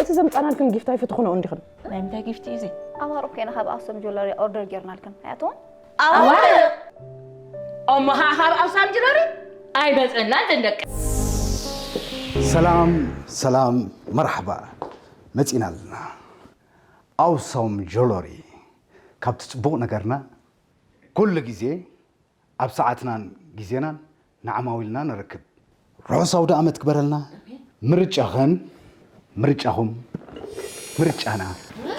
እቲ ዘምጻናልክን ጊፍት ኣይፈትኹኖ እንዲኽን? ናይ ምንታይ ጊፍት እዩ እዚ? ኣማር እኮ ኢና ካብ ኣክሱም ጆለሪ ኦርደር ጌርናልክን ኣያትውን ኣዋርቕ! እሞ ኸዓ ካብ ኣክሳም ጅለሪ ኣይመፀናን ደንደቂ። ሰላም ሰላም፣ መርሓባ፣ መፂና ኣለና። ኣውሳም ጆሎሪ፣ ካብቲ ፅቡቕ ነገርና ኩሉ ግዜ ኣብ ሰዓትናን ግዜናን ንዓማዊልና ንርክብ። ርሑስ ኣውደ ኣመት ክበረልና። ምርጫኸን ምርጫኹም ምርጫና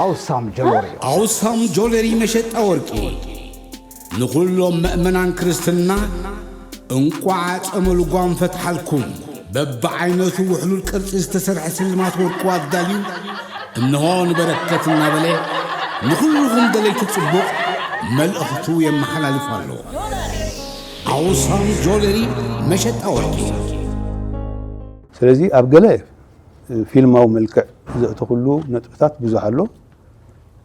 ኣውሳም ጀሎሪ። ኣውሳም ጆለሪ መሸጣ ወርቂ ንኹሎም መእመናን ክርስትና እንቋዕ ጸመ ልጓም ፈትሓልኩም። በብዓይነቱ ውሕሉል ቅርጺ ዝተሰርሐ ስልማት ወርቁ ኣዳልዩ እንሆ ንበረከት እናበለ ንኹልኹም ደለይቲ ጽቡቕ መልእኽቱ የመሓላልፍ ኣሎ። ኣውሳም ጆለሪ መሸጣ ወርቂ። ስለዚ ኣብ ገለ ፊልማዊ መልክዕ ዘእተኹሉ ነጥብታት ብዙሕ ኣሎ።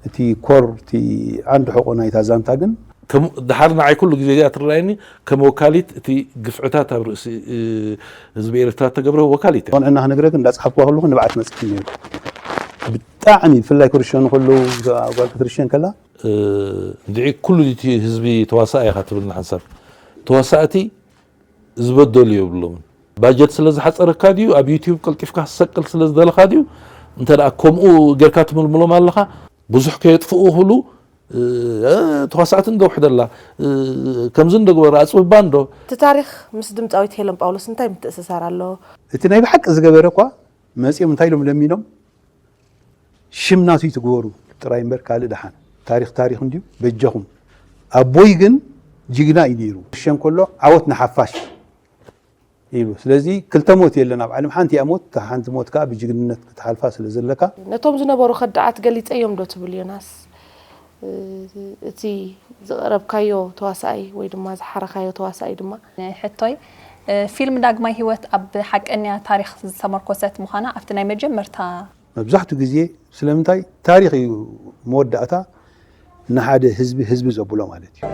እቲ ኮር እቲ ዓንዲ ሕቖ ናይታ ዛንታ ግን ከም ድሓር ንዓይ ኩሉ ግዜ እዚኣ ትረኣየኒ ከም ወካሊት እቲ ግፍዕታት ኣብ ርእሲ እ፣ ህዝቢ ኤርትራ ተገብረ ወካሊት እያ። ቆንዕና ክነግረክ እንዳፅሓፍኩዋ ከለኹ ንብዓት መፅእ ነይሩ። ብጣዕሚ ብፍላይ ክርሸኑ ከለዉ እዛ ጓል ክትርሸን ከላ እ፣ እንድዒ ኩሉ እቲ ህዝቢ ተዋሳእ ኢኻ ትብል ንሓንሳብ ተዋሳእቲ ዝበደሉ የብሎምን። ባጀት ስለ ዝሓፀረካ ድዩ ኣብ ዩቲዩብ ቀልጢፍካ ክትሰቅል ስለ ዝደለኻ ድዩ? እንተ ደኣ ከምኡ ጌርካ ትምልምሎም ኣለኻ ብዙሕ ከየጥፍኡ ክብሉ እ፣ ተዋሳእቲ እንዶ ውሕደላ እ፣ ከምዚ እንዶ ግበሩ ኣፅብባ እንዶ እቲ ታሪኽ ምስ ድምፃዊት ሄለን ጳውሎስ እንታይ ምትእስሳር ኣለዎ? እቲ ናይ ብሓቂ ዝገበረ እኳ መፂኦም እንታይ ኢሎም ለሚኖም ሽም ናቱ ይትግበሩ ጥራይ እምበር ካልእ ደሓን ታሪኽ ታሪኽ እንድዩ በጃኹም ኣቦይ ግን ጅግና እዩ ነይሩ ክሸን ከሎ ዓወት ንሓፋሽ ኢሉ ስለዚ ክልተ ሞት የለን ኣብ ዓለም ሓንቲ እያ ሞት እታ ሓንቲ ሞት ከዓ ብጅግንነት ክትሓልፋ ስለ ዘለካ ነቶም ዝነበሩ ከዳዓት ገሊፀዮም ዶ ትብል ዮናስ እቲ ዝቐረብካዮ ተዋሳኣይ ወይ ድማ ዝሓረኻዮ ተዋሳኣይ ድማ ሕቶይ ፊልም ዳግማይ ህይወት ኣብ ሓቀኛ ታሪኽ ዝተመርኮሰት ምዃና ኣብቲ ናይ መጀመርታ መብዛሕትኡ ግዜ ስለምንታይ ታሪኽ እዩ መወዳእታ ንሓደ ህዝቢ ህዝቢ ዘብሎ ማለት እዩ።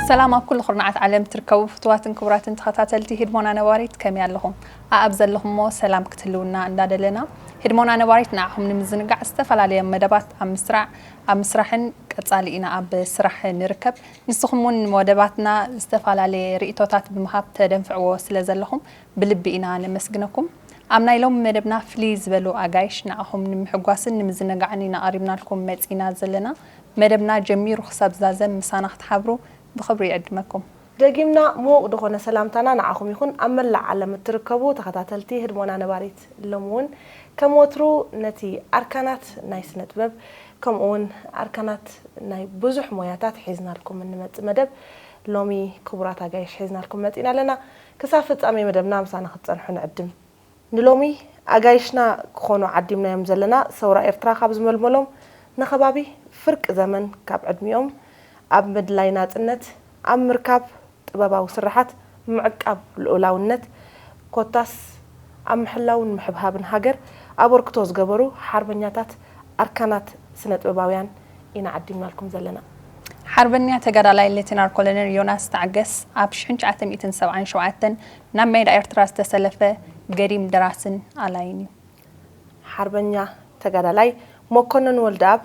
ሰላም ኣብ ኩሉ ኩርናዓት ዓለም ትርከቡ ፍትዋትን ክቡራትን ተኸታተልቲ ህድሞና ነባሪት ከመይ ኣለኹም? ኣኣብ ዘለኹሞ ሰላም ክትህልውና እንዳደለና ህድሞና ነባሪት ንዓኹም ንምዝንጋዕ ዝተፈላለየ መደባት ኣብ ምስራዕ ኣብ ምስራሕን ቀጻሊ ኢና ኣብ ስራሕ ንርከብ። ንስኹም እውን ንመደባትና ዝተፈላለየ ርእይቶታት ብምሃብ ተደንፍዕዎ ስለ ዘለኹም ብልቢ ኢና ነመስግነኩም። ኣብ ናይ ሎሚ መደብና ፍልይ ዝበሉ ኣጋይሽ ንዓኹም ንምሕጓስን ንምዝንጋዕን ኢና ኣቕሪብናልኩም መጺእና ዘለና። መደብና ጀሚሩ ክሳብ ዝዛዘም ምሳና ክትሓብሩ ብኽብሪ ይዕድመኩም። ደጊምና ምዉቕ ዝኾነ ሰላምታና ንዓኹም ይኹን ኣብ መላእ ዓለም እትርከቡ ተኸታተልቲ ህድሞና ነባሪት ሎም እውን ከም ወትሩ ነቲ ኣርካናት ናይ ስነ ጥበብ ከምኡ እውን ኣርካናት ናይ ብዙሕ ሞያታት ሒዝናልኩም እንመጽእ መደብ ሎሚ ክቡራት ኣጋይሽ ሒዝናልኩም መጺና ኣለና። ክሳብ ፍጻሜ መደብና ምሳና ክትጸንሑ ንዕድም። ንሎሚ ኣጋይሽና ክኾኑ ዓዲምናዮም ዘለና ሰውራ ኤርትራ ካብ ዝመልመሎም ንኸባቢ ፍርቂ ዘመን ካብ ዕድሚኦም ኣብ ምድላይ ናጽነት ኣብ ምርካብ ጥበባዊ ስርሓት ምዕቃብ ልኡላውነት ኮታስ ኣብ ምሕላውን ምሕብሃብን ሃገር ኣበርክቶ ዝገበሩ ሓርበኛታት ኣርካናት ስነ ጥበባውያን ኢና ዓዲምናልኩም ዘለና። ሓርበኛ ተጋዳላይ ሌተናል ኮሎኔል ዮናስ ታዕገስ ኣብ ሽሕን ትሽዓተ ሚእትን ሰብዓን ሸውዓተን ናብ ሜዳ ኤርትራ ዝተሰለፈ ገዲም ደራስን ኣላይን እዩ። ሓርበኛ ተጋዳላይ መኮነን ወልደኣብ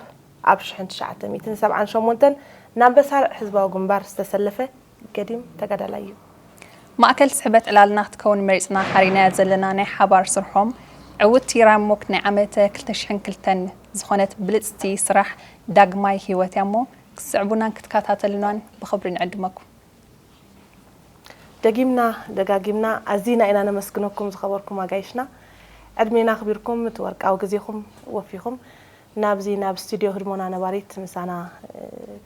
ኣብ ሽሕን ትሽዓተ ሚእትን ሰብዓን ሸሞንተን ናብ መሳርዕ ህዝባዊ ግንባር ዝተሰለፈ ገዲም ተጋዳላይ እዩ። ማእከል ስሕበት ዕላልና ክትከውን መሪጽና ሓሪናያ ዘለና ናይ ሓባር ስርሖም ዕውትቲ ራሞክ ናይ ዓመተ ክልተ ሽሕን ክልተን ዝኾነት ብልጽቲ ስራሕ ዳግማይ ህይወት እያ እሞ ክትስዕቡናን ክትከታተሉናን ብኽብሪ ንዕድመኩም። ደጊምና ደጋጊምና ኣዚና ኢና ነመስግነኩም ዝኸበርኩም ኣጋይሽና። ዕድሜና ኣኽቢርኩም እቲ ወርቃዊ ግዜኹም ወፊኹም ናብዚ ናብ ስቱድዮ ህድሞና ነባሪት ምሳና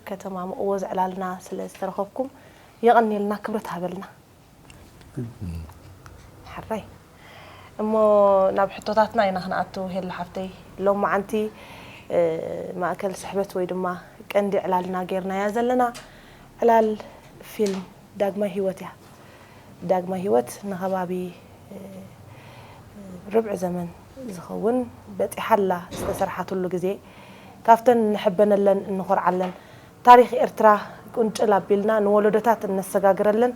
ከተማምቕዎ ዝዕላልና ስለ ዝተረኸብኩም የቐንየልና ክብረት ሃበልና። ሕራይ። እሞ ናብ ሕቶታትና ኢና ክንኣቱ። ሄሉ ሓፍተይ፣ ሎማዓንቲ ማእከል ስሕበት ወይ ድማ ቀንዲ ዕላልና ጌርናያ ዘለና ዕላል ፊልም ዳግማይ ህይወት እያ። ዳግማይ ህይወት ንኸባቢ ርብዒ ዘመን ዝኸውን በጺሓላ ዝተሰርሓትሉ ግዜ፣ ካብተን ንሕበነለን እንኾርዓለን፣ ታሪኽ ኤርትራ ቁንጭል ኣቢልና ንወለዶታት እነሰጋግረለን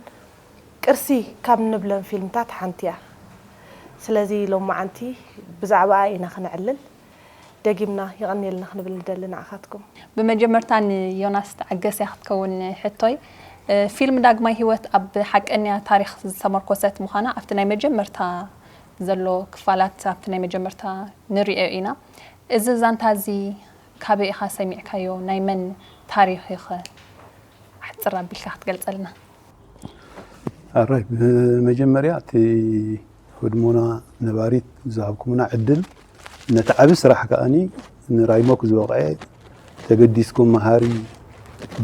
ቅርሲ ካብ ንብለን ፊልምታት ሓንቲ እያ። ስለዚ ሎማዓንቲ ብዛዕባኣ ኢና ክነዕልል። ደጊምና የቐንየልና ክንብል ንደሊ ንዓኻትኩም። ብመጀመርታ ንዮናስ ተዓገስ እያ ክትከውን ሕቶይ። ፊልም ዳግማይ ህይወት ኣብ ሓቀኛ ታሪኽ ዝተመርኮሰት ምዃና ኣብቲ ናይ መጀመርታ ዘሎ ክፋላት፣ ኣብቲ ናይ መጀመርታ ንሪኦ ኢና። እዚ ዛንታ እዚ ካበይ ኢኻ ሰሚዕካዮ? ናይ መን ታሪኽ እዩ ኸ? ኣሕጽር ኣቢልካ ክትገልጸልና። ኣራይ፣ ብመጀመርያ እቲ ህድሞና ነባሪት ዝሃብኩምና ዕድል፣ ነቲ ዓቢ ስራሕ ከኣኒ ንራይሞክ ዝበቕዐ ተገዲስኩም መሃሪ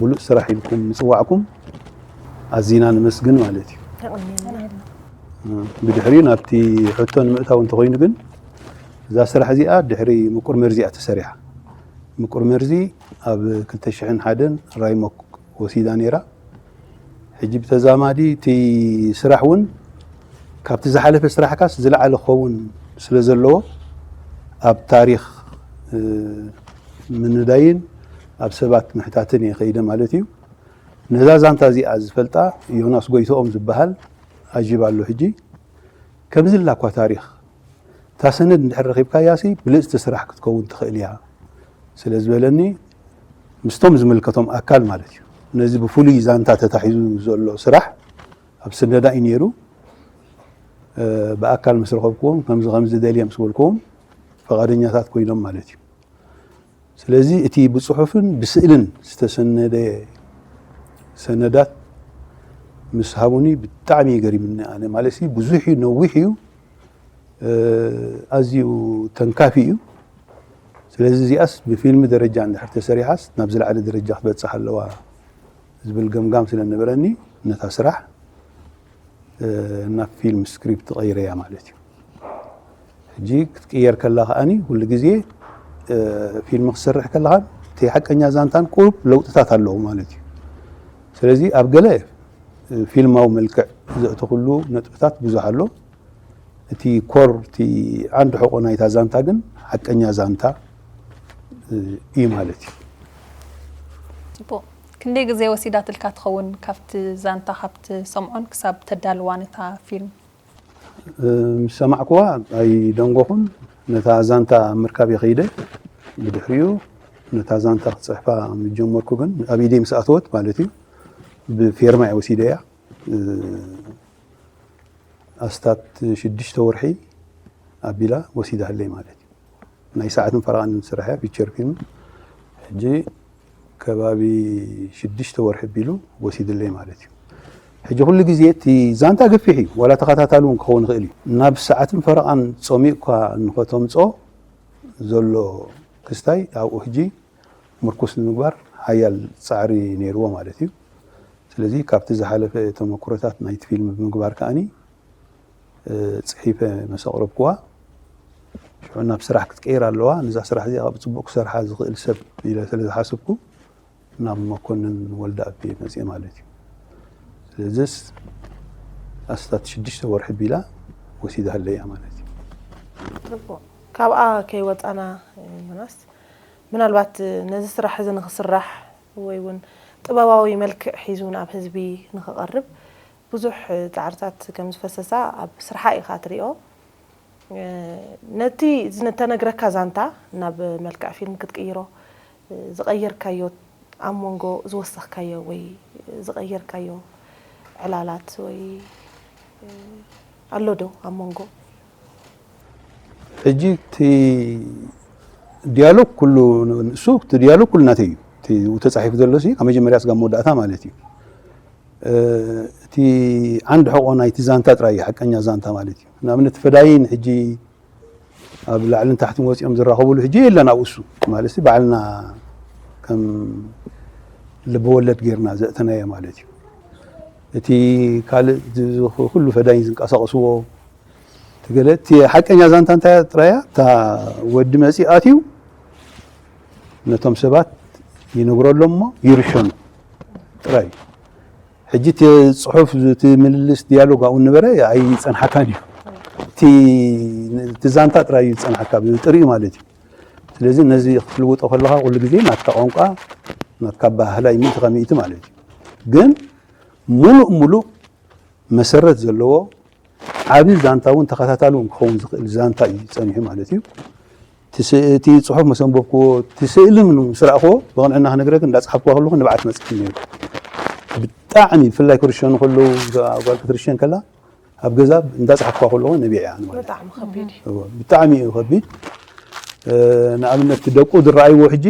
ብሉጽ ስራሕ ኢልኩም ምጽዋዕኩም ኣዚና ንመስግን ማለት እዩ። ብድሕሪኡ ናብቲ ሕቶ ንምእታው እንተኾይኑ ግን፣ እዛ ስራሕ እዚኣ ድሕሪ ምቁር መርዚ እያ ተሰሪሓ። ምቁር መርዚ ኣብ ክልተ ሽሕን ሓደን ራይሞክ ወሲዳ ነይራ። ሕጂ ብተዛማዲ እቲ ስራሕ እውን ካብቲ ዝሓለፈ ስራሕካስ ዝለዓለ ክኸውን ስለ ዘለዎ፣ ኣብ ታሪኽ ምንዳይን ኣብ ሰባት ምሕታትን እየ ከይደ ማለት እዩ። ነዛ ዛንታ እዚኣ ዝፈልጣ ዮናስ ጎይትኦም ዝበሃል ኣጂብ ኣሎ። ሕጂ ከምዚ ኢላ እኳ ታሪኽ እታ ሰነድ እንድሕር ረኺብካያሲ ብልጽቲ ስራሕ ክትከውን ትኽእል እያ ስለ ዝበለኒ፣ ምስቶም ዝምልከቶም ኣካል ማለት እዩ፣ ነዚ ብፍሉይ ዛንታ ተታሒዙ ዘሎ ስራሕ ኣብ ስነዳ እዩ ነይሩ። ብኣካል ምስ ረኸብክዎም፣ ከምዚ ከምዚ ደልየ ምስ በልክዎም፣ ፈቓደኛታት ኮይኖም ማለት እዩ። ስለዚ እቲ ብጽሑፍን ብስእልን ዝተሰነደ ሰነዳት ምስ ሃቡኒ ብጣዕሚ እዩ ገሪምኒ። ኣነ ማለት ብዙሕ እዩ፣ ነዊሕ እዩ፣ ኣዝዩ ተንካፊ እዩ። ስለዚ እዚኣስ ብፊልሚ ደረጃ እንድሕር ተሰሪሓስ ናብ ዝለዓለ ደረጃ ክትበጽሕ ኣለዋ ዝብል ገምጋም ስለ ነበረኒ፣ ነታ ስራሕ ናብ ፊልም ስክሪፕት ቀይረያ ማለት እዩ። ሕጂ ክትቅየር ከላ ከኣኒ ኩሉ ግዜ ፊልም ክትሰርሕ ከለኻን እቲ ሓቀኛ ዛንታን ቁሩብ ለውጥታት ኣለዉ ማለት እዩ። ስለዚ ኣብ ገለ ፊልማዊ መልክዕ ዘእተኹሉ ነጥብታት ብዙሕ ኣሎ። እቲ ኮር፣ እቲ ዓንዲ ሕቖ ናይታ ዛንታ ግን ሓቀኛ ዛንታ እዩ ማለት እዩ። ጽቡቕ። ክንደይ ግዜ ወሲዳትልካ ትኸውን ካብቲ ዛንታ፣ ካብ ትሰምዖን ክሳብ ተዳልዋ ነታ ፊልም? ምስ ሰማዕኩዋ ኣይደንጎኹን። ነታ ዛንታ ኣብ ምርካብ እየ ከይደ። ብድሕሪኡ ነታ ዛንታ ክጽሕፋ ምስ ጀመርኩ ግን፣ ኣብ ኢደይ ምስ ኣተወት ማለት እዩ፣ ብፌርማ እየ ወሲደያ። ኣስታት ሽዱሽተ ወርሒ ኣቢላ ወሲዳለይ ማለት እዩ። ናይ ሰዓትን ፈረቓን ስራሕ እያ፣ ፊቸር ፊልም። ሕጂ ከባቢ ሽዱሽተ ወርሒ ኣቢሉ ወሲድለይ ማለት እዩ። ሕጂ ኩሉ ግዜ እቲ ዛንታ ገፊሕ እዩ፣ ዋላ ተኸታታሊ እውን ክኸውን ይኽእል እዩ። ናብ ሰዓትን ፈረቓን ጾሚእ እኳ እንኸተምጾ ዘሎ ክስታይ ኣብኡ ሕጂ ምርኩስ ንምግባር ሓያል ጻዕሪ ነይርዎ ማለት እዩ። ስለዚ ካብቲ ዝሓለፈ ተመክሮታት ናይቲ ፊልም ብምግባር ከኣኒ ጽሒፈ ምስ ኣቕረብኩዋ፣ ሽዑ ናብ ስራሕ ክትቀይር ኣለዋ፣ ነዛ ስራሕ እዚኣ ብጽቡቕ ክሰርሓ ዝኽእል ሰብ ኢለ ስለ ዝሓሰብኩ ናብ መኮንን ወልደኣብ እየ መጽየ ማለት እዩ። ስለዚስ ኣስታት ሽዱሽተ ወርሒ ኣቢላ ወሲዳለይ እያ ማለት እዩ። ጽቡቕ። ካብኣ ከይወጻና ዮናስ፣ ምናልባት ነዚ ስራሕ እዚ ንኽስራሕ ወይ እውን ጥበባዊ መልክዕ ሒዙ ናብ ህዝቢ ንኽቐርብ ብዙሕ ጻዕርታት ከም ዝፈሰሳ ኣብ ስርሓ ኢኻ ትሪኦ። ነቲ ዝተነግረካ ዛንታ ናብ መልክዕ ፊልም ክትቅይሮ ዝቐየርካዮ፣ ኣብ መንጎ ዝወሰኽካዮ ወይ ዝቐየርካዮ ዕላላት ወይ ኣሎ ዶ ኣብ መንጎ? ሕጂ እቲ ዲያሎግ ኩሉ ንሱ፣ እቲ ዲያሎግ ኩሉ ናተይ እዩ። እቲ ተጻሒፉ ዘሎ ሲ ካብ መጀመርያ ስጋብ መወዳእታ ማለት እዩ። እቲ ዓንዲ ሕቆ ናይቲ ዛንታ ጥራይ እዩ ሓቀኛ ዛንታ ማለት እዩ። ንኣብነት ፈዳይን ሕጂ ኣብ ላዕልን ታሕትን ወጺኦም ዝራኸብሉ ሕጂ የለን ኣብኡ እሱ ማለት እዩ። ባዕልና ከም ልበወለድ ጌርና ዘእተናዮ ማለት እዩ። እቲ ካልእ ኩሉ ፈዳይን ዝንቀሳቐስዎ ትገለ እቲ ሓቀኛ ዛንታ እንታይ ጥራያ እታ ወዲ መፂእ ኣትዩ ነቶም ሰባት ይነግረሎም እሞ ይርሸኑ ጥራይ። ሕጂ እቲ ፅሑፍ እቲ ምልልስ ዲያሎግ ኣብኡ ነበረ ኣይፀንሓካን እዩ። እቲ እቲ ዛንታ ጥራይ እዩ ዝፀንሓካ ብጥሪኡ ማለት እዩ። ስለዚ ነዚ ክትልውጦ ከለኻ ኩሉ ግዜ ናትካ ቋንቋ ናትካ ባህላይ ሚእቲ ካብ ሚእቲ ማለት እዩ። ግን ሙሉእ ሙሉእ መሰረት ዘለዎ ዓቢ ዛንታ እውን ተኸታታሊ እውን ክኸውን ዝኽእል ዛንታ እዩ ጸኒሑ ማለት እዩ። እቲ ስ- እቲ ጽሑፍ ምስ ኣንበብክዎ እቲ ስእሊ ምን- ምስ ረእኽዎ ብቕንዕና ክነግረክ እንዳጸሓፍክዋ ከለኹ ንብዓት መጽእ ነይሩ። ብጣዕሚ ብፍላይ ክርሸኑ ከለዉ እዛ ጓል ክትርሸን ከላ ኣብ ገዛ እንዳጸሓፍክዋ ከለኹ ነቢዐ እያ ማለት እዩ። ብጣዕሚ ከቢድ እዩ። እዎ፣ ብጣዕሚ እዩ ከቢድ። ንኣብነት ደቁ ዝረኣይዎ ሕጂ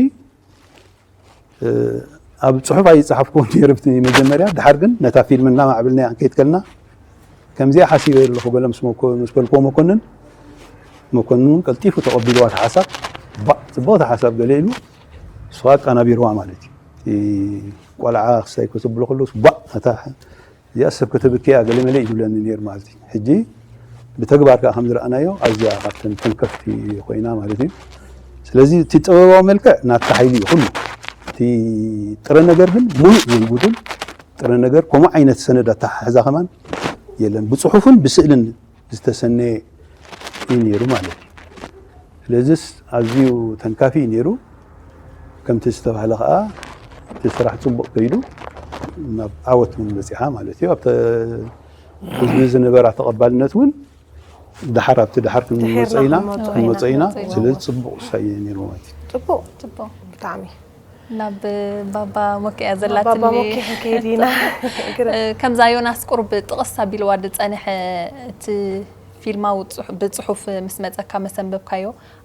ኣብ ፅሑፍ ኣይፀሓፍኩዎን ነይረ ብቲ መጀመርያ። ድሓር ግን ነታ ፊልም እናማዕበልናያ ክንከይድ ከለና ከምዚኣ ሓሲበ ኣለኹ ገለ ምስ መኮ- ምስ በልክዎ መኮንን፣ መኮንን እውን ቀልጢፉ ተቐቢልዋ እቲ ሓሳብ። ባእ ፅቡቕ እቲ ሓሳብ ገለ ኢሉ ንሱ ኣቀናቢርዋ ማለት እዩ። እቲ ቆልዓ ክስታይ ከተብሎ ከለስ ባእ እታ እዚኣ ሰብ ከተብክያ ገለ መለ እዩ ዝብለኒ ነይሩ ማለት እዩ። ሕጂ ብተግባር ከዓ ከም ዝረኣናዮ ኣዝያ ካብተን ተንከፍቲ ኮይና ማለት እዩ። ስለዚ እቲ ጥበባዊ መልክዕ ናትካ ሓይሊ እዩ ኩሉ። እቲ ጥረ ነገር ግን ሙሉእ ዘይጉድል ጥረ ነገር ከምኡ ዓይነት ሰነድ ኣተሓሕዛ ከማን የለን። ብፅሑፍን ብስእልን ዝተሰነየ እዩ ነይሩ ማለት እዩ። ስለዚስ ኣዝዩ ተንካፊ እዩ ነይሩ። ከምቲ ዝተባህለ ከዓ እቲ ስራሕ ፅቡቕ ከይዱ ናብ ዓወት እውን በፂሓ ማለት እዩ። ኣብተ ህዝቢ ዝነበራ ተቐባልነት እውን ድሓር ኣብቲ ድሓር ክንመፀ ኢና ክንመፀ ክንመፀ ኢና። ኢና። ስለዚ ፅቡቕ ውሳኔ ነይሩ ማለት እዩ። ፅቡቕ ፅቡቕ ብጣዕሚ ናብ ባባ ሞኪ እያ ባባ ዘላትኒ ሞኪ ክንከይድ ኢና። ከምዛ ዮናስ ቁሩብ ጥቕስ ኣቢልዋ ዝፀንሐ እቲ ፊልማዊ ፅሑ- ብፅሑፍ ምስ መፀካ መሰንበብካዮ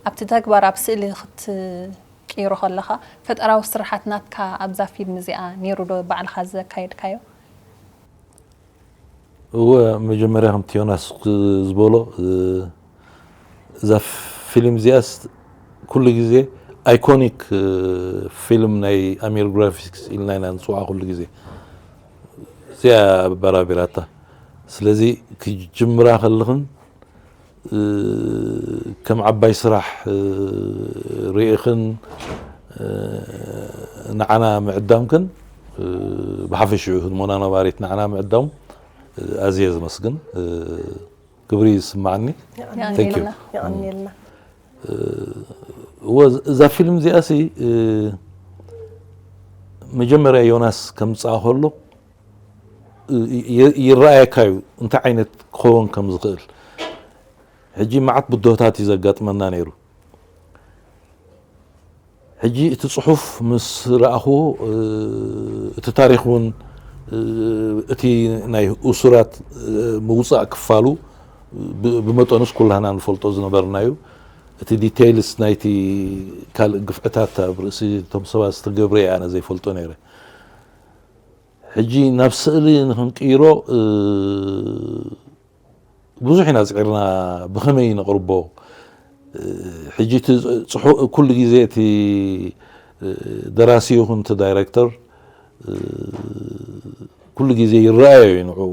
ኣብቲ ተግባር ኣብ ስእሊ ክትቅይሮ ከለኻ ፈጠራዊ ስርሓት ናትካ ኣብዛ ፊልም እዚኣ ነይሩ ዶ ባዕልኻ ዘካየድካዮ? እወ መጀመርያ ከምቲ ዮናስ ዝበሎ እዛ ፊልም እዚኣስ ኩሉ ግዜ ኣይኮኒክ ፊልም ናይ ኣሚር ግራፊክስ ኢልና ኢና ንፅውዓ ኩሉ ግዜ እዚኣ ኣበራቢራታ። ስለዚ ክጅምራ ከለኽን ከም ዓባይ ስራሕ ርኢኽን ንዓና ምዕዳምክን ብሓፈሽኡ ህድሞና ነባሪት ንዓና ምዕዳም ኣዝየ ዘመስግን ክብሪ ይስማዓኒ። Thank you። የቐንየልና። እዛ ፊልም እዚኣ ሲ መጀመርያ ዮናስ ከምፅኣ ከሎ ይረኣየካ እዩ እንታይ ዓይነት ክኸውን ከም ዝኽእል። ሕጂ መዓት ብድሆታት እዩ ዘጋጥመና ነይሩ። ሕጂ እቲ ፅሑፍ ምስ ረኣኽዎ እቲ ታሪክ እውን እቲ ናይ እሱራት ምውፃእ ክፋሉ ብመጠኑስ ኩላህና ንፈልጦ ዝነበርና እዩ። እቲ ዲቴይልስ ናይቲ ካልእ ግፍዕታት ኣብ ርእሲ እቶም ሰባት ዝተገብረ ኣነ ዘይፈልጦ ነይረ። ሕጂ ናብ ስእሊ ንክንቅይሮ ብዙሕ ኢና ፅዒርና ብኸመይ ነቕርቦ። ሕጂ እቲ ኩሉ ግዜ እቲ ደራሲ ይኹን እቲ ዳይረክተር ኩሉ ግዜ ይረኣዮ እዩ ንዕኡ።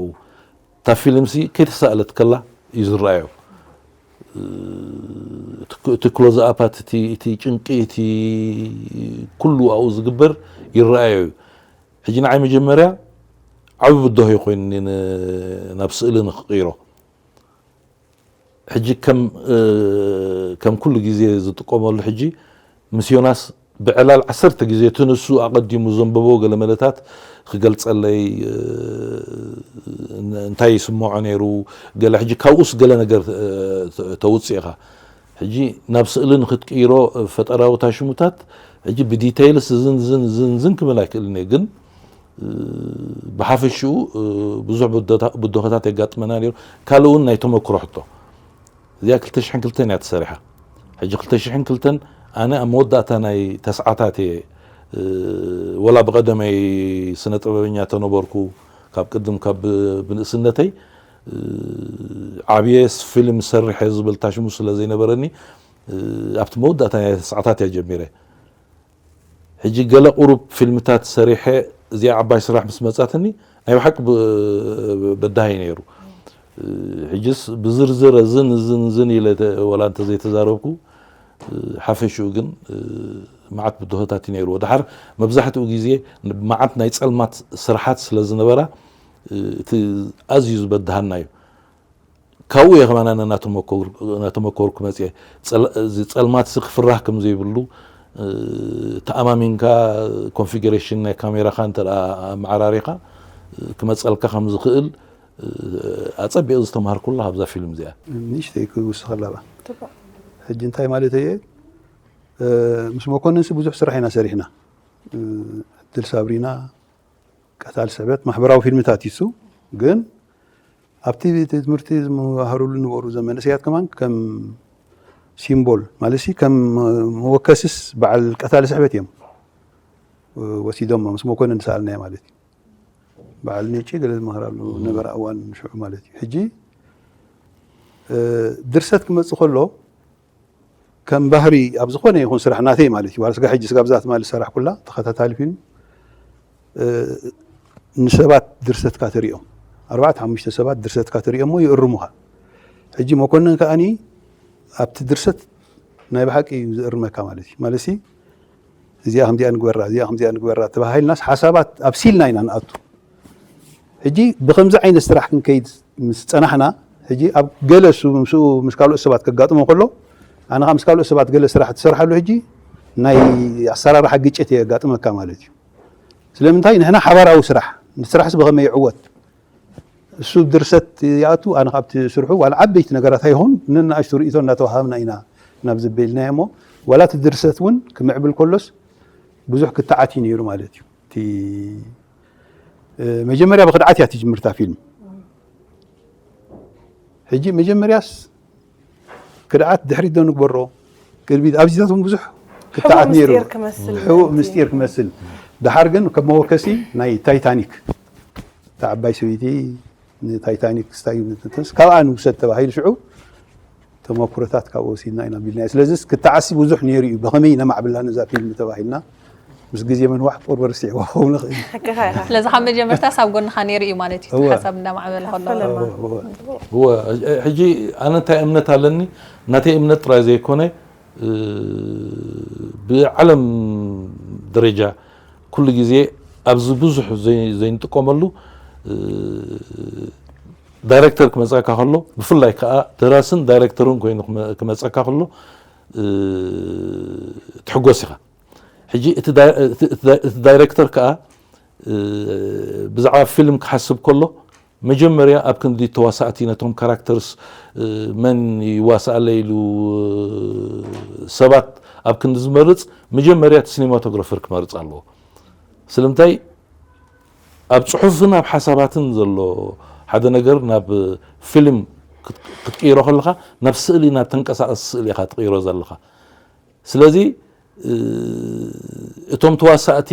እታ ፊልምሲ ከይተሳእለት ከላ እዩ ዝረኣዮ። እቲ ክሎዝ ኣፓት እቲ ጭንቂ እቲ ኩሉ ኣብኡ ዝግበር ይረኣዮ እዩ። ሕጂ ንዓይ መጀመርያ ዓቢ ብድሆ እዩ ኮይኑኒ ናብ ስእሊ ንክቕይሮ። ሕጂ ከም ከም ኩሉ ግዜ ዝጥቀመሉ ሕጂ ምስ ዮናስ ብዕላል ዓሰርተ ግዜ እቲ ንሱ ኣቐዲሙ ዘንበቦ ገለ መለታት ክገልጸለይ እንታይ ይስምዖ ነይሩ ገለ ሕጂ ካብኡስ ገለ ነገር ተውፅእ ኢኻ። ሕጂ ናብ ስእሊ ንክትቅይሮ ፈጠራዊ ታሽሙታት ሕጂ ብዲተይልስ ዝን ዝን ዝን ዝን ክብል ኣይክእልን እየ ግን ብሓፈሽኡ ብዙሕ ብድሆታት የጋጥመና ነይሩ። ካልእ እውን ናይ ተመክሮ ሕቶ እዚኣ ክልተ ሽሕን ክልተን እያ ተሰሪሓ። ሕጂ ክልተ ሽሕን ክልተን ኣነ ኣብ መወዳእታ ናይ ተስዓታት እየ ወላ ብቐደመይ ስነ ጥበበኛ ተነበርኩ ካብ ቅድም ካብ ብንእስነተይ ዓብየ ፊልም ሰርሐ ዝብል ታሽሙ ስለ ዘይነበረኒ ኣብቲ መወዳእታ ናይ ተስዓታት እያ ጀሚረ። ሕጂ ገለ ቁሩብ ፊልምታት ሰሪሐ እዚኣ ዓባይ ስራሕ ምስ መጻትኒ ናይ ብሓቂ ብ- በዳሂ ነይሩ። ሕጅስ ብዝርዝር እዝን እዝን እዝን ኢለ ተ- ወላ እንተዘይተዛረብኩ፣ ሓፈሽኡ ግን መዓት ብድሆታት እዩ ነይርዎ። ድሓር መብዛሕትኡ ግዜ መዓት ናይ ጸልማት ስራሓት ስለ ዝነበራ፣ እቲ ኣዝዩ ዝበድሃና እዩ። ካብኡ እየ ከማን ኣነ እናተመኮር- እናተመኮርኩ መፅየ። ጸል- እዚ ጸልማት ሲ ክፍራህ ከም ዘይብሉ፣ ተኣማሚንካ ኮንፊግሬሽን ናይ ካሜራኻ እንተ ኣመዓራሪኻ ክመፀልካ ከም ዝኽእል ኣጸቢቕ ዝተምሃርኩላ ኣብዛ ፊልም እዚኣ። ንእሽተይ ክውስኸላ ባ። ሕጂ እንታይ ማለት እየ? ምስ መኮንን ሲ ብዙሕ ስራሕ ኢና ሰሪሕና። ዕድል ሳብሪና፣ ቀታል ስዕበት፣ ማሕበራዊ ፊልምታት ይሱ ግን ኣብቲ ቤት ትምህርቲ ዝመሃሩሉ ዝነበሩ ዘመንእሰያት ከማን ከም ሲምቦል ማለት ሲ ከም መወከስስ በዓል ቀታሊ ስሕበት እዮም ወሲዶም ምስ መኮንን ዝሰኣልናዮ ማለት እዩ። በዓል ኔጪ ገለ ዝመሃራሉ ነበረ እዋን ሽዑ ማለት እዩ። ሕጂ ድርሰት ክመጽእ ከሎ ከም ባህሪ ኣብ ዝኾነ ይኹን ስራሕ ናተይ ማለት እዩ። ዋላ ስጋ ሕጂ ስጋ ብዛት ማለት ሰራሕ ኩላ ተኸታታሊ ፊልም ንሰባት ድርሰትካ ተሪኦም ኣርባዕተ ሓሙሽተ ሰባት ድርሰትካ ተሪኦሞ ይእርሙኻ። ሕጂ መኮንን ከኣኒ ኣብቲ ድርሰት ናይ ብሓቂ እዩ ዝእርመካ ማለት እዩ። ማለት እዚኣ ከምዚኣ ንግበራ እዚኣ ከምዚኣ ንግበራ ተባሂልናስ ሓሳባት ኣብሲልና ኢና ንኣቱ። ሕጂ ብከምዚ ዓይነት ስራሕ ክንከይድ ምስ ጸናሕና ሕጂ ኣብ ገለ እሱ ምስኡ ምስ ካልኦት ሰባት ከጋጥሞ ከሎ ኣነ ከዓ ምስ ካልኦት ሰባት ገለ ስራሕ ትሰርሓሉ ሕጂ ናይ ኣሰራርሓ ግጭት የጋጥመካ ማለት እዩ። ስለምንታይ ንሕና ሓባራዊ ስራሕ ንስራሕስ ብኸመይ ይዕወት እሱ ድርሰት ይኣቱ ኣነ ካብቲ ስርሑ ዋላ ዓበይቲ ነገራት ኣይኹን ንንኣሽቱ ርእቶ እናተዋሃብና ኢና ናብ ዝበልናዮ እሞ ዋላ እቲ ድርሰት እውን ክምዕብል ከሎስ ብዙሕ ክተዓት እዩ ነይሩ ማለት እዩ። እቲ መጀመርያ ብክድዓት እያ ትጅምርታ ፊልም። ሕጂ መጀመርያስ ክድዓት ድሕሪት ዶ ንግበሮ ቅድሚት ኣብዚታት እውን ብዙሕ ክተዓት ነይሩ። ሕቡእ ምስጢር ክመስል ድሓር ግን ከም መወከሲ ናይ ታይታኒክ እታ ዓባይ ሰበይቲ ንታይታኒክ ስታይ ንትንስ ካብኣ ንውሰድ ተባሂሉ ሽዑ ተመኩሮታት ካብኡ ወሲድና ኢና ቢልና። ስለዚ ክትዓሲ ብዙሕ ነይሩ እዩ። ብኸመይ ነማዕብላ ነዛ ፊልም ተባሂልና ምስ ግዜ ምንዋሕ ቁርበ ርስዒዎ ክኸውን ይኽእል። ስለዚ ካብ መጀመርታ ሳብ ጎንኻ ነይሩ እዩ ማለት እዩ። እወ። ሓሳብ እንዳማዕበለ ከሎ። እወ፣ እወ። እወ፣ ሕጂ ኣነ እንታይ እምነት ኣለኒ፣ ናተይ እምነት ጥራይ ዘይኮነ፣ እ፣ ብዓለም ደረጃ ኩሉ ግዜ ኣብዚ ብዙሕ ዘይ-፣ ዘይንጥቀመሉ፣ እ፣ ዳይሬክተር ክመፀካ ከሎ፣ ብፍላይ ከዓ ደራስን ዳይሬክተርን ኮይኑ ክመ-፣ ክመፀካ ከሎ፣ እ፣ ትሕጎስ ኢኻ። ሕጂ እቲ ዳይ-፣ እቲ፣ እቲ ዳይ-፣ እቲ ዳይሬክተር ከዓ፣ እ፣ ብዛዕባ ፊልም ክሓስብ ከሎ፣ መጀመርያ ኣብ ክንዲ ተዋሳእቲ ነቶም ካራክተርስ፣ እ፣ መን ይዋሳኣለይ ኢሉ፣ እ፣ ሰባት ኣብ ክንዲ ዝመርጽ፣ መጀመርያ እቲ ሲኒማቶግራፈር ክመርጽ ኣለዎ። ስለምንታይ ኣብ ጽሑፍን ኣብ ሓሳባትን ዘሎ ሓደ ነገር ናብ ፊልም ክት-፣ ክትቅይሮ ከለኻ፣ ናብ ስእሊ፣ ናብ ተንቀሳቐሲ ስእሊ ኢኻ ትቕይሮ ዘለኻ። ስለዚ፣ እ፣ እቶም ተዋሳእቲ፣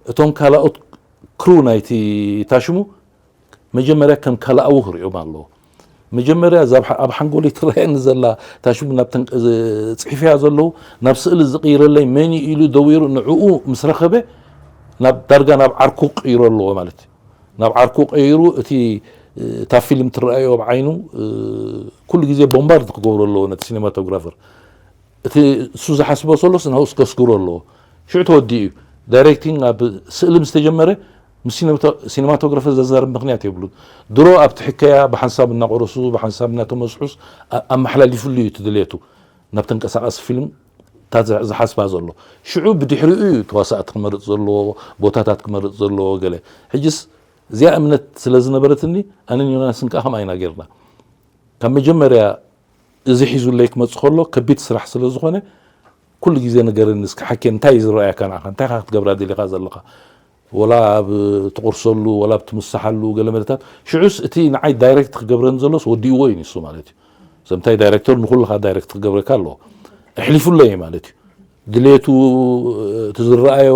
እቶም ካልኦት ክሩ ናይቲ ታሽሙ መጀመርያ ከም ካልኣዊ ክርእዮም ኣለዎ። መጀመርያ እዛ ኣብ ሓ-፣ ኣብ ሓንጎለይ ትረኣየኒ ዘላ ታሽሙ ናብ ተን-፣ ዝ-፣ ጽሒፈያ ዘለዉ ናብ ስእሊ ዝቕይረለይ መን እዩ ኢሉ ደዊሩ ንዕኡ ምስ ረኸበ ናብ ዳርጋ ናብ ዓርኩ ክቕይሮ ኣለዎ ማለት እዩ። ናብ ዓርኩ ቀይሩ እቲ፣ እ፣ እታ ፊልም ትረኣዮ ኣብ ዓይኑ፣ እ፣ ኩሉ ግዜ ቦምባርድ ክገብሮ ኣለዎ ነቲ ሲኔማቶግራፈር። እቲ እሱ ዝሓስቦ ሰሎስ ናብኡ ከስግሮ ኣለዎ። ሽዑ ተወዲኡ እዩ። ዳይሬክቲንግ ኣብ ስእሊ ምስ ተጀመረ ምስ ሲኔማቶ-፣ ሲኔማቶግራፈር ዘዛርብ ምኽንያት የብሉን። ድሮ ኣብቲ ሕከያ ብሓንሳብ እናቆረሱ ብሓንሳብ እናተመስሑስ ኣ-፣ ኣመሓላሊፉሉ እዩ እቲ ድሌቱ ናብ ተንቀሳቓሲ ፊልም እታ ዝ-፣ ዝሓስባ ዘሎ። ሽዑ ብድሕሪኡ እዩ ተዋሳእቲ ክመርጽ ዘለዎ፣ ቦታታት ክመርጽ ዘለዎ ገለ። ሕጅስ እዚኣ እምነት ስለ ዝነበረትኒ ኣነን ዮናስን ከኣ ከምኣ ኢና ጌርና። ካብ መጀመርያ እዚ ሒዙለይ ክመጽእ ከሎ ከቢድ ስራሕ ስለ ዝኾነ፣ ኩሉ ግዜ ንገረኒ እስኪ ሓኬ፣ እንታይ እዩ ዝረኣየካ ንዓኻ? እንታይ ኢኻ ክትገብራ ደሊኻ ዘለኻ? ወላ ኣብ ትቑርሰሉ፣ ወላ ኣብ ትምስሓሉ ገለ መለታት። ሽዑስ እቲ ንዓይ ዳይሬክት ክገብረኒ ዘሎስ ወዲእዎ እዩ ንሱ ማለት እዩ። ሰምታይ ዳይሬክተር ንኹልኻ ዳይሬክት ክገብረካ ኣለዎ። ኣሕሊፉለይ ማለት እዩ። ድሌቱ፣ እቲ ዝረኣዮ፣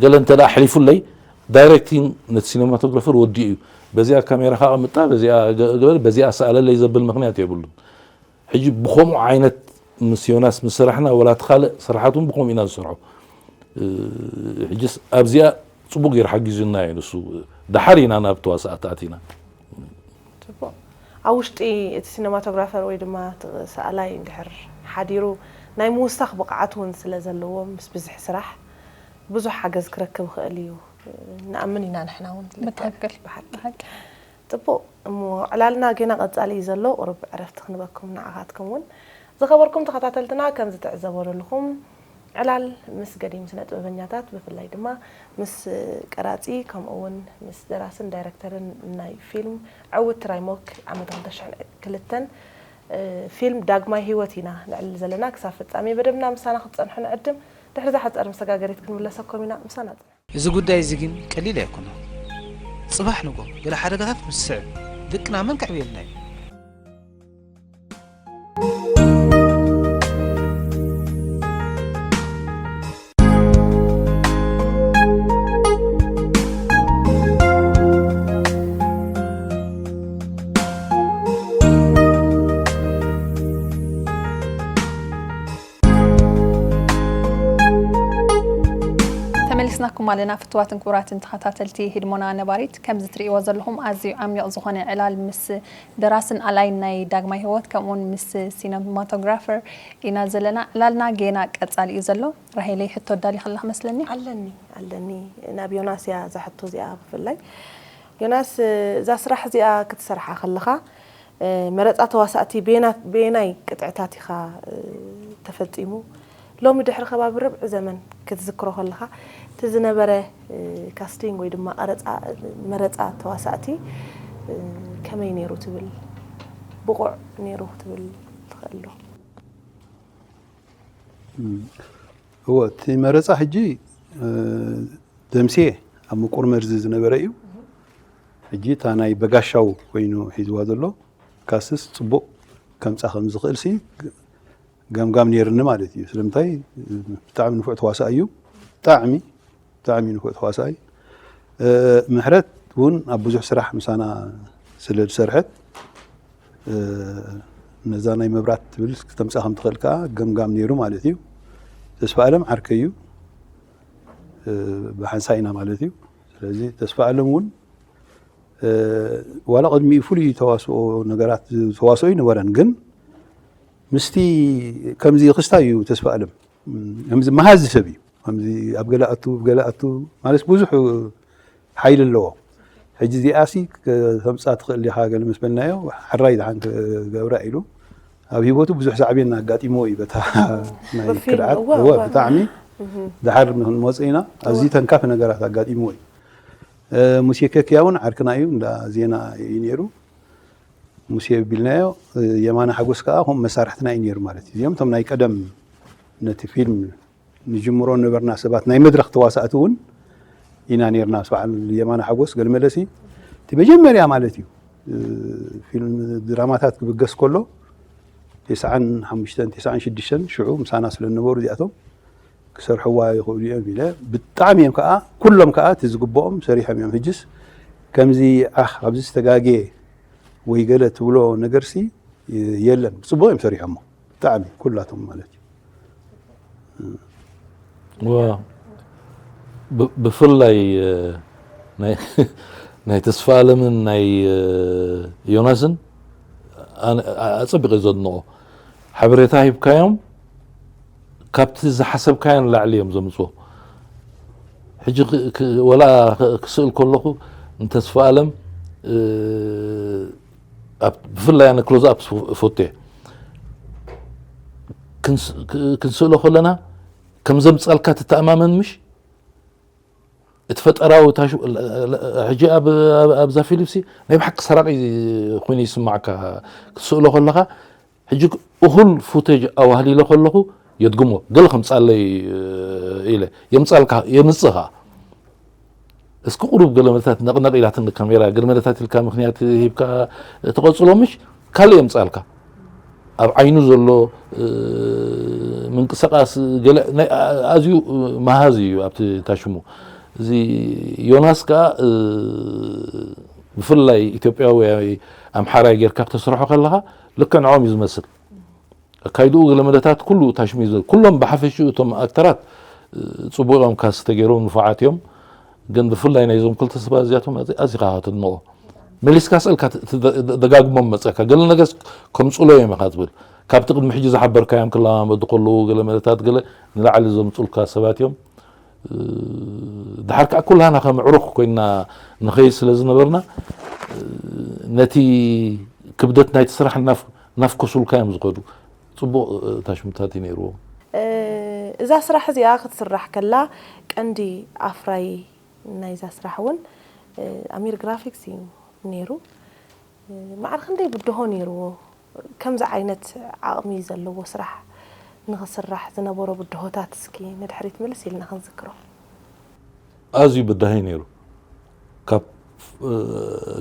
ገለ እንተ ደኣ ኣሕሊፉለይ፣ ዳይሬክቲንግ ነቲ ሲኔማቶግራፈር ወዲኡ እዩ። በዚኣ ካሜራኻ ኣቐምጣ፣ በዚኣ ገ-፣ ግበር፣ በዚኣ ሰኣለለይ ዘብል ምኽንያት የብሉን። ሕጂ ብኸምኡ ዓይነት ምስ ዮናስ ምስ ሰራሕና፣ ወላ እቲ ካልእ ስራሓት እውን ብኸምኡ ኢና ንሰርሖ። እ፣ ሕጅስ ኣብዚኣ ጽቡቕ ገይሩ ሓጊዙና እዩ ንሱ። ደሓር ኢና ናብ ተዋሳእቲ ኣቲና። ጽቡቕ። ኣብ ውሽጢ እቲ ሲነማቶግራፈር ወይ ድማ እቲ ሰኣላይ እንድሕር ሓዲሩ ናይ ምውሳኽ ብቕዓት እውን ስለ ዘለዎ ምስ ብዝሒ ስራሕ ብዙሕ ሓገዝ ክረክብ ይኽእል እዩ ንኣምን ኢና ንሕና እውን። ብትኽክል። ብሓቂ። ብሓቂ። ጽቡቕ። እሞ ዕላልና ጌና ቀጻሊ እዩ ዘሎ። ቁሩብ ዕረፍቲ ክንበኩም ንዓኻትኩም እውን። ዝኸበርኩም ተኸታተልትና፣ ከምዚ ትዕዘቦ ዘለኹም ዕላል ምስ ገዲም ስነ ጥበበኛታት፣ ብፍላይ ድማ ምስ ቀራጺ፣ ከምኡ እውን ምስ ደራስን ዳይረክተርን ናይ ፊልም ዕውት ትራይሞክ ዓመት ክልተ ሽሕን ክልተን ፊልም ዳግማይ ህይወት ኢና ንዕልል ዘለና። ክሳብ ፍጻሜ መደብና ምሳና ክትጸንሑ ንዕድም። ድሕሪ እዛ ሓጻር መሰጋገሪት ክንምለሰኩም ኢና። ምሳና ጽንሑ። እዚ ጉዳይ እዚ ግን ቀሊል ኣይኮነን። ጽባሕ ንጎ ገለ ሓደጋታት ምስ ስዕብ ደቅና መን ከዕብየልና እዩ? ተመሊስናኩም ኣለና ፍትዋትን ክቡራትን ተኸታተልቲ ህድሞና ነባሪት። ከምዚ ትርእይዎ ዘለኹም ኣዝዩ ዓሚቕ ዝኾነ ዕላል ምስ ደራስን ኣላይን ናይ ዳግማይ ህይወት ከምኡውን ምስ ሲነማቶግራፈር ኢና ዘለና። ዕላልና ጌና ቀጻሊ እዩ ዘሎ። ራሄለይ ሕቶ ኣዳሊኻ ኣለኻ መስለኒ። ኣለኒ ኣለኒ ናብ ዮናስ እያ እዛ ሕቶ እዚኣ። ብፍላይ ዮናስ፣ እዛ ስራሕ እዚኣ ክትሰርሓ ከለኻ መረፃ ተዋሳእቲ በየና- በየናይ ቅጥዕታት ኢኻ ተፈፂሙ? ሎሚ ድሕሪ ከባቢ ርብዒ ዘመን ክትዝክሮ ከለኻ እቲ ዝነበረ ካስቲንግ ወይ ድማ ቀረፃ- መረፃ ተዋሳእቲ ከመይ ነይሩ ትብል? ብቑዕ ነይሩ ክትብል ትኽእል ዶ? እወ፣ እቲ መረፃ ሕጂ ደምሴ ኣብ ምቁር መርዚ ዝነበረ እዩ። ሕጂ እታ ናይ በጋሻው ኮይኑ ሒዝዋ ዘሎ ካስስ ፅቡቕ ከምፃ ከም ዝኽእል ሲ ገምጋም ነይርኒ ማለት እዩ። ስለምንታይ? ብጣዕሚ ንፉዕ ተዋሳእ እዩ። ብጣዕሚ ብጣዕሚ ንፉዕ ተዋሳእ። ምሕረት እውን ኣብ ብዙሕ ስራሕ ምሳና ስለ ዝሰርሐት ነዛ ናይ መብራት ትብል ክተምፃ ከም ትኽእል ከዓ ገምጋም ነይሩ ማለት እዩ። ተስፋ ኣለም ዓርከይ እዩ። ብሓንሳ ኢና ማለት እዩ። ስለዚ ተስፋ ኣለም እውን ዋላ ቅድሚኡ ፍሉይ ተዋስኦ ነገራት ተዋስኦ ይነበረን፣ ግን ምስቲ ከምዚ ክስታይ እዩ ተስፋ ኣለም ከምዚ መሃዚ ሰብ እዩ። ከምዚ ኣብ ገለ ኣቱ ኣብ ገለ ኣቱ ማለት ብዙሕ ሓይሊ ኣለዎ። ሕጂ እዚኣሲ ከተምፃ ትኽእል ዲኻ ገለ ምስ በልናዮ፣ ሕራይ ደሓን ክገብራ ኢሉ ኣብ ሂወቱ ብዙሕ ሳዕቤን ኣጋጢምዎ እዩ። በታ ናይ በፊልም፣ ክድዓት እወ፣ እወ እወ። ብጣዕሚ ድሓር ንክንመፅ ኢና። ኣዝዩ ተንካፊ ነገራት ኣጋጢምዎ እዩ። ሙሴ ከክያ እውን ዓርክና እዩ፣ እንዳ ዜና እዩ ነይሩ። ሙሴ ቢልናዮ፣ የማነ ሓጎስ ከዓ ከምኡ መሳርሕትና እዩ ነይሩ ማለት እዩ። እዚኦም እቶም ናይ ቀደም ነቲ ፊልም ንጅምሮ ነበርና ሰባት ናይ መድረኽ ተዋሳእቲ እውን ኢና ነይርና። በዓል የማነ ሓጎስ ገልመለሲ እቲ መጀመርያ ማለት እዩ ፊልም ድራማታት ክብገስ ከሎ ተስዓን ሓሙሽተን ተስዓን ሽዱሽተን ሽዑ ምሳና ስለ ዝነበሩ እዚኣቶም ክሰርሕዋ ይኽእሉ እዮም ኢለ ብጣዕሚ እዮም ከዓ ኩሎም ከዓ እቲ ዝግብኦም ሰሪሖም እዮም። ሕጅስ ከምዚ ዓኽ ኣብዚ ዝተጋግየ ወይ ገለ ትብሎ ነገርሲ የለን። ብፅቡቕ እዮም ሰሪሖሞ ብጣዕሚ ኩላቶም ማለት እዩ። ዋ፣ ብ- ብፍላይ እ፣ ናይ ናይ ተስፋ ኣለምን ናይ እ፣ ዮናስን ኣነ- ኣ- ኣጸቢቐ ዘድንቖ ሓበሬታ ሂብካዮም ካብቲ ዝሓሰብካዮ ንላዕሊ እዮም ዘምፅዎ። ሕጂ ክ- ክ- ወላ ክ- ክስእል ከለኹ ንተስፋ ኣለም እ፣ ኣብ- ብፍላይ ኣነ ክሎዝ ኣፕ ፎቴ ክንስእሎ ከለና ከም ዘምፃልካ ትተኣማመን ምሽ እቲ ፈጠራዊ ታሽ ሕጂ ኣብዛ ፊልምሲ ናይ ብሓቂ ሰራቂ ኮይኑ ይስማዕካ ክትስእሎ ከለካ ሕጂ እኹል ፉቴጅ ኣዋህሊለ ከለኹ የድግሞ ገለ ከምፃለይ ኢለ የምፃልካ የምፅእ ከዓ እስኪ ቁሩብ ገለ መለታት ነቕነቕ ኢላትኒ ካሜራ ገለ መለታት ኢልካ ምክንያት ሂብካ ትቐፅሎ ምሽ ካልእ የምፃልካ ኣብ ዓይኑ ዘሎ ምንቅስቃስ ገለ ኣዝዩ መሃዚ እዩ ኣብቲ ታሽሙ እዚ ዮናስ ከዓ ብፍላይ ኢትዮጵያዊ ኣምሓራይ ጌርካ ክተስርሖ ከለካ ልክዕ ንዖም እዩ ዝመስል ኣካይድኡ ገለ መለታት ኩሉ ታሽሙ እዩ ዝብል ኩሎም ብሓፈሽኡ እቶም ኣክተራት ፅቡቅ እዮም ካስተ ገይሮም ንፉዓት እዮም ግን ብፍላይ ናይዞም ክልተ ሰባት እዚኣቶም ኣዚ- ኣዚኻ ከተድንቖ። መሊስካ ስእልካ ት- ት- ደ- ደጋግሞም መጸካ። ገለ ነገር ከምጽሎ እዮም ኢኻ ትብል። ካብቲ ቅድሚ ሕጂ ዝሓበርካዮም ክለማመዱ ከለዉ ገለ መለታት ገለ ንላዕሊ ዘምጹልካ ሰባት እዮም። እ፣ ድሓር ከኣ ኩላና ከም ኣዕሩኽ ኮይና ንኸይድ ስለ ዝነበርና፣ እ፣ ነቲ ክብደት ናይቲ ስራሕ እናፍ- እናፍኮሱልካ እዮም ዝኸዱ። ጽቡቕ፣ እ፣ ታሽሙታት እዩ ነይርዎም። እ፣ እዛ ስራሕ እዚኣ ክትስራሕ ከላ ቀንዲ ኣፍራይ ናይዛ ስራሕ እውን፣ እ፣ ኣሚር ግራፊክስ እዩ ነይሩ። እ፣ ማዕረ ክንደይ ብድሆ ነይርዎ? ከምዚ ዓይነት ዓቕሚ ዘለዎ ስራሕ ንኽስራሕ ዝነበሮ ብድሆታት እስኪ ንድሕሪት ምልስ ኢልና ክንዝክሮ። ኣዝዩ በዳሂ ነይሩ። ካብ፣ እ፣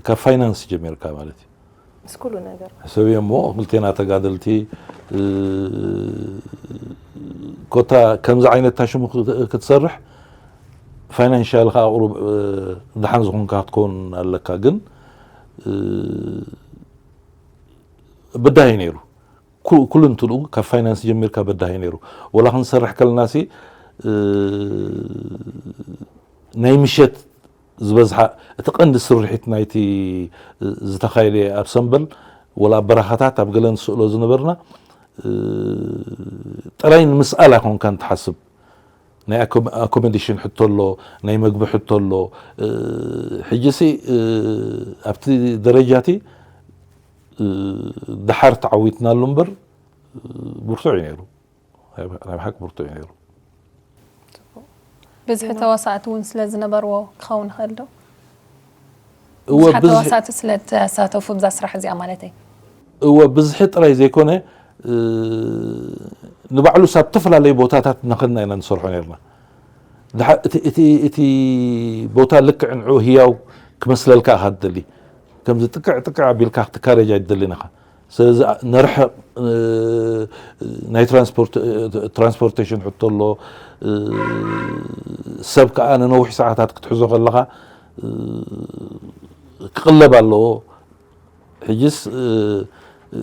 ካብ ፋይናንስ ጀሚርካ ማለት እዩ። ምስ ኩሉ ነገር። ሕሰብዮ እሞ ክልቴና ተጋደልቲ፣ እ፣ ኮታ ከምዚ ዓይነት ታሽሙ ክት- ክትሰርሕ ፋይናንሻል ከዓ ቁሩብ፣ እ፣ ደሓን ዝኾንካ ክትከውን ኣለካ። ግን፣ እ፣ በዳሂ ነይሩ። ኩ- ኩሉ እንትንኡ ካብ ፋይናንስ ጀሚርካ በዳሂ ነይሩ። ወላ ክንሰርሕ ከለናሲ፣ እ፣ ናይ ምሸት ዝበዝሓ እቲ ቀንዲ ስርሒት ናይቲ ዝተኻየደ ኣብ ሰምበል ወላ ኣብ በረኻታት ኣብ ገለ ንስእሎ ዝነበርና፣ እ፣ ጥራይ ንምስኣል ኣይኮንካን ትሓስብ። ናይ ኣኮ- ኣኮሞዴሽን ሕቶ ኣሎ፣ ናይ መግቢ ሕቶ ኣሎ። እ፣ ሕጂሲ፣ እ፣ ኣብቲ ደረጃቲ፣ እ፣ ደሓር ተዓዊትናሉ እምበር፣ እ፣ ብርቱዕ እዩ ነይሩ። ናይ ብሓቂ ብርቱዕ እዩ ነይሩ። ብዝሒ ተዋሳእቲ እውን ስለ ዝነበርዎ ክኸውን ይኽእል ዶ? እወ ብዙሓት ብዝሒ ተዋሳእቲ ስለ ተሳተፉ ብዛ ስራሕ እዚኣ ማለተይ። እወ ብዝሒ ጥራይ ዘይኮነ፣ እ፣ ንባዕሉ ሳብ ዝተፈላለዩ ቦታታት እናኸድና ኢና ንሰርሖ ነርና። ድሓ- እቲ- እቲ- እቲ ቦታ ልክዕ ንዑ ህያው ክመስለልካ ኢኻ ትደሊ። ከምዚ ጥቅዕ ጥቅዕ ኣቢልካ ክትካረጅ ኣይትደልን ኢኻ። ስለዚ ነርሕቕ፣ እ፣ ናይ ትራንስፖርት- እ፣ ትራንስፖርቴሽን ሕቶ ኣሎ። እ፣ ሰብ ከዓ ንነዊሕ ሰዓታት ክትሕዞ ከለኻ፣ እ፣ ክቕለብ ኣለዎ። ሕጅስ፣ እ፣ እ፣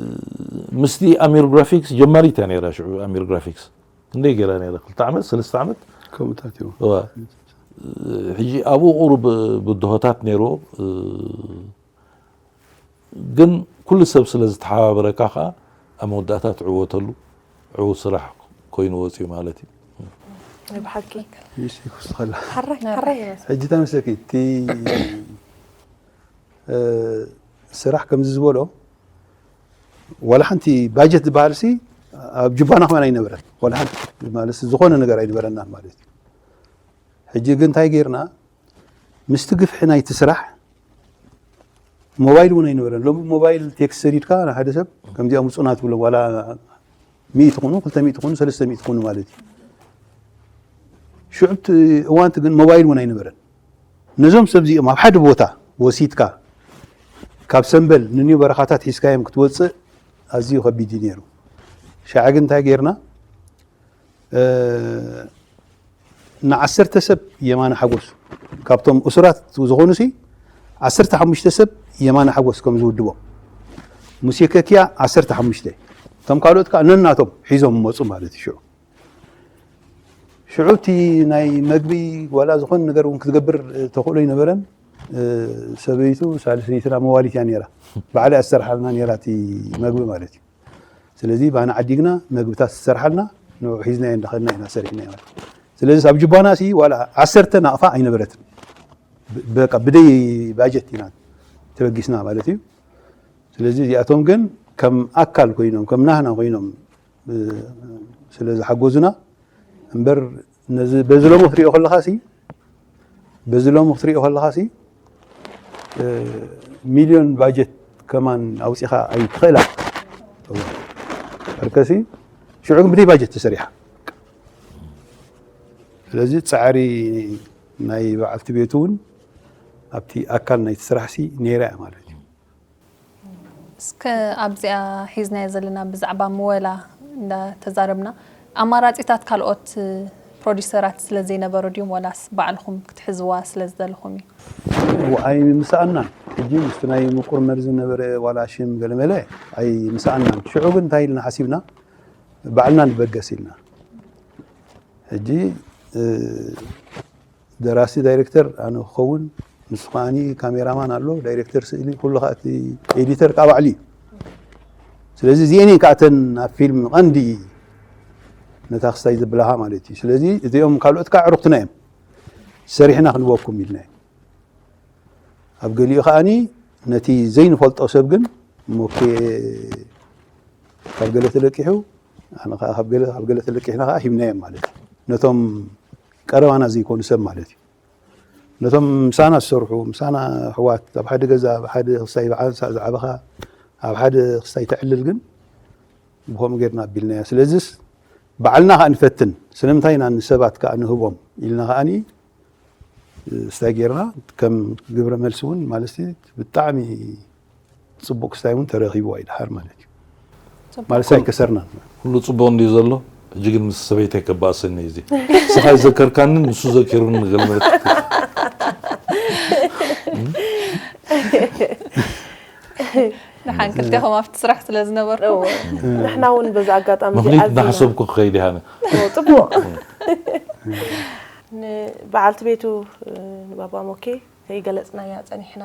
ምስቲ ኣሚር ግራፊክስ ጀማሪት እያ ነይራ። ሽዑ ኣሚር ግራፊክስ ክንደይ ገይራ ነይራ? ክልተ ዓመት ሰለስተ ዓመት። ከምኡታት እዮም። እዋ። ሕጂ ኣብኡ ቁሩብ ብድሆታት ነይርዎ። እ፣ ግን ኩሉ ሰብ ስለ ዝተሓባበረካ ከዓ ኣብ መወዳእታ ትዕወተሉ ዕዉት ስራሕ ኮይኑ ወፅዩ ማለት እዩ። ናይ ብሓቂ። ይስ ይኩስኸላ ሓራይ ሓራይ ይመስል። ሕጂ ተመስለኪ እቲ እ፣ ስራሕ ከምዚ ዝበሎ ዋላ ሓንቲ ባጀት ዝበሃል ሲ ኣብ ጅባና ከማን ኣይነበረን። ዋላ ሓንቲ ማለት ዝኾነ ነገር ኣይነበረና ማለት እዩ። ሕጂ ግን እንታይ ጌርና ምስቲ ግፍሒ ናይቲ ስራሕ ሞባይል እውን ኣይነበረን። ሎሚ ሞባይል ቴክስት ሰዲድካ ንሓደ ሰብ ከምዚኣ ምፁና ትብሎ ዋላ ሚእቲ ኩኑ ክልተ ሚእቲ ኩኑ ሰለስተ ሚእቲ ኩኑ ማለት እዩ። ሽዑ እቲ እዋንቲ ግን ሞባይል እውን ኣይነበረን። ነዞም ሰብ እዚኦም ኣብ ሓደ ቦታ ወሲድካ ካብ ሰምበል ንኒው በረኻታት ሒዝካዮም ክትወፅእ ኣዝዩ ከቢድ እዩ ነይሩ። ሻዕ ግን እንታይ ጌርና ንዓሰርተ ሰብ የማነ ሓጎስ ካብቶም እሱራት ዝኾኑ ሲ ዓሰርተ ሓሙሽተ ሰብ የማነ ሓጎስ ከም ዝውድቦም ሙሴ ከኪያ ዓሰርተ ሓሙሽተ እቶም ካልኦት ከዓ ነናቶም ሒዞም መፁ ማለት እዩ። ሽዑ ሽዑ እቲ ናይ መግቢ ዋላ ዝኾነ ነገር እውን ክትገብር ተኽእሎ ኣይነበረን። ሰበይቱ ሳልሰይትና መዋሊት እያ ነይራ። ባዕላ እያ ትሰርሓልና ነይራ እቲ መግቢ ማለት እዩ። ስለዚ ባና ዓዲግና መግብታት ትሰርሓልና ንዑ ሒዝናዮ እንዳኸድና ኢና ሰሪሕናዮ ማለት እዩ። ስለዚ ኣብ ጅባና ሲ ዋላ ዓሰርተ ናቕፋ ኣይነበረትን። በቃ ብደይ ባጀት ኢና ተበጊስና ማለት እዩ። ስለዚ እዚኣቶም ግን ከም ኣካል ኮይኖም ከም ናህና ኮይኖም ስለ ዝሓገዙና እምበር ነዚ በዚ ሎሚ ክትሪኦ ከለኻ ሲ በዚ ሎሚ ክትሪኦ ከለኻ ሲ ሚልዮን ባጀት ከማን ኣውፂኻ ኣይትኽእላ። እከሲ ሽዑ ግን ብደይ ባጀት ተሰሪሓ። ስለዚ ፃዕሪ ናይ በዓልቲ ቤቱ እውን ኣብቲ ኣካል ናይቲ ስራሕ ሲ ነይራ እያ ማለት እዩ። እስከ ኣብዚኣ ሒዝናዮ ዘለና ብዛዕባ ምወላ እንዳተዛረብና ኣማራፂታት ካልኦት ፕሮዲሰራት ስለ ዘይነበሩ ድዮም ዋላስ ባዕልኹም ክትሕዝዋ ስለ ዝደለኹም እዩ? ኣይምሰኣናን። ሕጂ ምስቲ ናይ ምቁር መርዚ ዝነበረ ዋላ ሽም ገለመለ ኣይምሰኣናን። ሽዑ ግን እንታይ ኢልና ሓሲብና ባዕልና ንበገስ ኢልና። ሕጂ ደራሲ ዳይሬክተር ኣነ ክኸውን፣ ንሱ ከዓኒ ካሜራማን ኣሎ፣ ዳይሬክተር ስእሊ፣ ኩሉ ከዓ እቲ ኤዲተር ከዓ ባዕሉ እዩ። ስለዚ እዚኤን እየን ከዓተን ኣብ ፊልም ቀንዲ ነታ ክስታይ ዘብላኻ ማለት እዩ። ስለዚ እዚኦም ካልኦት ከዓ ዕሩኽትና እዮም፣ ሰሪሕና ክንበኩም ኢልና እዮም። ኣብ ገሊኡ ከዓኒ ነቲ ዘይንፈልጦ ሰብ ግን ሞኬ ካብ ገለ ተለቂሑ፣ ኣነ ከዓ ካብ ገለ፣ ካብ ገለ ተለቂሕና ከዓ ሂብናዮም ማለት እዩ። ነቶም ቀረባና ዘይኮኑ ሰብ ማለት እዩ። ነቶም ምሳና ዝሰርሑ፣ ምሳና ኣሕዋት፣ ኣብ ሓደ ገዛ፣ ኣብ ሓደ ክስታይ በዓል ሳዕ ዝዓበኻ፣ ኣብ ሓደ ክስታይ ተዕልል ግን ብኸምኡ ጌርና ኣቢልናያ። ስለዚስ ባዕልና ከዓ ንፈትን፣ ስለምንታይ ኢና ንሰባት ከዓ ንህቦም ኢልና ከዓኒ ስታይ ጌርና ከም ግብረ መልሲ እውን ማለት ብጣዕሚ ጽቡቅ ክስታይ እውን ተረኺቡ ኣይድሓር ማለት እዩ። ማለት ኣይከሰርናን። ኩሉ ጽቡቅ እንድዩ ዘሎ። ሕጂ ግን ምስ ሰበይተይ ከባእሰኒ እዩ እዚ። ንስኻ ዘከርካንን ንሱ ዘኪሩኒ ገለ መልክት። ንሓን ክልቴኹም ኣብቲ ስራሕ ስለ ዝነበርኩም። ንሕና እውን በዚ ኣጋጣሚ እዚ ምኽኒት ኣዚና- እናሓሰብኩ ክኸይድ ኢሃነ። ጽቡቕ። ንበዓልቲ ቤቱ ንባባ ሞኬ ከይገለጽናያ ጸኒሕና።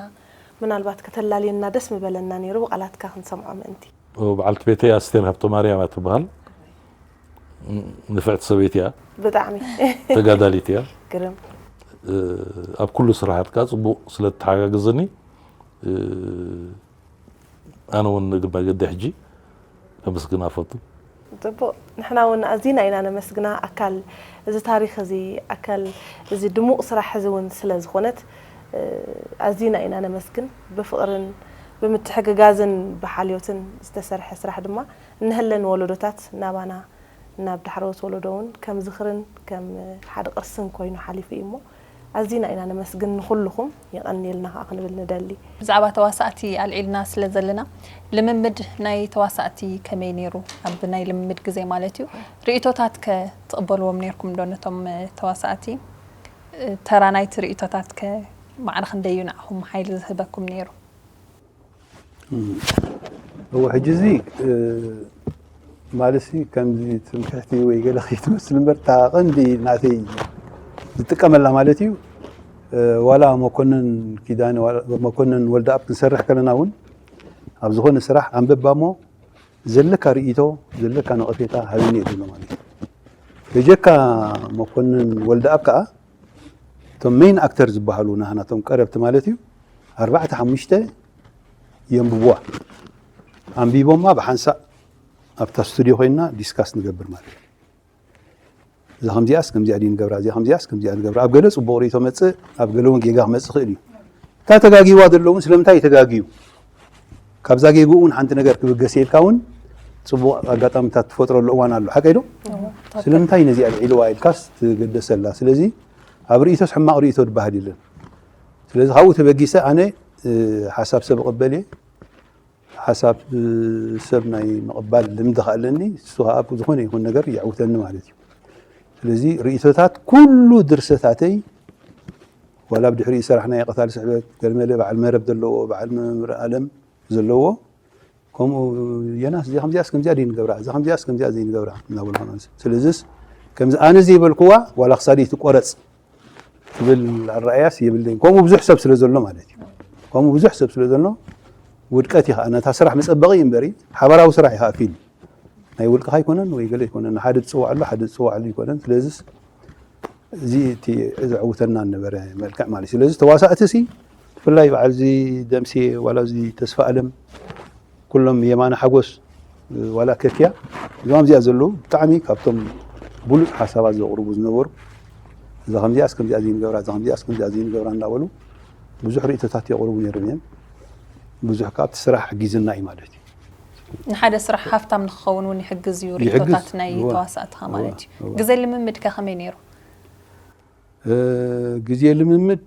ምናልባት ከተላልየና ደስ ምበለና ነይሩ ብቓላትካ ክንሰምዖ ምእንቲ። በዓልቲ ቤተይ ኣስቴር ሃብተማርያም እያ ትበሃል። ንፍዕቲ ሰበይቲ እያ፣ ብጣዕሚ ተጋዳሊት እያ። ግርም። ኣብ ኩሉ ስራሓት ከዓ ጽቡቕ ስለ እትሓጋግዘኒ ኣነ እውን ንመገዲ ሕጂ ከመስግና እፈቱ። ጽቡቕ። ንሕና እውን ኣዚና ኢና ነመስግና ኣካል እዚ ታሪኽ እዚ ኣካል እዚ ድሙቕ ስራሕ እዚ እውን ስለ ዝኾነት ኣዚና ኢና ነመስግን። ብፍቕርን ብምትሕግጋዝን ብሓልዮትን ዝተሰርሐ ስራሕ ድማ እንሀለን ወለዶታት ናባና ናብ ዳሕረዎት ወለዶ እውን ከም ዝኽርን ከም ሓደ ቅርስን ኮይኑ ሓሊፉ እዩ እሞ ኣዚና ኢና ነመስግን ንኹልኹም የቐንየልና ከዓ ክንብል ንደሊ። ብዛዕባ ተዋሳእቲ ኣልዒልና ስለ ዘለና ልምምድ ናይ ተዋሳእቲ ከመይ ነይሩ? ኣብ ናይ ልምምድ ግዜ ማለት እዩ። ርእይቶታት ከ ትቕበልዎም ነይርኩም ዶ ነቶም ተዋሳእቲ? ተራ ናይቲ ርእይቶታት ከ ማዕረ ክንደይ እዩ ንዓኹም ሓይሊ ዝህበኩም ነይሩ? እወ ሕጂ እዚ ማለት ከምዚ ትምክሕቲ ወይ ገለ ከይትመስል እምበር እታ ቀንዲ ናተይ ዝጥቀመላ ማለት እዩ። ዋላ መኮንን ኪዳነ መኮንን ወልደኣብ ክንሰርሕ ከለና እውን ኣብ ዝኾነ ስራሕ ኣንብባ እሞ ዘለካ ርእይቶ ዘለካ ነቐፌታ ሃበኒ እየ ዝብሎ ማለት እዩ። በጀካ መኮንን ወልደኣብ ከዓ እቶም ሜይን ኣክተር ዝበሃሉ ናህና እቶም ቀረብቲ ማለት እዩ ኣርባዕተ ሓሙሽተ የንብብዋ። ኣንቢቦማ ብሓንሳእ ኣብታ ስቱድዮ ኮይንና ዲስካስ ንገብር ማለት እዩ። እዛ ከምዚኣስ ከምዚኣ ድዩ ንገብራ፣ እዚኣ ከምዚኣስ ከምዚኣ ንገብራ። ኣብ ገለ ጽቡቕ ርእይቶ መጽእ፣ ኣብ ገለ እውን ጌጋ ክመጽእ ይኽእል እዩ። እታ ተጋጊዋ ዘሎ እውን ስለምንታይ እዩ ተጋግዩ? ካብዛ ጌግኡ እውን ሓንቲ ነገር ክብገስ ኢልካ እውን ጽቡቕ ኣጋጣሚታት ትፈጥረሉ እዋን ኣሎ። ሓቀይ ዶ? ስለምንታይ ነዚኣ ኣልዒልዋ ኢልካስ ትገደሰላ። ስለዚ ኣብ ርእይቶስ ሕማቕ ርእይቶ ዝበሃል የለን። ስለዚ ካብኡ ተበጊሰ ኣነ ሓሳብ ሰብ እቕበል እየ። ሓሳብ ሰብ ናይ ምቕባል ልምዲ ከኣለኒ እሱ ከዓ ዝኾነ ይኹን ነገር የዕውተኒ ማለት እዩ። ስለዚ ርእይቶታት ኩሉ ድርሰታተይ ዋላ ብድሕሪኡ ዝሰራሕናዮ ቀታሊ ስሕበት ገለመለ በዓል መረብ ዘለዎ በዓል መምህር ኣለም ዘለዎ ከምኡ የናስ እዚኣ ከምዚኣስ ከምዚኣ ደይ ንገብራ እዛ ከምዚኣስ ከምዚኣ ዘይንገብራ እናበልካ ማለት እዩ። ስለዚስ ከምዚ ኣነ ዘይበልክዋ ዋላ ክሳደይ ትቆረፅ ትብል ኣረኣያስ የብለይን። ከምኡ ብዙሕ ሰብ ስለ ዘሎ ማለት እዩ። ከምኡ ብዙሕ ሰብ ስለ ዘሎ ውድቀት እዩ ከዓ ነታ ስራሕ መፀበቒ እዩ እምበሪ ሓባራዊ ስራሕ እዩ ከዓ ፊልም ናይ ውልቅኻ ኣይኮነን ወይ ገለ ኣይኮነን ሓደ ዝፅዋዕ ኣሎ ሓደ ዝፅዋዕ ኣሎ ኣይኮነን። ስለዚስ እዚ እቲ ዘዕውተና ነበረ መልክዕ ማለት እዩ። ስለዚ ተዋሳእቲ ሲ ብፍላይ በዓል እዚ ደምሴ ዋላ እዚ ተስፋ ኣለም ኩሎም የማነ ሓጎስ ዋላ ከኪያ እዞም ኣብዚኣ ዘለዉ ብጣዕሚ ካብቶም ብሉፅ ሓሳባት ዘቕርቡ ዝነበሩ እዛ ከምዚኣስ ከምዚኣ ዘይንገብራ እዛ ከምዚኣስ ከምዚኣ ዘይንገብራ እናበሉ ብዙሕ ርእይቶታት የቕርቡ ነይሮም እዮም። ብዙሕ ካብቲ ስራሕ ሕጊዝና እዩ ማለት እዩ። ንሓደ ስራሕ ሃፍታም ንክኸውን እውን ይሕግዝ እዩ። ርእይቶታት ናይ ተዋሳእትኻ ማለት እዩ። ግዜ ልምምድ ከ ከመይ ነይሩ? ግዜ ልምምድ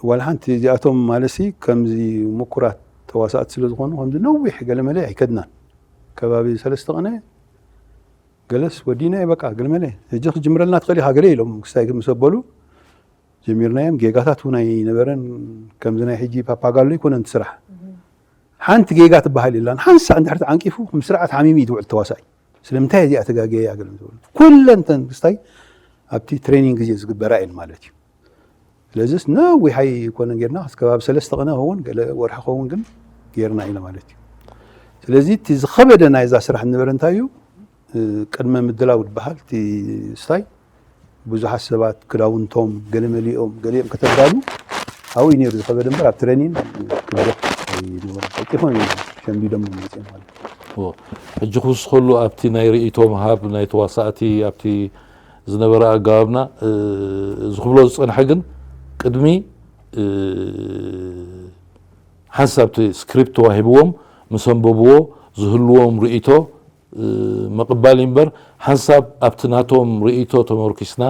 ዋላ ሓንቲ እዚኣቶም ማለሲ ከምዚ ምኩራት ተዋሳእቲ ስለ ዝኾኑ ከምዚ ነዊሕ ገለመለ ኣይከድናን። ከባቢ ሰለስተ ቅነ ገለስ ወዲና በቃ ገለመለ ሕጂ ክጅምረልና ትኽእል ኢኻ ገለ ኢሎም ክስታይ ምስ ኣበሉ ጀሚርናዮም። ጌጋታት እውን ኣይነበረን። ከምዚ ናይ ሕጂ ፓፓጋሎ ኣይኮነን እቲ ስራሕ። ሓንቲ ጌጋ ትበሃል የላን። ሓንሳእ እንድሕር ተዓንቂፉ ምስ ስርዓት ሓሚሙ እዩ ዝውዕል ተዋሳኢ። ስለምንታይ እዚኣ ተጋግየ እያ ገለ ምስ በሉ ኩለን እተን ክስታይ ኣብቲ ትሬኒንግ ግዜ ዝግበራ እየን ማለት እዩ። ስለዚስ ነዊሕ ኣይኮነን ጌርና፣ እስከ ኣብ ሰለስተ ቅነ ክኸውን፣ ገለ ወርሒ ክኸውን ግን ጌርና ኢና ማለት እዩ። ስለዚ እቲ ዝኸበደ ናይዛ ስራሕ ዝነበረ እንታይ እዩ? እ፣ ቅድመ ምድላው ዝበሃል እቲ ስታይ ብዙሓት ሰባት ክዳውንቶም ገለ መሊኦም፣ ገሊኦም ከተዳሉ ኣብኡ እዩ ነይሩ ዝኸበደ እምበር ኣብ ትሬኒን ክብደት ኣይነበሮም። ቀልጢፎም እዮም ሸምዲዶም መፅኦም ማለት እዩ። እዎ። ሕጂ ክውስኸሉ ኣብቲ ናይ ርእይቶ ምሃብ ናይ ተዋሳእቲ ኣብቲ ዝነበረ ኣገባብና፣ እ፣ ዝኽብሎ ዝጸንሐ ግን ቅድሚ፣ እ፣ ሓንሳብ እቲ ስክሪፕት ተዋሂብዎም ምስ ኣንበብዎ ዝህልዎም ርእይቶ፣ እ፣ ምቕባል እዩ እምበር ሓንሳብ ኣብቲ ናቶም ርእይቶ ተመርኪስና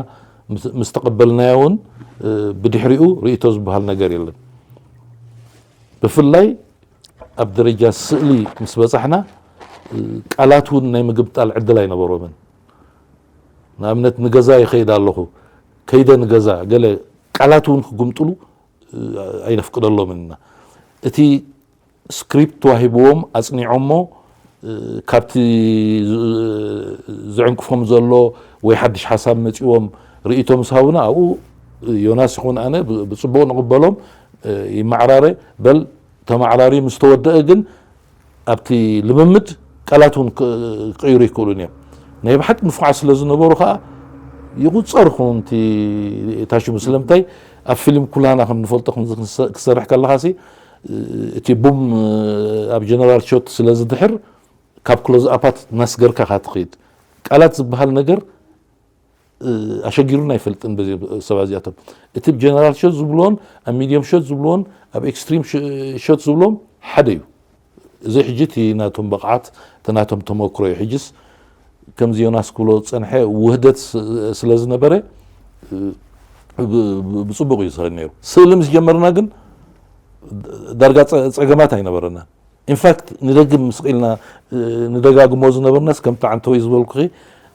ምስ፣ ምስ ተቐበልናዮ እውን፣ እ፣ ብድሕሪኡ ርእይቶ ዝበሃል ነገር የለን። ብፍላይ ኣብ ደረጃ ስእሊ ምስ በጻሕና፣ እ፣ ቃላት እውን ናይ ምግምጣል ዕድል ኣይነበሮምን። ንኣብነት ንገዛ ይኸይድ ኣለኹ፣ ከይደ ንገዛ ገለ ቃላት እውን ክጉምጥሉ፣ እ፣ ኣይነፍቅደሎምን ኢና። እቲ ስክሪፕት ተዋሂብዎም ኣጽኒዖሞ፣ እ፣ ካብቲ ዝ-፣ ዝዕንቅፎም ዘሎ ወይ ሓድሽ ሓሳብ መጺዎም ርእይቶ ምስ ሃቡና ኣብኡ ዮናስ ይኹን ኣነ ብ-፣ ብጽቡቕ ንቕበሎም፣ እ፣ ይመዓራረ። በል ተመዓራርዩ ምስ ተወደአ ግን ኣብቲ ልምምድ ቃላት እውን ክ-፣ ክቕይሩ ይክእሉን እዮም። ናይ ብሓቂ ንፉዓት ስለ ዝነበሩ ከዓ ይቑጸር ይኸውን እቲ ታሽሙ። ስለምንታይ ኣብ ፊልም ኩላና ከም ንፈልጦ ከምዚ ክንሰ-፣ ክሰርሕ ከለኻሲ እቲ ቡም ኣብ ጀነራል ሾት ስለ ዝድሕር ካብ ክሎዝ ኣፓት እናስገርካ ኢኻ ትኸይድ። ቃላት ዝበሃል ነገር እ፣ ኣሸጊሩና ኣይፈልጥን በዚ ሰባት እዚኣቶም። እቲ ጀነራል ሾት ዝብልዎን ኣብ ሚድየም ሾት ዝብልዎን ኣብ ኤክስትሪም ሽ-፣ ሾት ዝብልዎም ሓደ እዩ። እዚ ሕጂ እቲ ናቶም ብቕዓት፣ እቲ ናቶም ተመክሮ እዩ። ሕጂስ ከምዚ ዮናስ ክብሎ ዝጸንሐ ውህደት ስ-፣ ስለ ዝነበረ፣ እ፣ ብ-፣ ብ-፣ ብጽቡቕ እዩ ዝኸድ ነይሩ። ስእሊ ምስ ጀመርና ግን ዳርጋ ጸ-፣ ጸገማት ኣይነበረናን። ኢንፋክት ንደግም ምስ ቂልና፣ እ፣ ንደጋግሞ ዝነበርናስ ከምቲ ዓንተወይ ዝበልኩኺ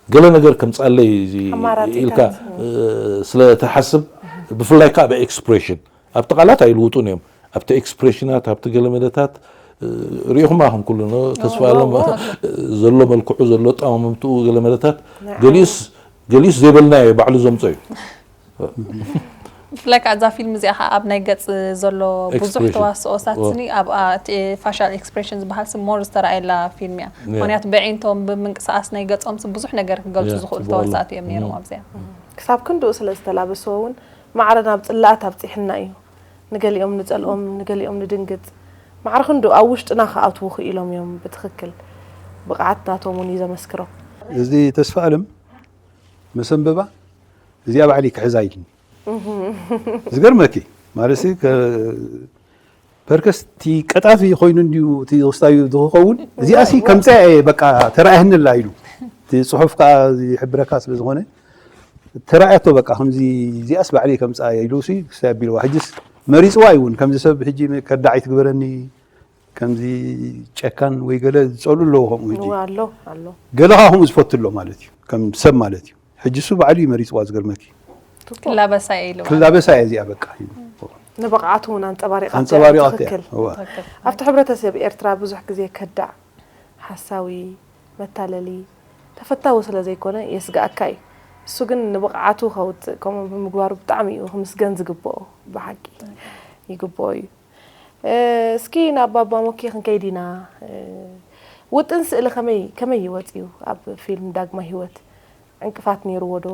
ገለ ነገር ከምጻለይ እዚ ኣማራጺታት። ኢልካ፣ እ፣ ስለ ትሓስብ ብፍላይ ከኣ ብኤክስፕሬሽን ኣብቲ ቃላት ኣይልውጡን እዮም። ኣብቲ ኤክስፕሬሽናት፣ ኣብቲ ገለ መደታት፣ እ፣ ሪኢኹም ኣኹም ኩሉ ኖ፣ ተስፋ እዎ፣ ኣለም እዎ። ዘሎ መልክዑ፣ ዘሎ ኣጠማምትኡ ገለ መደታት ናይ ገሊኡስ፣ ገሊኡስ ዘይበልናዮ ባዕሉ ዘምጾ እዩ። ብፍላይ ከዓ እዛ ፊልም እዚኣ ከዓ ኣብ ናይ ገጽ ዘሎ ብዙሕ ኤክስፕሬሽን። ተዋስኦ ሳትኒ እዎ። ኣብ፣ አ፣ እቲ ፋሻል ኤክስፕሬሽን ዝበሃል ስም ሞር ዝተረኣየላ ፊልም እያ። እያ። ምኽንያቱ ብዕንቶም ብምንቅስቃስ ናይ ገጾም ስም ብዙሕ ነገር ክገልጹ እያ፣ ዝኽእሉ ጽቡቕ ኣሎ። ተዋሳእቲ እዮም ነይሮም እም። ኣብዚኣ። ክሳብ ክንድኡ ስለ ዝተላበስዎ እውን ማዕረ ናብ ጽላኣት ኣብጺሕና እዩ። ንገሊኦም ንጸልኦም፣ ንገሊኦም ንድንግጽ። ማዕረ ክንድኡ ኣብ ውሽጥና ክኣትዉ ክኢሎም እዮም ብትኽክል። ብቕዓት ናቶም እውን እዩ ዘመስክሮ። እዚ ተስፋ ኣለም መሰንበባ እዚኣ ባዕሊ ክሕዛ ኢልኒ። ዝገርመኪ ማለት ሲ፣ ከ-፣ ፐርከስ እቲ ቀጣፊ ኮይኑ እንድዩ እቲ ክስታዩ ዝኸውን፣ እዚኣ ሲ ከምዚኣ እየ በቃ ተራእየኒ ኣላ ኢሉ። እቲ ጽሑፍ ከኣ ይሕብረካ ስለ ዝኾነ፣ ተራእያቶ በቃ ከምዚ፣ እዚኣስ ባዕሊ ከምጻ እየ ኢሉ ሲ ክስታይ ኣቢልዋ። ሕጂስ መሪጽዋ እዩ እውን፣ ከምዚ ሰብ ሕጂ ከዳዕ ይትግበረኒ፣ ከምዚ ጨካን ወይ ገለ ዝጸሉ ኣለዉ ከምኡ ሕጂ። እወ፣ ኣሎ፣ ኣሎ። ገለ ከኣ ከምኡ ዝፈቱ ኣሎ ማለት እዩ፣ ከም ሰብ ማለት እዩ። ሕጂ እሱ ባዕሉ እዩ መሪጽዋ ዝገርመኪ። ትክክል። ክላበሳ እየ ኢልዋ። ክላበሳ እየ እዚኣ በቃ። ንብቕዓቱ እውን ኣንጸባሪቓቶ እያ። ኣንጸባሪቓቶ እያ። ትክክል። እዋ። ትክክል። ኣብቲ ሕብረተሰብ ኤርትራ ብዙሕ ግዜ ከዳዕ፣ ሓሳዊ፣ መታለሊ፣ ተፈታዊ ስለ ዘይኮነ የስግኣካ እዩ። እሱ ግን ንብቕዓቱ ከውጽእ ከምኡ ብምግባሩ ብጣዕሚ እዩ ክምስገን ዝግብኦ። ብሓቂ ይግብኦ እዩ። እ፣ እስኪ ናብ ባባ ሞኬ ክንከይድ ኢና። እ፣ ውጥን ስእሊ ከመይ፣ ከመይ እዩ ወጺኡ ኣብ ፊልም ዳግማይ ህይወት? ዕንቅፋት ነይርዎ ዶ?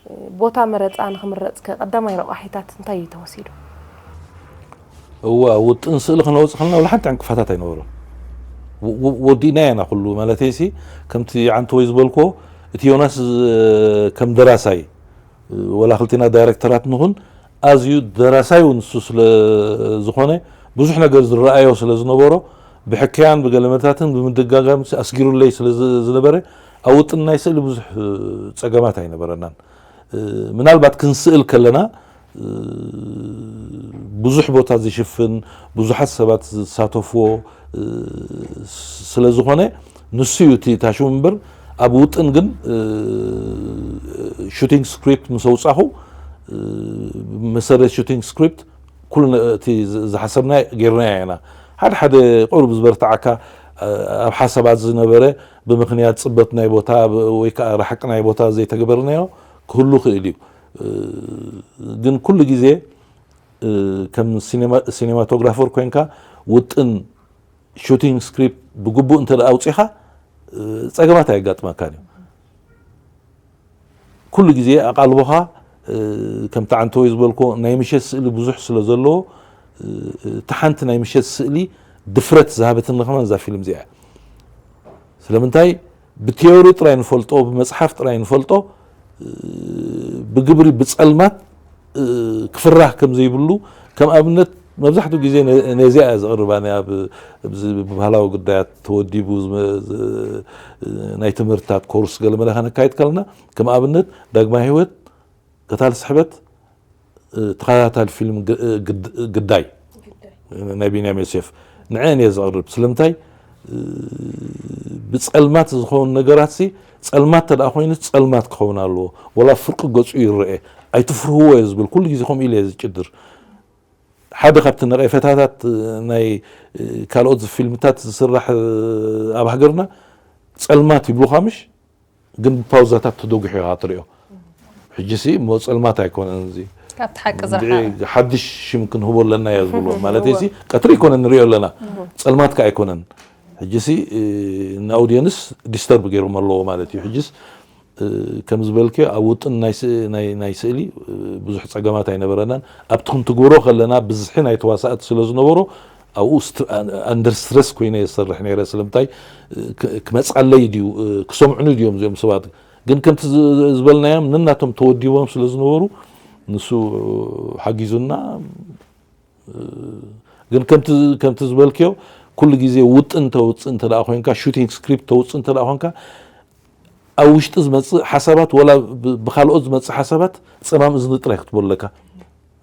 እ፣ ቦታ መረጻ ንኽምረጽከ ቀዳማይ ረቋሒታት እንታይ እዩ ተወሲዱ? እዋ፣ ውጥን ስእሊ ክነውጽእ ከለና ወላ ሓንቲ ዕንቅፋታት ኣይነበሮን። ወ-፣ ወ-፣ ወዲእናዮ ኢና ኩሉ። ማለተይሲ፣ ከምቲ ዓንተወይ ዝበልክዎ፣ እቲ ዮናስ፣ እ፣ ከም ደራሳይ፣ ወላ ክልቲና ዳይረክተራት ንኹን፣ ኣዝዩ ደራሳይ እውን ንሱ ስለ ዝኾነ፣ ብዙሕ ነገር ዝረኣዮ ስለ ዝነበሮ፣ ብሕክያን ብገለመታትን ብምድጋጋም ኣስጊሩለይ ስለ ዝ-፣ ዝነበረ፣ ኣብ ውጥን ናይ ስእሊ ብዙሕ፣ እ፣ ጸገማት ኣይነበረናን። እ፣ ምናልባት ክንስእል ከለና፣ እ፣ ብዙሕ ቦታ ዝሽፍን፣ ብዙሓት ሰባት ዝሳተፍዎ፣ እ፣ ስለ ዝኾነ፣ ንሱ እዩ እቲ ታሽሙ እምበር፣ ኣብ ውጥን ግን፣ እ፣ ሹቲንግ ስክሪፕት ምስ ኣውጻኹ፣ እ፣ መሰረት ሹቲንግ ስክሪፕት ኩሉ ነ-፣ እቲ ዝ-፣ ዝሓሰብናዮ ጌርናዮ ኢና። ሓደ ሓደ ቁሩብ ዝበርትዓካ፣ እ፣ ኣብ ሓሳባት ዝነበረ ብምኽንያት ጽበት ናይ ቦታ ብ-፣ ወይ ከኣ ርሕቂ ናይ ቦታ ዘይተገበርናዮ ክህሉ ይኽእል እዩ። ግን ኩሉ ግዜ ከም ሲኔማቶግራፈር ኮይንካ ውጥን፣ ሹቲንግ ስክሪፕት ብግቡእ እንተ ኣውፂኻ ፀገማት ኣየጋጥመካን እዩ። ኩሉ ግዜ ኣቓልቦኻ ከምቲ ዓንተወይ ዝበልኮ ናይ ምሸት ስእሊ ብዙሕ ስለ ዘለዎ እቲ ሓንቲ ናይ ምሸት ስእሊ ድፍረት ዝሃበትኒ ከማን እዛ ፊልም እዚኣ እያ። ስለምንታይ ብቲዮሪ ጥራይ ንፈልጦ፣ ብመጽሓፍ ጥራይ ንፈልጦ፣ ብግብሪ ብጸልማት ክፍራህ ከም ዘይብሉ ከም ኣብነት መብዛሕትኡ ግዜ ነዚኣ እያ ዘቕርባ። ናይ ኣብ ኣብዚ ብባህላዊ ጉዳያት ተወዲቡ ናይ ትምህርትታት ኮርስ ገለ መለ ከነካይድ ከለና ከም ኣብነት ዳግማይ ህይወት፣ ቀታል ስሕበት፣ ተኸታታሊ ፊልም ግዳይ ናይ ቢንያም ዮሴፍ ንዐን እየ ዘቕርብ። ስለምንታይ ብጸልማት ዝኸውን ነገራት ሲ ጸልማት ተደኣ ኮይኑ ጸልማት ክኸውን ኣለዎ። ወላ ፍርቂ ገጹ ይረአ ኣይትፍርህዎ እየ ዝብል። ኩሉ ግዜ ከምኡ ኢለ እየ ዝጭድር። ሓደ ካብቲ ነቐፈታታት ናይ ካልኦት ፊልምታት ዝስራሕ ኣብ ሃገርና ጸልማት ይብሉኻ ምሽ ግን ብፓውዛታት ተደጉሑ ኢኻ ትሪኦ። ሕጂ ሲ እሞ ጸልማት ኣይኮነን እዚ ካብቲ ሓቂ ዝረሓቐ ሓድሽ ሽም ክንህቦ ኣለና እያ ዝብሎ ማለት እዚ ቀትሪ ኣይኮነን ንሪኦ ኣለና ጸልማት ከ ኣይኮነን። ሕጂ ሲ ንኣውዲየንስ ዲስተርብ ገይሮም ኣለዎ ማለት እዩ። ሕጂስ ከም ዝበልክዮ ኣብ ውጥን ናይ ስእሊ ብዙሕ ጸገማት ኣይነበረናን። ኣብቲ ክንትግብሮ ከለና ብዝሒ ናይ ተዋሳእቲ ስለ ዝነበሮ ኣብኡ ኣንደር ስትረስ ኮይነ የሰርሕ ነይረ። ስለምንታይ ክመጻለይ ድዩ ክሰምዑኒ ድዮም እዚኦም ሰባት ግን ከምቲ ዝበልናዮም ነናቶም ተወዲቦም ስለ ዝነበሩ ንሱ ሓጊዙና። ግን ከምቲ ዝበልክዮ ኩሉ ግዜ ውጥን ተውፅእ እንተ ኮይንካ ሹቲንግ ስክሪፕት ተውፅእ እንተ ኮይንካ ኣብ ውሽጢ ዝመፅእ ሓሳባት ወላ ብካልኦት ዝመፅእ ሓሳባት ፀማም እዝኒ ጥራይ ክትበለካ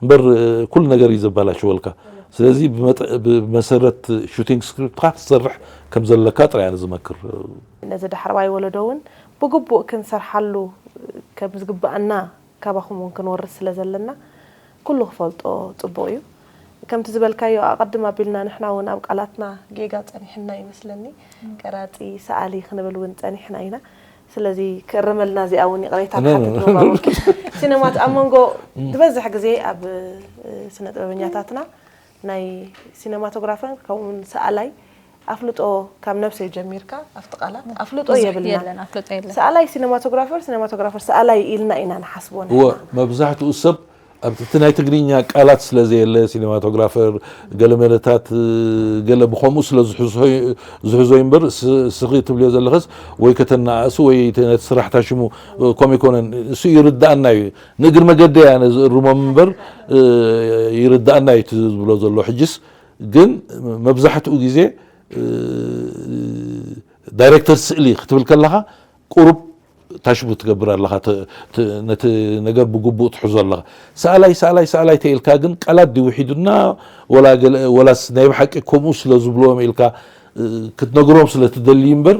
እምበር ኩሉ ነገር እዩ ዘባላሽወልካ። ስለዚ ብመሰረት ሹቲንግ ስክሪፕትካ ክትሰርሕ ከም ዘለካ ጥራይ ኣነ ዝመክር። ነዚ ዳሕረዋይ ወለዶ እውን ብግቡእ ክንሰርሓሉ ከም ዝግብኣና ካባኹም እውን ክንወርስ ስለ ዘለና ኩሉ ክፈልጦ ፅቡቕ እዩ። ከምቲ ዝበልካዮ ኣቐድም ኣቢልና ንሕና እውን ኣብ ቃላትና ጌጋ ፀኒሕና ይመስለኒ። ቀራፂ ሰኣሊ ክንብል እውን ፀኒሕና ኢና። ስለዚ ክእረመልና እዚኣ እውን ይቕሬታ ክሓትት መባወኪ ሲነማት ኣብ መንጎ ዝበዝሕ ግዜ ኣብ ስነ ጥበበኛታትና ናይ ሲነማቶግራፈር ከምኡውን ሰኣላይ ኣፍልጦ ካብ ነብሰይ ጀሚርካ ኣብቲ ቃላት ኣፍልጦ የብልና። ሰኣላይ ሲነማቶግራፈር፣ ሲነማቶግራፈር ሰኣላይ ኢልና ኢና ንሓስቦ። እወ መብዛሕትኡ ሰብ ኣብቲ ናይ ትግርኛ ቃላት ስለ ዘየለ ሲነማቶግራፈር ገለ መለታት ገለ ብኸምኡ ስለ ዝሕዞ እምበር ስኺ ትብልዮ ዘለኸስ ወይ ከተነኣእሱ ወይ ነቲ ስራሕታ ሽሙ ከምኡ ኣይኮነን። እሱ ይርድኣና እዩ። ንእግሪ መገዲ እያ ነዚ እርሞም እምበር ይርድኣና እዩ እቲ ዝብሎ ዘሎ። ሕጅስ ግን መብዛሕትኡ ግዜ ዳይሬክተር ስእሊ ክትብል ከለኻ ቁሩብ ታሽቡ ትገብር ኣለኻ፣ ነቲ ነገር ብግቡእ ትሕዞ ኣለኻ። ሰኣላይ ሰኣላይ ሰኣላይ ተኢልካ ግን ቃላት ድዩ ውሒዱና ወላስ ናይ ብሓቂ ከምኡ ስለ ዝብልዎም ኢልካ ክትነግሮም ስለ ትደሊ እምበር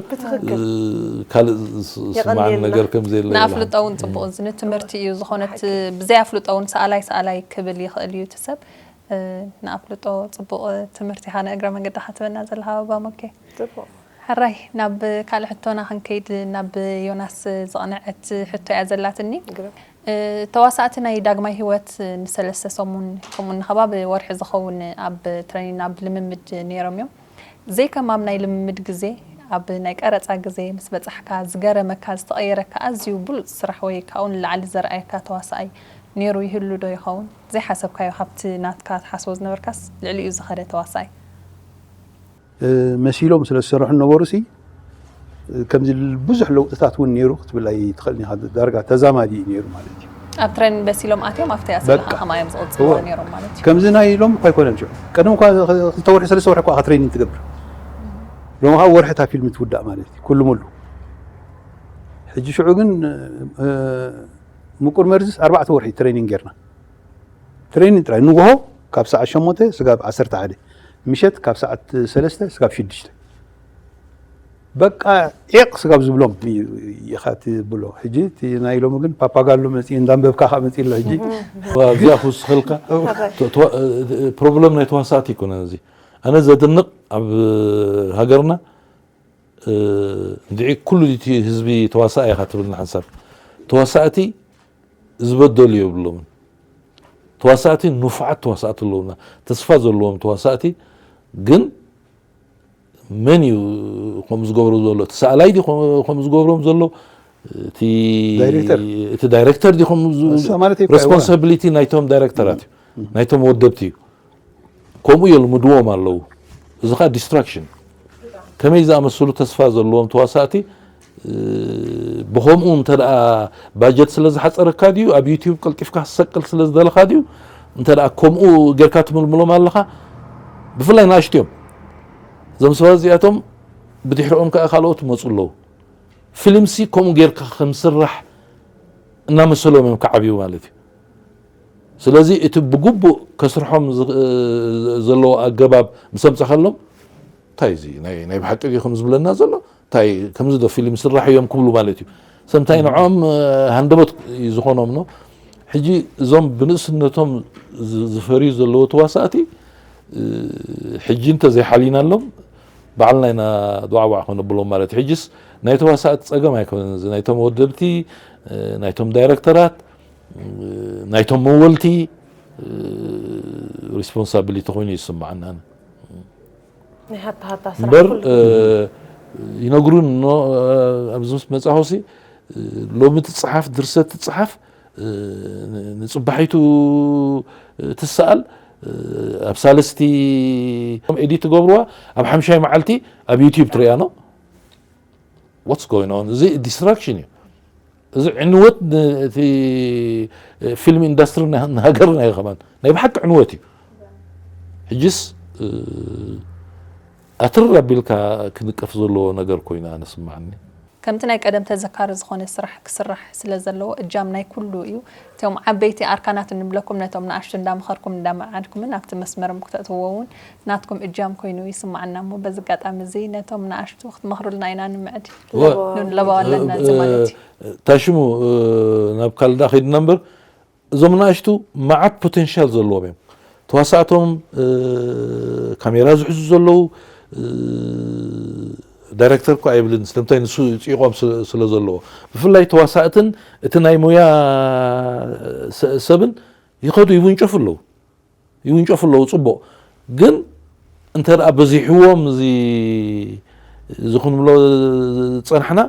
ካልእ ዝስማዓኒ ነገር ከም ዘየለ። ንኣፍልጦ እውን ፅቡቕ እዚ ንትምህርቲ እዩ ዝኾነ። ብዘይ ኣፍልጦ እውን ሰኣላይ ሰኣላይ ክብል ይኽእል እዩ እቲ ሰብ። ንኣፍልጦ ፅቡቕ ትምህርቲ ኢኻ ንእግረ መንገድኻ ትበና ዘለኻ ኣበባ ሞኬ። ሕራይ ናብ ካልእ ሕቶና ክንከይድ ናብ ዮናስ ዝቕንዐት ሕቶ እያ ዘላትኒ። ተዋሳእቲ ናይ ዳግማይ ህይወት ንሰለስተ ሰሙን ከምኡ ንኸባቢ ወርሒ ዝኸውን ኣብ ትሬኒን ኣብ ልምምድ ነይሮም እዮም። ዘይከም ኣብ ናይ ልምምድ ግዜ ኣብ ናይ ቀረፃ ግዜ ምስ በፃሕካ ዝገረመካ ዝተቐየረካ ኣዝዩ ብሉፅ ስራሕ ወይ ካብኡ ንላዕሊ ዘርኣየካ ተዋሳኣይ ነይሩ ይህሉ ዶ ይኸውን? ዘይሓሰብካዮ ካብቲ ናትካ ትሓስቦ ዝነበርካስ ልዕሊኡ ዝኸደ ተዋሳኣይ? መሲሎም ስለ ዝሰርሑ ነበሩ ሲ ከምዚ ብዙሕ ለውጥታት እውን ነይሩ ክትብል ኣይትኽእልን ኢኻ። ዳርጋ ተዛማዲ እዩ ነይሩ ማለት እዩ። ኣብ ትሬኒን በሲሎም ኣትዮም ኣብቲ ኣሰልኻ በቃ። ከማዮም ዝቕፅልዎ እወ። ነይሮም ማለት እዩ። ከምዚ ናይ ሎም እኳ ኣይኮነን ሽዑ። ቀደም እኳ ክልተ ወርሒ ሰለስተ ወርሒ እኳ ኢኻ ትሬኒን ትገብር። ሎም ከዓ ወርሒ እታ ፊልም ትውዳእ ማለት እዩ ኩሉ ሙሉ። ሕጂ ሽዑ ግን ምቁር መርዝስ ኣርባዕተ ወርሒ ትሬኒን ጌርና። ትሬኒን ጥራይ ንግሆ ካብ ሰዓት ሸሞንተ ስጋብ ዓሰርተ ሓደ ምሸት ካብ ሰዓት ሰለስተ ስጋብ ሽዱሽተ በቃ ዒቕ ስጋብ ዝብሎም ኢኻ ትብሎ። ሕጂ እቲ ናይ ሎሚ ግን ፓፓጋሎ መፂኡ እንዳንበብካ ከዓ መፂኡ ኣሎ ሕጂ። እዚኣ ክውስኸልካ ፕሮብለም ናይ ተዋሳእቲ ኣይኮነን እዚ። ኣነ ዘድንቕ ኣብ ሃገርና እንድዒ ኩሉ እቲ ህዝቢ ተዋሳኣይ ኢኻ ትብል ንሓንሳብ ተዋሳእቲ ዝበደሉ የብሎምን። ተዋሳእቲ፣ ንፉዓት ተዋሳእቲ ኣለውና፣ ተስፋ ዘለዎም ተዋሳእቲ። ግን መን እዩ ከምኡ ዝገብሮ ዘሎ? እቲ ሰኣላይ ድዩ ከምኡ ዝገብሮም ዘሎ? እቲ ዳይሬክተር። እቲ ዳይሬክተር ድዩ ከምኡ ዝ- እሱ ማለት እኮ ሬስፖንሲቢሊቲ ናይቶም ዳይሬክተራት እዩ፣ ናይቶም ወደብቲ እዩ። ከምኡ የልምድዎም ኣለዉ። እዚ ኸዓ ዲስትራክሽን። ከመይ ዝኣመሰሉ ተስፋ ዘለዎም ተዋሳእቲ፣ እ፣ ብኸምኡ እንተ ደኣ ባጀት ስለ ዝሓጸረካ ድዩ፣ ኣብ ዩቲዩብ ቀልጢፍካ ክትሰቅል ስለ ዝደለኻ ድዩ፣ እንተ ደኣ ከምኡ ጌርካ ትምልምሎም ኣለኻ? ብፍላይ ንኣሽቱ እዮም። እዞም ሰባት እዚኣቶም ብድሕሪኦም ከኣ ካልኦት ይመጹ ኣለዉ። ፊልምሲ ከምኡ ጌርካ ከም ስራሕ እናመሰሎም እዮም ክዓብዩ ማለት እዩ። ስለዚ እቲ ብግቡእ ከስርሖም ዝ- ዘለዎ ኣገባብ ምስ ኣምጻእካሎም፣ እንታይ እዚ ናይ ናይ ብሓቂ ድዩ ከም ዝብለና ዘሎ? እንታይ ከምዚ ዶ ፊልም ስራሕ እዮም ክብሉ ማለት እዩ። ሰምታይ ንዕኦም፣ እ፣ ሃንደበት እዩ ዝኾኖም ነው። ሕጂ እዞም ብንእስነቶም ዝ- ዝፈርዩ ዘለዉ ተዋሳእቲ፣ እ፣ ሕጂ እንተዘይሓሊናሎም ባዕልና ኢና ዷዕዋዕ ከነብሎም ማለት እዩ። ሕጂስ ናይ ተዋሳእቲ ጸገም ኣይኮነን፣ እዚ ናይቶም ወደብቲ፣ እ፣ ናይቶም ዳይረክተራት፣ እ፣ ናይቶም መወልቲ፣ እ፣ ሪስፖንሳቢሊቲ ኮይኑ ይስምዓና። ናይ ሃታ ሃታ ስራሕ እምበር ኩሉ እ፣ ይነግሩን ኖ፣ እ፣ ኣብዚ ምስ መጻኹሲ፣ እ፣ ሎሚ ትጽሓፍ፣ ድርሰት ትጽሓፍ፣ እ፣ ን- ንጽባሒቱ ትሰኣል፣ እ፣ ኣብ ሳልስቲ ኤዲት ትገብርዋ፣ ኣብ ሓምሻይ መዓልቲ ኣብ ዩቲዩብ ትሪኣ ነው። What's going on? እዚ ዲስትራክሽን እዩ። እዚ ዕንወት ን- እቲ ፊልም ኢንዱስትሪ ና- ንሃገርና እዩ ከማን ናይ ብሓቂ ዕንወት እዩ። ሕጅስ፣ እ፣ ኣትር ኣቢልካ ክንቀፍ ዘለዎ ነገር ኮይኑ ኣነ ስምዓኒ። ከምቲ ናይ ቀደም ተዘካሪ ዝኾነ ስራሕ ክስራሕ ስለ ዘለዎ እጃም ናይ ኩሉ እዩ። እቶም ዓበይቲ ኣርካናት እንብለኩም ነቶም ንኣሽቱ እንዳመኸርኩም እንዳመዓድኩምን ኣብቲ መስመርም ክተእትዎ እውን ናትኩም እጃም ኮይኑ ይስምዓና። እሞ በዚ ኣጋጣሚ እዚ ነቶም ንኣሽቱ ክትመኽሩልና ኢና ንምዕድ። ወ- ን- ለባዋ ኣለና እዚ ማለት እዩ። ታሽሙ፣ እ፣ ናብ ካልእ ዳ ከይድና እምበር እዞም ንኣሽቱ መዓት ፖቴንሻል ዘለዎም እዮም። ተዋሳእቶም፣ እ፣ ካሜራ ዝሕዙ ዘለዉ፣ እ፣ ዳይሬክተር እኮ ኣይብልን፣ ስለምንታይ ንሱ ይፅይቖም ስለ- ስለ ዘለዎ። ብፍላይ ተዋሳእትን እቲ ናይ ሙያ ሰ- ሰብን ይኸዱ ይውንጨፉ ኣለዉ፣ ይውንጨፉ ኣለዉ። ፅቡቕ ግን እንተ ደኣ በዚሕዎም እዚ እዚ ክንብሎ ዝፀናሕና፣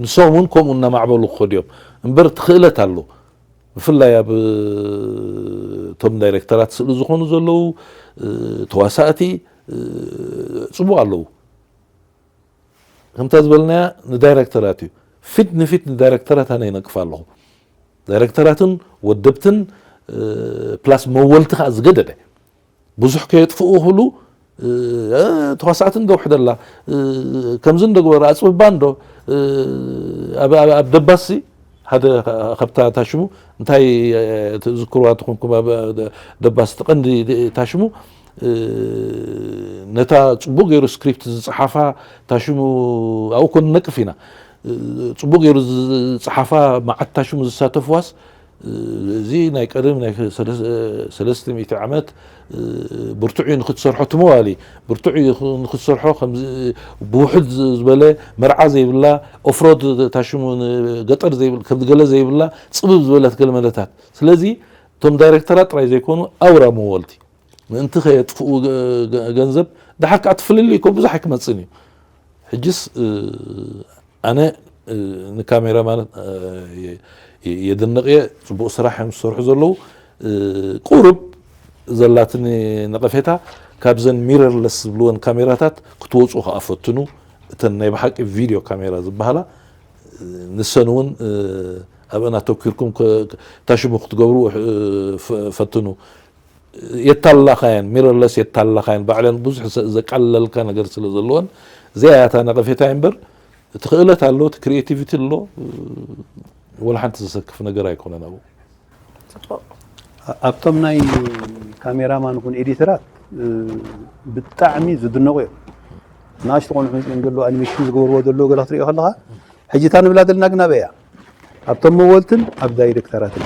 ንሶም እውን ከምኡ እናማዕበሉ ክኸዱ እዮም እምበር እቲ ክእለት ኣሎ። ብፍላይ ኣብ እቶም ዳይሬክተራት ስእሊ ዝኾኑ ዘለዉ ተዋሳእቲ ፅቡቕ ኣለዉ። ከምታ ዝበልናያ ንዳይሬክተራት እዩ። ፊት ንፊት ንዳይሬክተራት ኣነ ይነቅፍ ኣለኹ። ዳይሬክተራትን ወደብትን ፕላስ መወልቲ ከዓ ዝገደደ ብዙሕ ከየጥፍኡ ክብሉ ተዋሳእትን ደውሕደላ ከምዚ እንደግበሩ ኣፅብባ እንዶ ኣብ ደባሲ ሓደ ካብታ ታሽሙ እንታይ ትዝክርዋ ትኾንኩም ኣብ ደባሲ ትቐንዲ ታሽሙ ነታ ፅቡቅ ገይሩ ስክሪፕት ዝፀሓፋ ታሽሙ ኣብኡ ኮን ነቅፍ ኢና ፅቡቅ ገይሩ ዝፀሓፋ መዓት ታሽሙ ዝሳተፍዋስ እዚ ናይ ቀደም ናይ ሰለስተ ሚእቲ ዓመት ብርቱዕ እዩ ንክትሰርሖ ትመዋሊ ብርቱዕ እዩ ንክትሰርሖ ከምዚ ብውሕድ ዝበለ መርዓ ዘይብላ ኦፍሮድ ታሽሙ ገጠር ዘይብል ከምዚ ገለ ዘይብላ ፅብብ ዝበለት ገለ መለታት ስለዚ እቶም ዳይሬክተራት ጥራይ ዘይኮኑ ኣውራ መወልቲ ምእንቲ ከየጥፍኡ ገንዘብ ደሓር ከዓ ትፍልልይ እኮ ብዙሕ ኣይክመፅን እዩ ሕጅስ ኣነ ንካሜራ ማለት የድንቕ እየ ፅቡቅ ስራሕ እዮም ዝሰርሑ ዘለዉ ቁሩብ ዘላትኒ ነቐፌታ ካብዘን ሚረርለስ ዝብልወን ካሜራታት ክትወፁ ከዓ ፈትኑ እተን ናይ ብሓቂ ቪድዮ ካሜራ ዝበሃላ ንሰን እውን ኣብአን ኣተኪርኩም ታሽሙ ክትገብሩ ፈትኑ የታላኻየን ሚረርለስ የታላኻየን ባዕለን ብዙሕ ዘቃለልካ ነገር ስለ ዘለወን እዚኣ ያታ ነቐፌታ እምበር እቲ ክእለት ኣሎ እቲ ክሪኤቲቪቲ ኣሎ ወላ ሓንቲ ዘሰክፍ ነገር ኣይኮነን ኣብኡ ኣብቶም ናይ ካሜራማን ኹን ኤዲተራት ብጣዕሚ ዝድነቑ እዮም ናሽቲ ቆልዑ መፅኦም ዘሎ ኣኒሜሽን ዝገብርዎ ዘለዉ ገለ ክትሪኦ ከለኻ ሕጂ እታ ንብላ ዘለና ግን ኣበይ እያ ኣብቶም መወልትን ኣብ ዳይሬክተራትን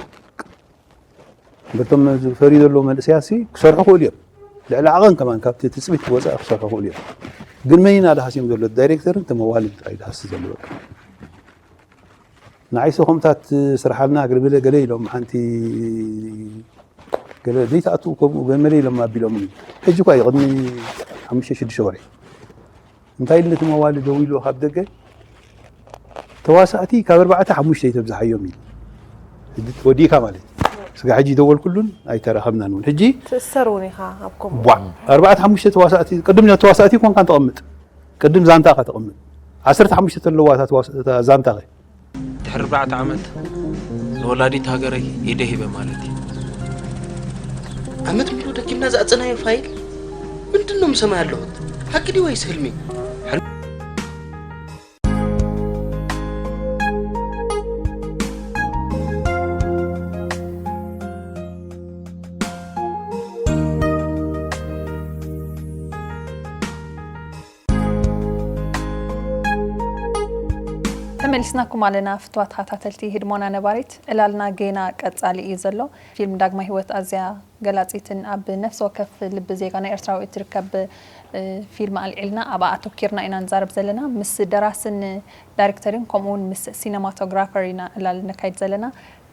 እምበርቶም ዝፈርዩ ዘለዉ መንእሰያሲ ክሰርሑ ክእሉ እዮም ልዕሊ ዓቐን ከማን ካብቲ ትፅቢት ወፃኢ ክሰርሑ ክእሉ እዮም ግን መን ኢና ድሃስዮም ዘሎ ዳይሬክተርን ተመዋልን ጥራይ ድሃስ ዘሎ በቃ ንዓይሲ ከምታት ስርሓልና ግርብለ ገለ ኢሎም ሓንቲ ገለ ዘይተኣትዉ ከምኡ ገመለ ኢሎም ኣቢሎም። ሕጂ እኳ እዩ ቅድሚ ሓሙሽተ ሽዱሽተ ወርሒ እንታይ ኢሉ ነቲ መዋሊ ደው ኢሉ ካብ ደገ ተዋሳእቲ ካብ ኣርባዕተ ሓሙሽተ ተብዝሓዮም ኢሉ። ሕጂ ወዲእካ ማለት እዩ። ስጋ ሕጂ ደወልኩሉን ኣይተራኸብናን እውን። ሕጂ ትእሰር እውን ኢኻ ኣብ ከምኡ። ቧዕ፣ ኣርባዕተ ሓሙሽተ ተዋሳእቲ ቅድም ተዋሳእቲ ኮንካ ተቐምጥ፣ ቅድም ዛንታ ከተቐምጥ፣ ዓሰርተ ሓሙሽተ ተለዋ እታ ተዋስ- እታ ዛንታ ድሕሪ ኣርባዕተ ዓመት ንወላዲት ሃገረይ ኢደ ሂበ ማለት እዩ። ዓመት ሙሉ ደጊምና ዝኣጸናዮ ፋይል ምንድን ነው ምሰማይ ኣለኹት? ሓቂ ድዩ ወይስ ህልሚ? ተመሊስናኩም ኣለና ፍትዋ ተኸታተልቲ ህድሞና ነባሪት። ዕላልና ጌና ቀጻሊ እዩ ዘሎ። ፊልም ዳግማይ ህይወት ኣዝያ ገላጺትን ኣብ ነፍሲ ወከፍ ልቢ ዜጋ ናይ ኤርትራዊ እትርከብ ፊልም ኣልዒልና ኣብኣ ኣተኪርና ኢና ንዛረብ ዘለና። ምስ ደራስን ዳይሬክተርን ከምኡ እውን ምስ ሲነማቶግራፈር ኢና ዕላል ነካይድ ዘለና።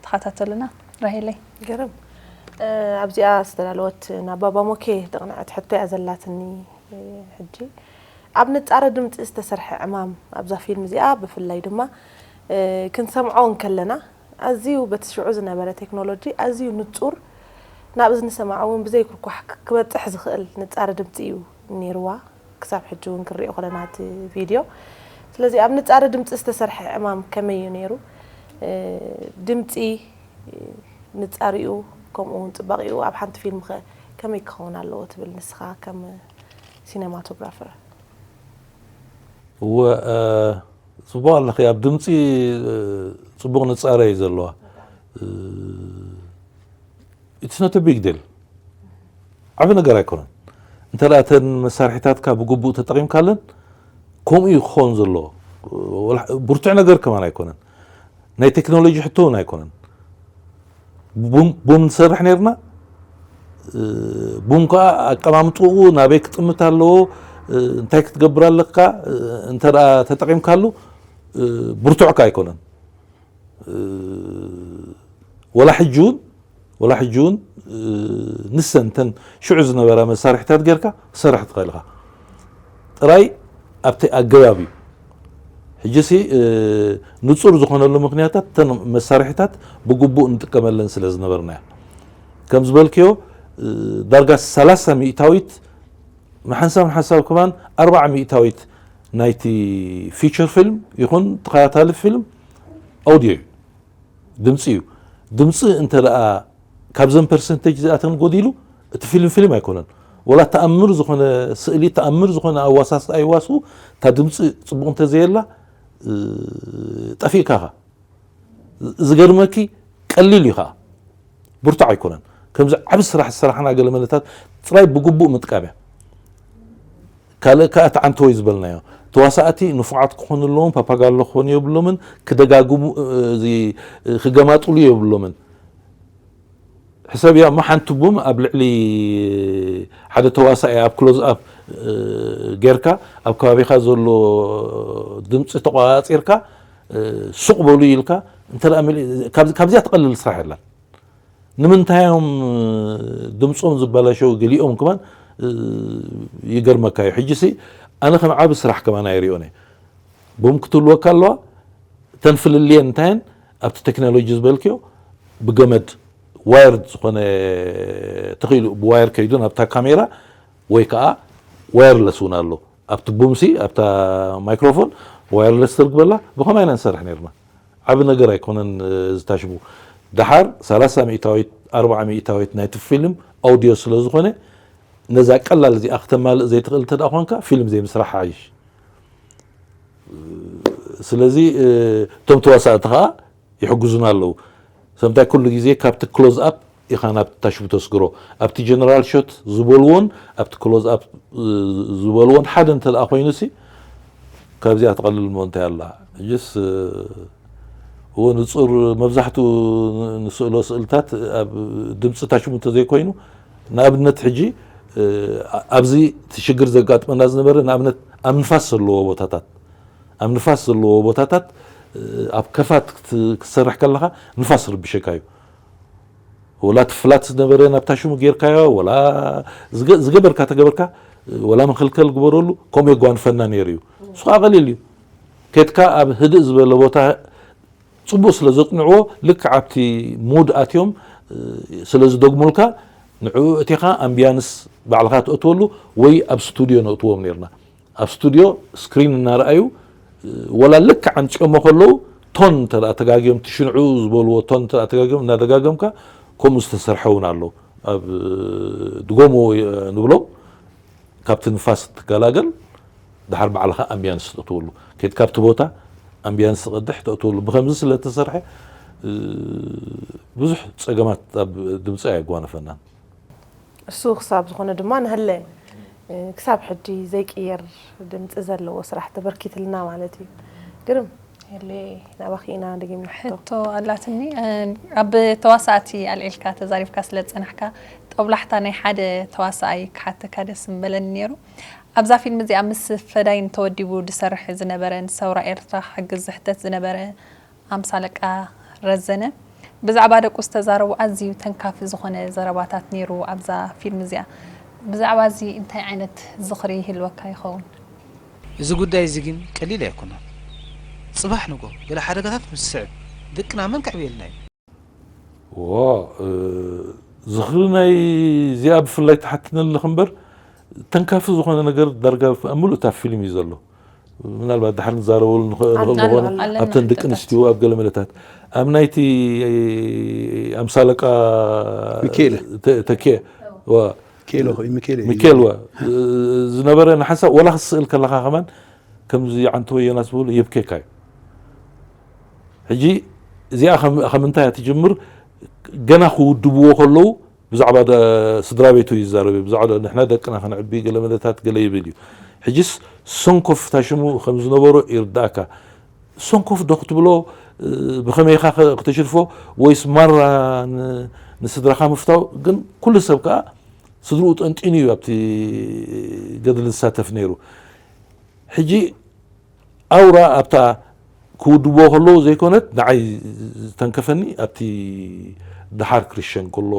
ተኸታተሉና። ራሄለይ። ገርም ኣብዚኣ ዝተዳለወት ናብ ባባ ሞኬ ተቕንዐት ሕቶ እያ ዘላትኒ። ሕጂ ኣብ ንጻረ ድምፂ ዝተሰርሐ ዕማም ኣብዛ ፊልም እዚኣ ብፍላይ ድማ ክንሰምዖ እንከለና ኣዝዩ በቲ ሽዑ ዝነበረ ቴክኖሎጂ ኣዝዩ ንጹር ናብ እዝኒ ሰማዒ እውን ብዘይ ኩርኳሕ ክበጽሕ ዝኽእል ንጻረ ድምፂ እዩ ነይርዋ። ክሳብ ሕጂ እውን ክንሪኦ ከለና እቲ ቪድዮ። ስለዚ ኣብ ንጻረ ድምፂ ዝተሰርሐ ዕማም ከመይ እዩ ነይሩ? ድምፂ ንጻሪኡ ከምኡ እውን ጽባቂኡ ኣብ ሓንቲ ፊልም ከ ከመይ ክኸውን ኣለዎ ትብል ንስኻ ከም ሲኔማቶግራፈር? እወ ጽቡቕ ኣለኺ። ኣብ ድምፂ ጽቡቕ ንጻረ እዩ ዘለዋ። It's not a big deal። ዓቢ ነገር ኣይኮነን። እንተ ደኣ እተን መሳርሒታትካ ብግቡእ ተጠቒምካለን ከምኡ እዩ ክኸውን ዘለዎ። ብርቱዕ ነገር ከማን ኣይኮነን። ናይ ቴክኖሎጂ ሕቶ እውን ኣይኮነን። ቡም ንሰርሕ ነርና። ቡም ከዓ ኣቀማምጥኡ ናበይ ክጥምት ኣለዎ፣ እንታይ ክትገብር ኣለካ እንተ ደኣ ተጠቒምካሉ ብርቱዕካ ኣይኮነን። ወላ ሕጂ እውን ወላ ሕጂ እውን ንሰን እተን ሽዑ ዝነበራ መሳርሒታት ጌርካ ክሰርሕ ትኽእል ኢኻ። ጥራይ ኣብቲ ኣገባብ እዩ። ሕጂሲ ንጹር ዝኾነሉ ምኽንያታት እተን መሳርሒታት ብግቡእ ንጥቀመለን ስለ ዝነበርና እያ። ከም ዝበልክዮ ዳርጋ ሰላሳ ሚእታዊት ንሓንሳብ ንሓንሳብ ከማን ኣርብዓ ሚእታዊት ናይቲ ፊቸር ፊልም ይኹን ተኸታታሊ ፊልም ኣውድዮ እዩ፣ ድምፂ እዩ። ድምፂ እንተ ደኣ ካብዘን ፐርሰንቴጅ እዚኣተን ጎዲሉ እቲ ፊልም ፊልም ኣይኮነን። ወላ ተኣምር ዝኾነ ስእሊ፣ ተኣምር ዝኾነ ኣዋሳስኣ ይዋስኡ፣ እታ ድምፂ ፅቡቕ እንተዘየላ ጠፊእካ ኢኻ። ዝገርመኪ ቀሊል እዩ ከዓ፣ ብርቱዕ ኣይኮነን። ከምዚ ዓቢ ስራሕ ዝሰራሕና ገለ መለታት ጥራይ ብግቡእ ምጥቃም እያ። ካልእ ከዓ እቲ ዓንተወይ ዝበልናዮ ተዋሳእቲ ንፉዓት ክኾኑ ኣለዎም፣ ፓፓጋሎ ክኾኑ የብሎምን፣ ክደጋግሙ እዚ ክገማጥሉ የብሎምን። ሕሰብ እያ እሞ ሓንቲ ቡም ኣብ ልዕሊ ሓደ ተዋሳኢ ኣብ ክሎዝ ኣፕ ጌርካ ኣብ ከባቢኻ ዘሎ ድምፂ ተቆፃፂርካ ሱቕ በሉ ኢልካ እንተ ደኣ መሊ- ካብ- ካብዚኣ ትቐልል ስራሕ የላን። ንምንታይ እዮም ድምፆም ዝበላሸው ገሊኦም ከማን ይገርመካ እዩ። ሕጂ ሲ ኣነ ከም ዓቢ ስራሕ ከማን ኣይሪኦን እየ። ቡም ክትህልወካ ኣለዋ። እተን ፍልልየን እንታየን ኣብቲ ቴክኖሎጂ ዝበልክዮ ብገመድ ዋየርድ ዝኾነ ተኽኢሉ ብዋየር ከይዱ ናብታ ካሜራ ወይ ከዓ ዋየርለስ እውን ኣሎ። ኣብቲ ቡምሲ ኣብታ ማይክሮፎን ዋየርለስ ተርግበላ ብኸማይ ኢና ንሰርሕ ነርና። ዓቢ ነገር ኣይኮነን። ዝታሽቡ ደሓር ሰላሳ ሚእታዊት ኣርባዓ ሚእታዊት ናይቲ ፊልም ኣውድዮ ስለ ዝኾነ ነዛ ቀላል እዚኣ ክተማልእ ዘይትኽእል እንተ ደኣ ኮንካ ፊልም ዘይምስራሕ ሓይሽ። ስለዚ እቶም ተዋሳእቲ ከዓ ይሕግዙና ኣለዉ። ሰምታይ ኩሉ ግዜ ካብቲ ክሎዝ ኣፕ ኢኻ ናብቲ ታሽቡ ተስግሮ። ኣብቲ ጀነራል ሾት ዝበልዎን ኣብቲ ክሎዝ ኣፕ ዝበልዎን ሓደ እንተ ደኣ ኮይኑሲ ካብዚኣ ትቐልል እሞ እንታይ ኣላ? ሕጅስ እዎ ንጹር መብዛሕትኡ ንስእሎ ስእልታት ኣብ ድምፂ ታሽቡ እንተዘይኮይኑ ንኣብነት ሕጂ ኣብዚ እቲ ሽግር ዘጋጥመና ዝነበረ ንኣብነት ኣብ ንፋስ ዘለዎ ቦታታት ኣብ ንፋስ ዘለዎ ቦታታት ኣብ ከፋት ክት- ክትሰርሕ ከለኻ ንፋስ ርብሸካ እዩ። ወላ እቲ ፍላት ዝነበረ ናብታ ሽሙ ጌርካዮ፣ ወላ ዝገ- ዝገበርካ ተገበርካ፣ ወላ መኸልከል ግበረሉ፣ ከምኡ የጓንፈና ነይሩ እዩ። እሱ ከዓ ቀሊል እዩ። ኬድካ ኣብ ህድእ ዝበለ ቦታ ጽቡቅ ስለ ዘጽንዕዎ፣ ልክዕ ኣብቲ ሙድ ኣትዮም ስለ ዝደግሙልካ፣ ንዕኡ እቲኻ ኣምቢያንስ ባዕልኻ ትእትወሉ፣ ወይ ኣብ ስቱድዮ ነእትዎም ነርና። ኣብ ስቱድዮ ስክሪን እናረኣዩ፣ ወላ ልክዕ ኣምጺኦሞ ከለዉ፣ ቶን እንተ ተጋግዮም፣ ትሽንዑ ዝበልዎ ቶን እንተ ተጋግዮም እናደጋገምካ፣ ከምኡ ዝተሰርሐ እውን ኣሎ። ኣብ ድጎሞ ንብሎም፣ ካብቲ ንፋስ ትገላገል፣ ድሓር ባዕልኻ ኣምቢያንስ ተእትወሉ። ከይድ ካብቲ ቦታ ኣምቢያንስ ትቐድሕ ተእትወሉ። ብኸምዚ ስለ እተሰርሐ፣ ብዙሕ ጸገማት ኣብ ድምጺ ኣየጓነፈናን። እሱ ክሳብ ዝኾነ ድማ ንሀለ ክሳብ ሕጂ ዘይቅየር ድምፂ ዘለዎ ስራሕ ተበርኪትልና ማለት እዩ። ግርም። የለ ናባኺ ኢና ደጊምና ሕቶ። ሕቶ ኣላትኒ። ኣብ ተዋሳእቲ ኣልዒልካ ተዛሪብካ ስለ ዝፀናሕካ፣ ጦብላሕታ ናይ ሓደ ተዋሳኣይ ክሓተካ ደስ ምበለኒ ነይሩ። ኣብዛ ፊልም እዚኣ ምስ ፈዳይን ተወዲቡ ዝሰርሕ ዝነበረ፣ ንሰውራ ኤርትራ ክሕግዝ ዝሕተት ዝነበረ ኣምሳ ኣለቃ ረዘነ ብዛዕባ ደቁ ዝተዛረቦ ኣዝዩ ተንካፊ ዝኾነ ዘረባታት ነይሩ ኣብዛ ፊልም እዚኣ። ብዛዕባ እዚ እንታይ ዓይነት ዝኽሪ ይህልወካ ይኸውን? እዚ ጉዳይ እዚ ግን ቀሊል ኣይኮነን። ጽባሕ ንጎ ገለ ሓደጋታት ምስ ስዕብ ደቅና መን ከዕብየልና እዩ? ዋ ዝኽሪ ናይ እዚኣ ብፍላይ ተሓትነልኽ እምበር፣ ተንካፊ ዝኾነ ነገር ዳርጋ ኣብ ምሉእ እታ ፊልም እዩ ዘሎ። ምናልባት ድሓር ንዛረበሉ ንኽእል ኣሎ፣ ዝኾነ ኣሎ። ኣብተን ደቂ ኣንስትዮ ኣብ ገለ መለታት ኣብ ናይቲ ኣምሳ ኣለቃ ሚካኤል። ተ- ተኪኤ ዋ ኬሎ ኾይ ሚካኤል እዩ። ሚካኤል ዋ ዝነበረ ንሓንሳብ ወላ ክትስእል ከለኻ ከማን ከምዚ ዓንተወ ዮናስ ዝብሉ የብኬካ እዩ። ሕጂ እዚኣ ከም- ከም እንታይ እያ ትጅምር? ገና ክውድብዎ ከለዉ ብዛዕባ ደ- ስድራ ቤቱ ይዛረብ እዩ። ብዛዕባ ንሕና ደቅና ከነዕቢ ገለ መለታት ገለ ይብል እዩ። ሕጂስ ሰንኮፍ ታሽሙ ከም ዝነበሮ ይርዳእካ። ሰንኮፍ ዶ ክትብሎ ብኸመይኻ ክተሽርፎ ወይስ ማራ ን- ንስድራኻ ምፍታው? ግን ኩሉ ሰብ ከዓ ስድርኡ ጠንጢኑ እዩ ኣብቲ ገድሊ ዝሳተፍ ነይሩ። ሕጂ ኣውራ ኣብታ ክውድብዎ ከለዉ ዘይኮነት ንዓይ ዝተንከፈኒ ኣብቲ ድሓር ክሪሸን ከሎ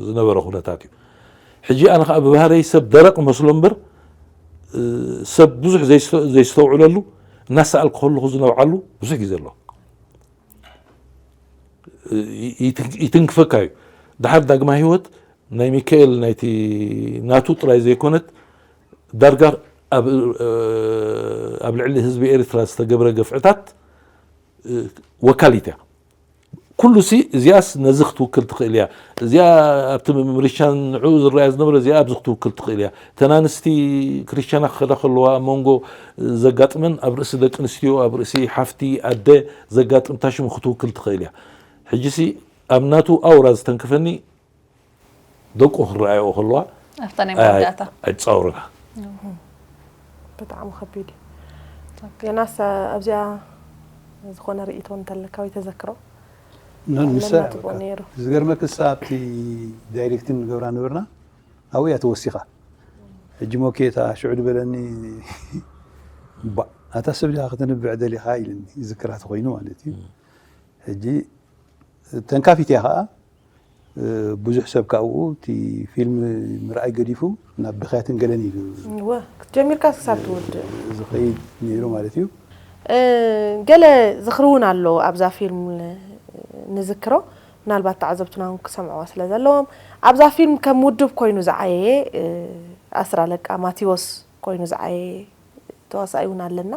ዝነበረ ኩነታት እዩ። ሕጂ ኣነ ከዓ ብባህረይ ሰብ ደረቕ መስሎ እምበር ሰብ ብዙሕ ዘይስተ- ዘይስተውዕለሉ እናሰኣልኩ ከለኹ ዝነብዓሉ ብዙሕ ግዜ ኣሎ። ይትንክፈካ እዩ። ድሓር ዳግማይ ህይወት ናይ ሚካኤል ናይቲ ናቱ ጥራይ ዘይኮነት ዳርጋ ኣብ ልዕሊ ህዝቢ ኤርትራ ዝተገብረ ገፍዕታት ወካሊት እያ። ኩሉ ሲ እዚኣስ ነዚ ክትውክል ትኽእል እያ። እዚኣ ኣብቲ ምርሻን ንዕኡ ዝረኣያ ዝነበረ እዚኣ ኣብዚ ክትውክል ትኽእል እያ። ተናንስቲ ክርስትያና ክኸዳ ከለዋ ኣብ መንጎ ዘጋጥመን ኣብ ርእሲ ደቂ ኣንስትዮ ኣብ ርእሲ ሓፍቲ ኣደ ዘጋጥም ታሽሙ ክትውክል ትኽእል እያ። ሕጂ ሲ ኣብ ናቱ ኣውራ ዝተንከፈኒ ደቁ ክረኣይኦ ከለዋ ኣብታ ናይ መወዳእታ ኣይፃውርና። ብጣዕሚ ከቢድ እዩ። ዮናስ ኣብዚኣ ዝኾነ ርእይቶ እንተለካ ወይ ተዘክሮ ኖ፣ ንሳ ኣለና ትብኦ ነይሩ። ዝገርመክስ ኣብቲ ዳይሬክቲንግ ንገብራ ነበርና ኣብኡ እያ ተወሲኻ። ሕጂ ሞኬታ ሽዑ ዝበለኒ ባ ኣታ ሰብ ዲኻ ከተንብዕ ደሊኻ ኢልኒ። ይዝክራ ተኮይኑ ማለት እዩ። ሕጂ ተንካፊት እያ ከዓ ብዙሕ ሰብ ካብኡ እቲ ፊልም ምርኣይ ገዲፉ ናብ ብኽያትን ገለን እዩ እወ ክትጀሚርካ ክሳብ ትውድእ ዝኸይድ ነይሩ ማለት እዩ። ገለ ዝኽሪ እውን ኣሎ ኣብዛ ፊልም ንዝክሮ ምናልባት ተዓዘብትና እውን ክሰምዕዋ ስለ ዘለዎም ኣብዛ ፊልም ከም ውድብ ኮይኑ ዝዓየየ ኣስር ኣለቃ ማቴዎስ ኮይኑ ዝዓየየ ተዋሳኢ እውን ኣለና።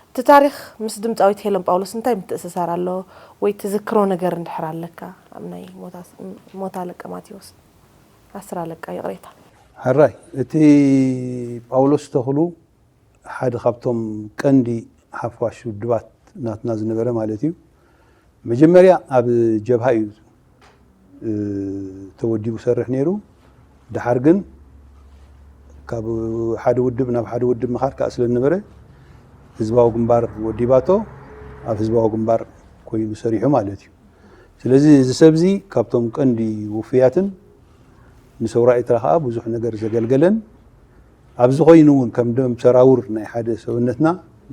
እቲ ታሪኽ ምስ ድምፃዊት ሄለን ጳውሎስ እንታይ ምትእስሳር ኣለዎ ወይ ትዝክሮ ነገር እንድሕር ኣለካ ኣብ ናይ ሞት ኣለቃ ማቴዎስ ኣስር ኣለቃ ይቕሬታ። ሕራይ እቲ ጳውሎስ ተኽሉ ሓደ ካብቶም ቀንዲ ሓፋሽ ውድባት ናትና ዝነበረ ማለት እዩ። መጀመርያ ኣብ ጀብሃ እዩ ተወዲቡ ሰርሕ ነይሩ። ድሓር ግን ካብ ሓደ ውድብ ናብ ሓደ ውድብ ምኻድ ከዓ ስለ ዝነበረ ህዝባዊ ግንባር ወዲባቶ ኣብ ህዝባዊ ግንባር ኮይኑ ሰሪሑ ማለት እዩ። ስለዚ እዚ ሰብ እዚ ካብቶም ቀንዲ ውፍያትን ንሰውራ ኤርትራ ከዓ ብዙሕ ነገር ዘገልገለን ኣብዚ ኮይኑ እውን ከም ደም ሰራውር ናይ ሓደ ሰብነትና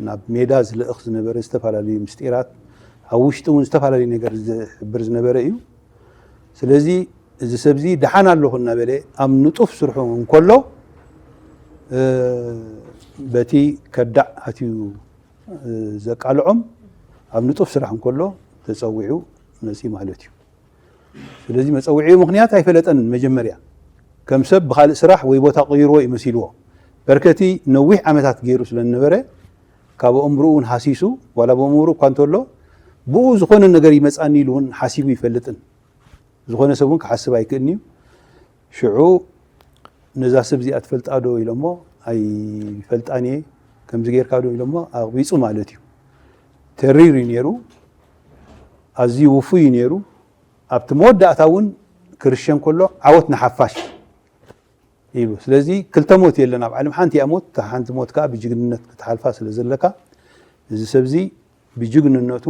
ናብ ሜዳ ዝልእኽ ዝነበረ ዝተፈላለዩ ምስጢራት፣ ኣብ ውሽጢ እውን ዝተፈላለዩ ነገር ዝሕብር ዝነበረ እዩ። ስለዚ እዚ ሰብዚ ደሓን ኣለኹ እናበለ ኣብ ንጡፍ ስርሑ እንከሎ፣ እ፣ በቲ ከዳዕ ኣትዩ፣ እ፣ ዘቃልዖም ኣብ ንጡፍ ስራሕ እንከሎ ተጸዊዑ መጺኡ ማለት እዩ። ስለዚ መጸውዒኡ ምኽንያት ኣይፈለጠን። መጀመርያ ከም ሰብ ብኻልእ ስራሕ ወይ ቦታ ቀይርዎ እዩ መሲልዎ። በርከቲ ነዊሕ ዓመታት ገይሩ ስለ ዝነበረ፣ ካብ ኣእምሮኡ እውን ሃሲሱ፣ ዋላ ብኣእምሮኡ እኳ እንተሎ፣ ብኡ ዝኾነ ነገር ይመጻኒ ኢሉ እውን ሓሲቡ ይፈልጥን። ዝኾነ ሰብ እውን ክሓስብ ኣይክእልን እዩ። ሽዑ ነዛ ሰብ እዚኣ ትፈልጣ ዶ ኢሎሞ፣ ኣይፈልጣን እየ፣ ከምዚ ጌርካ ዶ ኢሎሞ፣ ኣቕቢጹ ማለት እዩ። ተሪር እዩ ነይሩ፣ ኣዝዩ ውፉይ እዩ ነይሩ። ኣብቲ መወዳእታ እውን ክርሸን ከሎ፣ ዓወት ንሓፋሽ ኢሉ። ስለዚ ክልተ ሞት የለን ኣብ ዓለም፣ ሓንቲ እያ ሞት። እታ ሓንቲ ሞት ከኣ ብጅግንነት ክትሓልፋ ስለ ዘለካ፣ እዚ ሰብዚ ብጅግንነቱ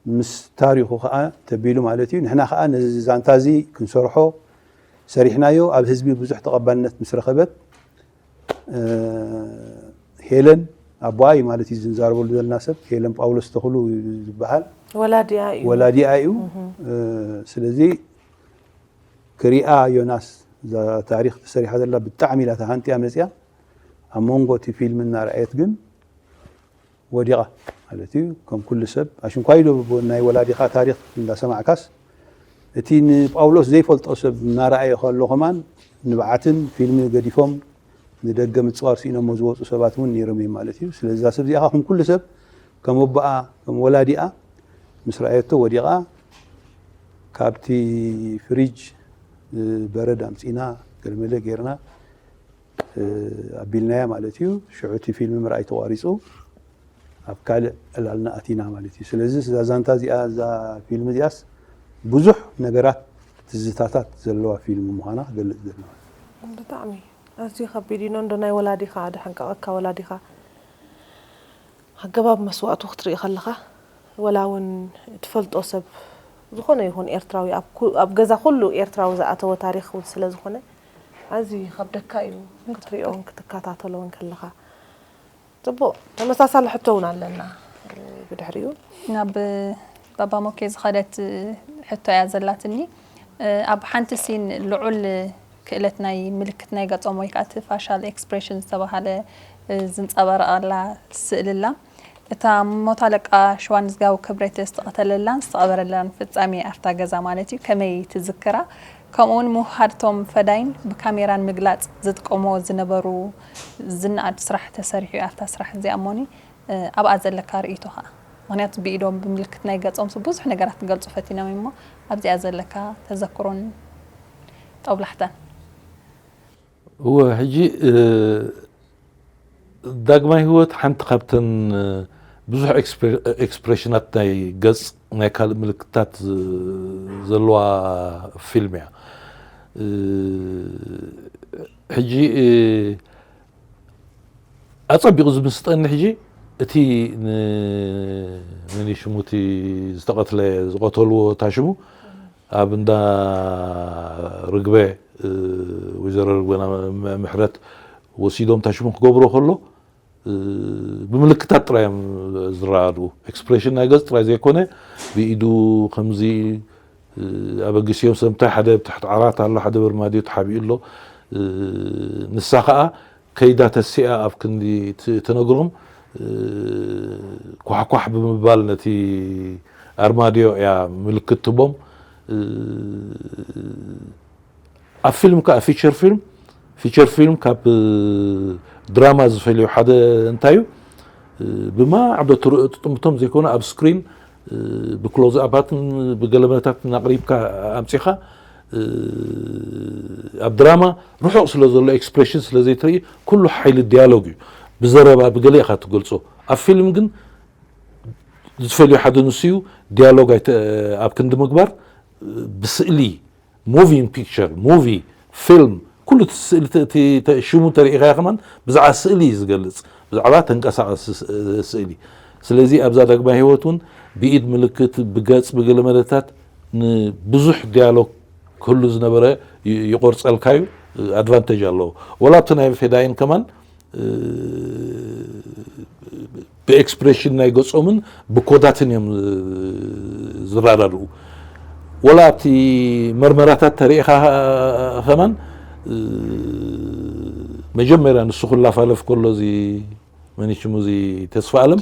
ምስ ታሪኹ ከኣ ተቢሉ ማለት እዩ። ንሕና ከኣ ነዚ ዛንታ እዚ ክንሰርሖ ሰሪሕናዮ፣ ኣብ ህዝቢ ብዙሕ ተቐባልነት ምስ ረኸበት፣ እ፣ ሄለን ኣቦኣ እዩ ማለት እዩ፣ ዝንዛረበሉ ዘለና ሰብ ሄለን ጳውሎስ ተኽሉ እዩ ዝበሃል። ወላዲኣ እዩ። ወላዲኣ እዩ። እህ። እ፣ ስለዚ ክሪኣ ዮናስ እዛ ታሪኽ ተሰሪሓ ዘላ ብጣዕሚ ኢላ ተሃንጥያ መጽያ። ኣብ መንጎ እቲ ፊልም እናረኣየት ግን ወዲቓ ማለት እዩ። ከም ኩሉ ሰብ ኣሽንኳይ ዶ ናይ ወላዲኻ ታሪኽ እንዳሰማዕካስ፣ እቲ ንጳውሎስ ዘይፈልጦ ሰብ እናረኣየ ከሎ ከማን ንብዓትን ፊልሚ ገዲፎም ንደገ ምጽዋር ስኢኖሞ ዝወጹ ሰባት እውን ነይሮም እዮም ማለት እዩ። ስለዚ እዛ ሰብ እዚኣ ከም ኩሉ ሰብ ከም ኣቦኣ ከም ወላዲኣ ምስ ረኣየቶ ወዲቓ ካብቲ ፍሪጅ በረድ ኣምጺና ገለመለ ጌርና ኣቢልናያ ማለት እዩ። ሽዑ እቲ ፊልም ምርኣይ ተቋሪጹ ኣብ ካልእ ዕላልና ኣቲና ማለት እዩ። ስለዚ እዛ ዛንታ እዚኣ፣ እዛ ፊልም እዚኣስ ብዙሕ ነገራት፣ ትዝታታት ዘለዋ ፊልም ምዃና ክገልጽ ደሊ ማለት እዩ። ብጣዕሚ ኣዝዩ ከቢድ እዩ። ነንዶ ናይ ወላዲኻ፣ ድሕንቀቐካ ወላዲኻ፣ ኣገባብ መስዋእቱ ክትርኢ ከለኻ፣ ወላ እውን ትፈልጦ ሰብ፣ ዝኾነ ይኹን ኤርትራዊ፣ ኣብ ኩ-፣ ኣብ ገዛ ኩሉ ኤርትራዊ ዝኣተወ ታሪኽ እውን ስለ ዝኾነ፣ ኣዝዩ ይኸብደካ እዩ ክትሪኦን ክትከታተሎን ከለኻ። ጽቡቕ፣ ተመሳሳሊ ሕቶ እውን ኣለና ብድሕሪኡ። ናብ ባባ ሞኬ ዝኸደት ሕቶ እያ ዘላትኒ። ኣብ ሓንቲ ሲን ልዑል ክእለት ናይ ምልክት ናይ ገጾም ወይ ከዓ እቲ ፋሻል ኤክስፕሬሽን ዝተባሃለ ዝንጸባረቐላ ስእሊ ኣላ። እታ ሞት ኣለቃ ሽዋንዝጋው ክብረት ዝተቐተለላን ዝተቐበረላን ፍጻሜ ኣብታ ገዛ ማለት እዩ፣ ከመይ ትዝክራ? ከምኡውን ምውሃድቶም ፈዳይን ብካሜራን ምግላጽ ዝጥቀምዎ ዝነበሩ ዝነኣድ ስራሕ ተሰሪሑ እዩ ኣብታ ስራሕ እዚኣ። እሞኒ፣ እ፣ ኣብኣ ዘለካ ርእይቶ ኸኣ? ምኽንያቱ ብኢዶም ብምልክት ናይ ገጾም ብዙሕ ነገራት ክገልጹ ፈቲኖም እዮም እሞ ኣብዚኣ ዘለካ ተዘክሮን ጦብላሕታን። እወ፣ ሕጂ፣ እ፣ ዳግማይ ህይወት ሓንቲ ካብተን፣ እ፣ ብዙሕ ኤክስፕረ-፣ ኤክስፕሬሽናት ናይ ገጽ ናይ ካልእ ምልክታት፣ እ፣ ዘለዋ ፊልም እያ። እ፣ ሕጂ፣ እ፣ ኣጸቢቑ ዝምስጠኒ ሕጂ እቲ ን-፣ መን እዩ ሽሙ እቲ ዝተቐትለ፣ ዝቐተልዎ እታ ሽሙ ኣብ እንዳ ርግበ፣ እ፣ ወይዘሮ ርግበና ም-፣ ምሕረት ወሲዶም እታ ሽሙ ክገብሮ ከሎ፣ እ፣ ብምልክታት ጥራይ እዮም ዝረኣሉ። ኤክስፕሬሽን ናይ ገጽ ጥራይ ዘይኮነ፣ ብኢዱ ከምዚ፣ እ፣ ኣበጊስዮም ሰምታይ ሓደ ብትሕቲ ዓራት ኣሎ፣ ሓደ በርማድዮ ተሓቢኡ ኣሎ። እ፣ ንሳ ኸኣ ከይዳ ተሲኣ ኣብ ክንዲ ት-፣ ትነግሮም፣ እ፣ ኳሕኳሕ ብምባል ነቲ ኣርማድዮ እያ ምልክት ትቦም። እ፣ ኣብ ፊልም ከኣ ፊቸር ፊልም፣ ፊቸር ፊልም ካብ፣ እ፣ ድራማ ዝፈልዮ ሓደ እንታይ እዩ? እ፣ ብማዕዶ ትር-፣ ትጥምቶም ዘይኮነ ኣብ ስክሪን፣ እ፣ ብክሎዝ ኣፓትን ብገለመለታትን ኣቕሪብካ ኣምጺኻ፣ እ፣ ኣብ ድራማ ርሑቕ ስለ ዘሎ ኤክስፕሬሽን ስለ ዘይትርኢ ኩሉ ሓይሊ ዲያሎግ እዩ። ብዘረባ ብገለ ኢኻ ትገልጾ። ኣብ ፊልም ግን ዝፈልዮ ሓደ ንሱ እዩ። ዲያሎግ ኣይተ-፣ ኣብ ክንዲ ምግባር፣ እ፣ ብስእሊ፣ ሞቪንግ ፒክቸር፣ ሙቪ፣ ፊልም፣ ኩሉ እቲ ስእሊ ተ-፣ እቲ ተ-፣ ሽሙ ተሪኢኻዮ ከማን ብዛዕባ ስእሊ እዩ ዝገልጽ፣ ብዛዕባ ተንቀሳቐሲ ስ-፣ ስእሊ። ስለዚ ኣብዛ ዳግማይ ህይወት እውን ብኢድ ምልክት፣ ብገጽ፣ ብገለ መለታት ንብዙሕ ዲያሎግ ክህሉ ዝነበረ ይ-፣ ይቆርጸልካ እዩ፣ ኣድቫንቴጅ ኣለዎ። ወላ ኣብቲ ናይ ፌዳይን ከማን እ፣ ብኤክስፕሬሽን ናይ ገጾምን ብኮዳትን እዮም ዝረዳድኡ። ወላ ኣብቲ መርመራታት ተሪኢኻ ከማን መጀመርያ ንሱ ክላፋለፍ ከሎ እዚ መኒሽሙ እዚ ተስፋ ኣለም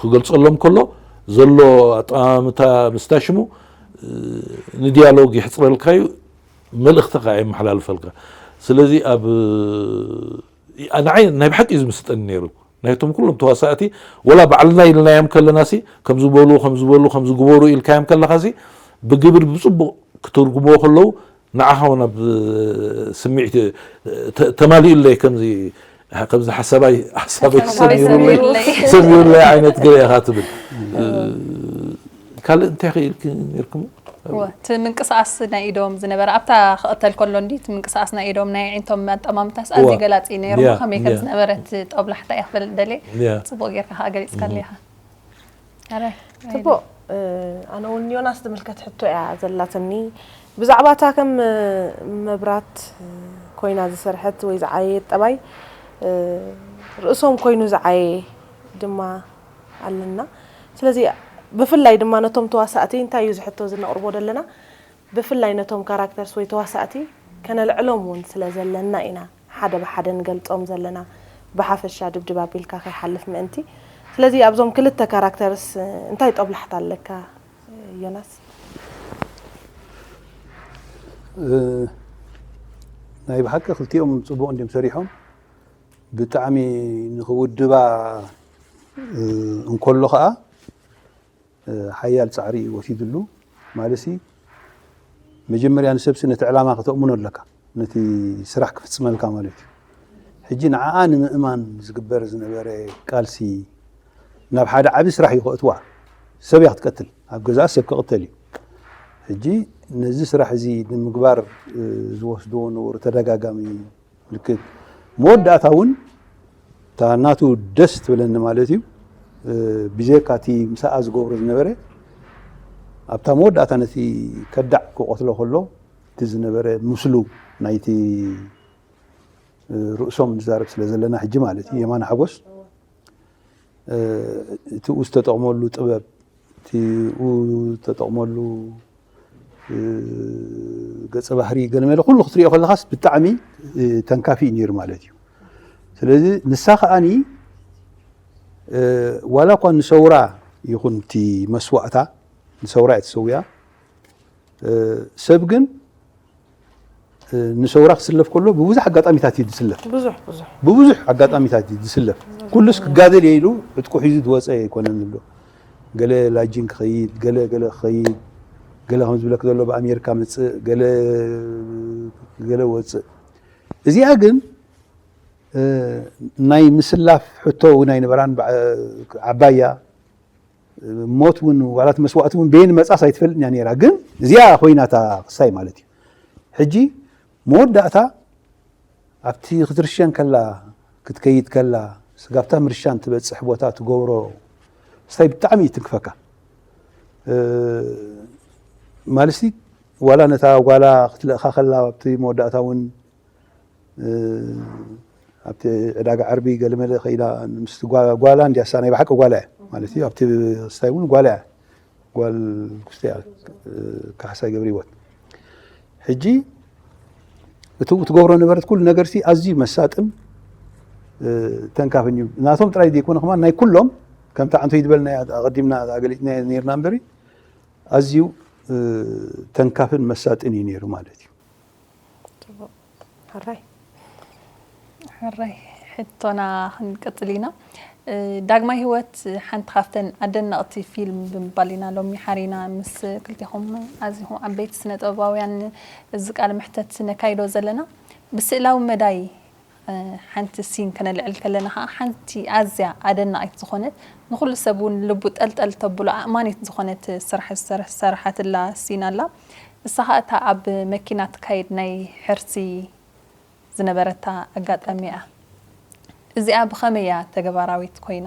ክገልጸሎም ከሎ ዘሎ ኣጠማምታ ምስታሽሙ ንዲያሎግ ይሕፅረልካ እዩ፣ መልእኽቲ ከዓ የመሓላልፈልካ። ስለዚ ኣብ ንዓይ ናይ ብሓቂ እዩ ዝምስጠኒ ነይሩ። ናይቶም ኩሎም ተዋሳእቲ ወላ ባዕልና ኢልናዮም ከለና ሲ ከም ዝበሉ ከም ዝበሉ ከም ዝግበሩ ኢልካዮም ከለኻ ሲ ብግብር ብፅቡቕ ክትርጉምዎ ከለዉ ንዓኻ እውን ኣብ ስምዒት ተማሊኡለይ ከምዚ ከምዚ ሓሳባይ ሓሳበይ ሰሚሩለይ ዓይነት ገለ ኢኻ ትብል። ካልእ እንታይ ክኢልክ ነርኩም? እቲ ምንቅስቃስ ናይ ኢዶም ዝነበረ ኣብታ ክቕተል ከሎ እንዲ እቲ ምንቅስቃስ ናይ ኢዶም ናይ ኣዒንቶም ኣጠማምታስ ኣዝዩ ገላፂ ነይሩ። ከመይ ከም ዝነበረ እቲ ጦብላሕታ እየ ክፈልጥ ደልየ። ፅቡቅ ጌርካ ከዓ ገሊፅካለ ኢኻ። ፅቡቅ። ኣነ እውን ዮናስ ትምልከት ሕቶ እያ ዘላትኒ። ብዛዕባ እታ ከም መብራት ኮይና ዝሰርሐት ወይ ዝዓየየት ጠባይ ርእሶም ኮይኑ ዝዓየ ድማ ኣለና። ስለዚ ብፍላይ ድማ ነቶም ተዋሳእቲ እንታይ እዩ ዝሕቶ ዝነቕርቦ ዘለና፣ ብፍላይ ነቶም ካራክተርስ ወይ ተዋሳእቲ ከነልዕሎም እውን ስለ ዘለና ኢና ሓደ ብሓደ ንገልጾም ዘለና፣ ብሓፈሻ ድብድብ ኣቢልካ ከይሓልፍ ምእንቲ። ስለዚ ኣብዞም ክልተ ካራክተርስ እንታይ ጦብላሕታ ኣለካ ዮናስ? ናይ ብሓቂ ክልቲኦም ፅቡቕ እንዲም ሰሪሖም ብጣዕሚ ንክውድባ እንከሎ ከዓ ሓያል ፃዕሪ እዩ ወሲድሉ። ማለትሲ መጀመርያ ንሰብሲ ነቲ ዕላማ ክተእምኖ ኣለካ፣ ነቲ ስራሕ ክፍፅመልካ ማለት እዩ። ሕጂ ንዓኣ ንምእማን ዝግበር ዝነበረ ቃልሲ ናብ ሓደ ዓቢ ስራሕ እዩ ከእትዋ። ሰብ እያ ክትቀትል፣ ኣብ ገዛኣ ሰብ ክቕተል እዩ። ሕጂ ነዚ ስራሕ እዚ ንምግባር ዝወስድዎ ነበሩ ተደጋጋሚ ምልክት መወዳእታ እውን እታ ናቱ ደስ ትብለኒ ማለት እዩ። ብጀካ እቲ ምሳኣ ዝገብሮ ዝነበረ ኣብታ መወዳእታ ነቲ ከዳዕ ክቆትሎ ከሎ እቲ ዝነበረ ምስሉ ናይቲ ርእሶም ንዛረብ ስለ ዘለና ሕጂ ማለት እዩ የማነ ሓጎስ እቲ ኡ ዝተጠቕመሉ ጥበብ እቲ ኡ ዝተጠቕመሉ ገፀ ባህሪ ገለመለ ኩሉ ክትሪኦ ከለኻስ ብጣዕሚ ተንካፊ እዩ ነይሩ ማለት እዩ። ስለዚ ንሳ ከዓኒ ዋላ እኳ ንሰውራ ይኹን እቲ መስዋእታ ንሰውራ እያ ተሰዊኣ፣ ሰብ ግን ንሰውራ ክስለፍ ከሎ ብብዙሕ ኣጋጣሚታት እዩ ዝስለፍ። ብዙሕ ብዙሕ ብብዙሕ ኣጋጣሚታት እዩ ዝስለፍ። ኩሉስ ክጋደል እየ ኢሉ ዕጥቁ ሒዙ ዝወፀ ኣይኮነን ዝብሎ። ገለ ላጂን ክኸይድ፣ ገለ ገለ ክኸይድ፣ ገለ ከም ዝብለክ ዘሎ ብኣሜሪካ መፅእ፣ ገለ ገለ ወፅእ። እዚኣ ግን ናይ ምስላፍ ሕቶ እውን ኣይነበራን። ዓባያ ሞት እውን ዋላት መስዋእቲ እውን በየን መፃስ ኣይትፈልጥን እያ ነይራ። ግን እዚኣ ኮይና እታ ክስታይ ማለት እዩ። ሕጂ መወዳእታ ኣብቲ ክትርሸን ከላ ክትከይድ ከላ ስጋብታ ምርሻን ትበፅሕ ቦታ ትገብሮ ስታይ ብጣዕሚ እዩ ትንክፈካ። ማለትሲ ዋላ ነታ ጓላ ክትልእኻ ከላ ኣብቲ መወዳእታ እውን ኣብቲ ዕዳጋ ዓርቢ ገለመለ ከይዳ ምስ ጓላ እንዲያሳ ናይ ብሓቂ ጓላ እያ ማለት እዩ። ኣብቲ ክስታይ እውን ጓላ እያ ጓል ክስታይ ካሕሳይ ገብረ ህይወት። ሕጂ እቲ ትገብሮ ነበረት ኩሉ ነገር ሲ ኣዝዩ መሳጥን ተንካፍን እዩ። ናቶም ጥራይ ዘይኮነ ከማን ናይ ኩሎም ከምቲ ዓንቶ ይድበል ናይ ኣቐዲምና ኣገሊጽና ነርና እምበሪ ኣዝዩ ተንካፍን መሳጥን እዩ ነይሩ ማለት እዩ። ሕራይ ሕራይ ሕቶና ክንቅጽል ኢና። ዳግማይ ህይወት ሓንቲ ካብተን ኣደነቕቲ ፊልም ብምባል ኢና ሎሚ ሓሪና ምስ ክልቲኹም ኣዚኹም ዓበይቲ ስነ ጥበባውያን እዚ ቃለ መሕተት ነካይዶ ዘለና። ብስእላዊ መዳይ ሓንቲ ሲን ከነልዕል ከለና ከዓ ሓንቲ ኣዝያ ኣደናቒት ዝኾነት ንኹሉ ሰብ እውን ልቡ ጠልጠል ተብሎ ኣእማኒት ዝኾነት ስራሕ ዝሰርሐትላ ሲን ኣላ። እሳ ከዓ እታ ኣብ መኪና ትካየድ ናይ ሕርሲ ዝነበረታ ኣጋጣሚ እያ። እዚኣ ብኸመይ እያ ተግባራዊት ኮይና?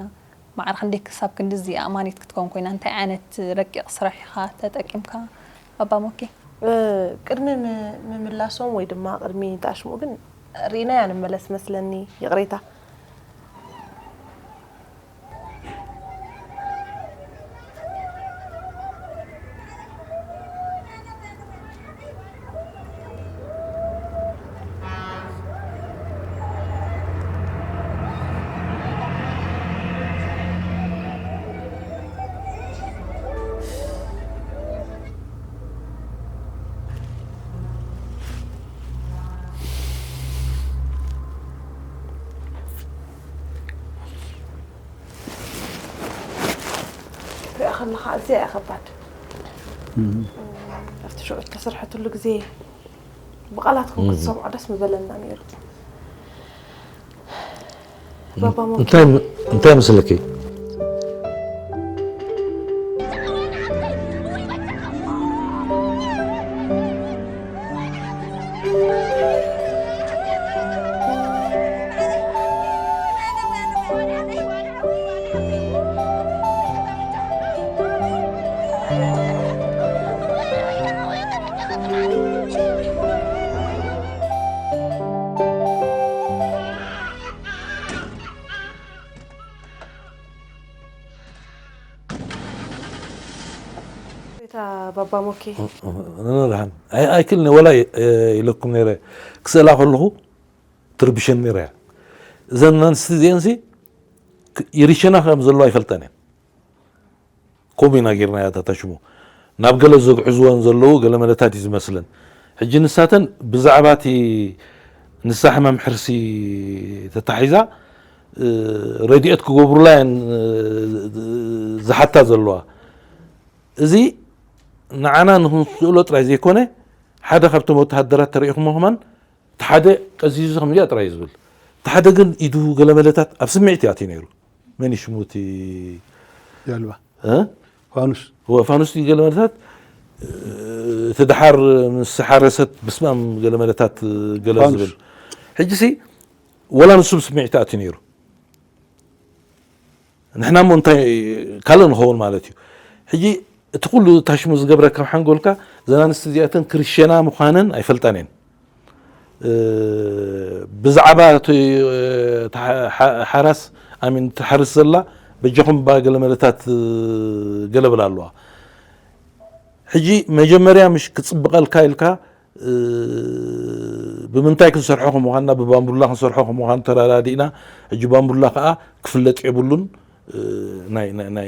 ማዕረ ክንደይ ክሳብ ክንድዚ ኣእማኒት ክትከውን ኮይና? እንታይ ዓይነት ረቂቕ ስራሕ ኢኻ ተጠቂምካ ኣባ ሞኬ? ቅድሚ ምምላሶም ወይ ድማ ቅድሚ ተኣሽምኡ ግን ርኢናያ ንመለስ መስለኒ፣ ይቕሬታ። ንኻ ኣዝያ እያ ከባድ። ኣብቲ ሽዑ እተሰርሐትሉ ግዜ ብቓላትኩም ክትሰምዖ ደስ ምበለና ነይሩ። ባባ ሞኪ። እንታይ እንታይ መስለኪ? እታ ባባ ሞኪ። ንርሃን ኣይክልኒ ወላ ኢለኩም ነይረ። ክስእላ ከለኹ ትርብሸኒ ነይረ እያ። እዘን ኣንስቲ እዚአንሲ ይርሸና ከም ዘለዋ ኣይፈልጠን እየን። ከምኡ ኢና ጌርናያ እታ ሽሙ። ናብ ገለ ዘግዕዝወን ዘለዉ ገለ መደታት እዩ ዝመስለን። ሕጂ ንሳተን ብዛዕባ እቲ ንሳ ሕማም ሕርሲ ተታሒዛ ረድኤት ክገብሩላ እየን ዝሓታ ዘለዋ። እዚ ንዓና ንክንስእሎ ጥራይ ዘይኮነ ሓደ ካብቶም ወተሃደራት ተሪኢኹሞ ከማን እቲ ሓደ ቀዚዙ ከምዚኣ ጥራይ እዩ ዝብል። እቲ ሓደ ግን ኢዱ ገለመለታት ኣብ ስምዒት እዩ ኣትዩ ነይሩ። መን እዩ ሽሙ እቲ ጃልባ እ? ፋኑስ ወ- ፋኑስ እዩ ገለመለታት እቲ ደሓር ምስ ሓረሰት ብስማም ገለመለታት ገለ ፋኑስ። ዝብል ሕጂ ሲ ወላ ንሱ ብስምዒት ኣትዩ ነይሩ። ንሕና እሞ እንታይ ካልእ ንኸውን ማለት እዩ። ሕጂ እቲ ኩሉ ታሽሙ ዝገብረ ካብ ሓንጎልካ ዘን ኣንስቲ እዚኣተን ክርሸና ምዃነን ኣይፈልጣን እየን። ብዛዕባ እቲ ሓራስ ኣሚን ትሓርስ ዘላ በጃኹም ባ ገለ መለታት ገለ ብላ ኣለዋ። ሕጂ መጀመርያ ምሽ ክፅብቐልካ ኢልካ ብምንታይ ክንሰርሖ ከም ምዃንና ብባምቡላ ክንሰርሖ ከም ምዃኑ ተረዳዲእና። ሕጂ ባምቡላ ከዓ ክፍለጥ የብሉን።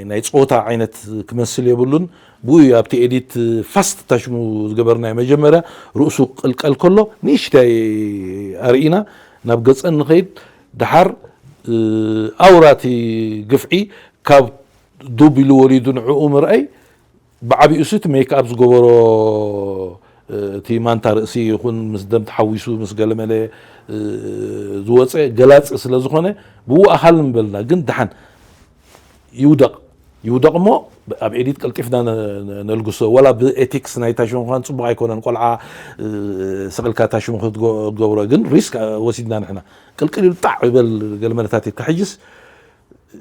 ናይ ፆታ ዓይነት ክመስል የብሉን። ብኡ እዩ ኣብቲ ኤዲት ፋስት ታሽሙ ዝገበርናዮ። መጀመርያ ርእሱ ቅልቀል ከሎ ንእሽተይ ኣርኢና ናብ ገፀን ንኸይድ። ደሓር ኣውራቲ ግፍዒ ካብ ዱብ ኢሉ ወሪዱ ንዕኡ ምርኣይ ብዓቢኡ ሲ እቲ ሜክኣፕ ዝገበሮ እቲ ማንታ ርእሲ ይኹን ምስ ደም ተሓዊሱ ምስ ገለመለ ዝወፀ ገላፂ ስለ ዝኾነ ብኡ ኣኻል ንበልና። ግን ደሓን ይውደቕ ይውደቕ እሞ ኣብ ኤዲት ቀልጢፍና ነልግሶ። ወላ ብኤቲክስ ናይ ታሽሙ ኳን ፅቡቕ ኣይኮነን። ቆልዓ ስቕልካ ታሽሙ ክትገብሮ ግን ሪስክ ወሲድና ንሕና። ቅልቅል ኢሉ ጣዕ ይበል ገለመለታት ኢልካ። ሕጅስ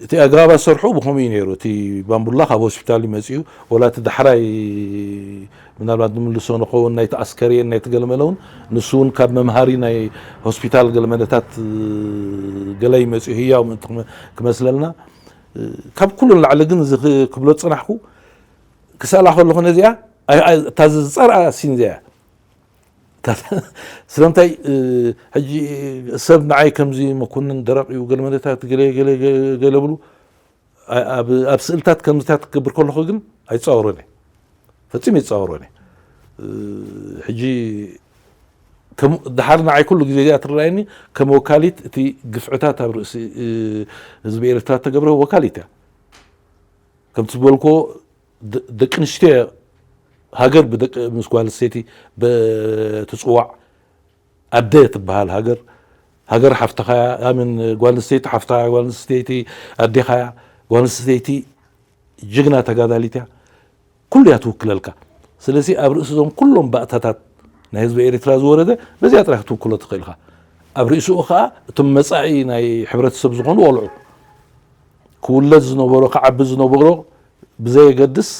እቲ ኣገባብ ኣሰርሑ ብኸምኡ እዩ ነይሩ። እቲ ባምቡላ ካብ ሆስፒታል ይመፅኡ ወላ እቲ ዳሕራይ ምናልባት ንምልሶ ንኸውን ናይቲ ኣስከሬን ናይቲ ገለመለ እውን ንሱ እውን ካብ መምሃሪ ናይ ሆስፒታል ገለመለታት ገለ ይመፅኡ ህያው ምእንቲ ክመ- ክመስለልና። ካብ ኩሉ ንላዕሊ ግን እዚ ክ- ክብሎ ዝፅናሕኩ ክሰእላ ከለኹ ነዚኣ ኣይ- ኣይ- እታ ዝፀርኣ ሲን እዚኣ እያ። ስለምንታይ ሕጂ ሰብ ንዓይ ከምዚ መኮንን ደረቕ እዩ ገለመለታት ገለ ገለ ገለ ብሉ ኣብ ስእልታት ከምዚታት ክገብር ከለኹ ግን ኣይፃወሮን እየ። ፈፂሙ ይፃወሮን እየ። ሕጂ ከም- ድሓር ንዓይ ኩሉ ግዜ እዚኣ ትረኣየኒ ከም ወካሊት እቲ ግፍዕታት ኣብ ርእሲ ህዝቢ ኤርትራ ተገብረ ወካሊት እያ። ከምቲ ዝበልኮ ደ- ደቂ ኣንስትዮ ሃገር ብደቂ ምስ ጓል ኣንስተይቲ በ- ትፅዋዕ ኣደ ትበሃል ሃገር። ሃገር ሓፍትኻ እያ ኣምን ጓል ኣንስተይቲ ሓፍትኻ እያ፣ ጓል ኣንስተይቲ ኣዴኻ እያ። ጓል ኣንስተይቲ ጅግና ተጋዳሊት እያ። ኩሉ እያ ትውክለልካ። ስለዚ ኣብ ርእሲ እዞም ኩሎም ባእታታት ናይ ህዝቢ ኤርትራ ዝወረደ በዚኣ ጥራይ ክትውክሎ ትኽእል ኢኻ። ኣብ ርእሲኡ ከዓ እቶም መፃኢ ናይ ሕብረተሰብ ዝኾኑ ቆልዑ ክውለድ ዝነበሮ ክዓቢ ዝነበሮ ብዘየገድስ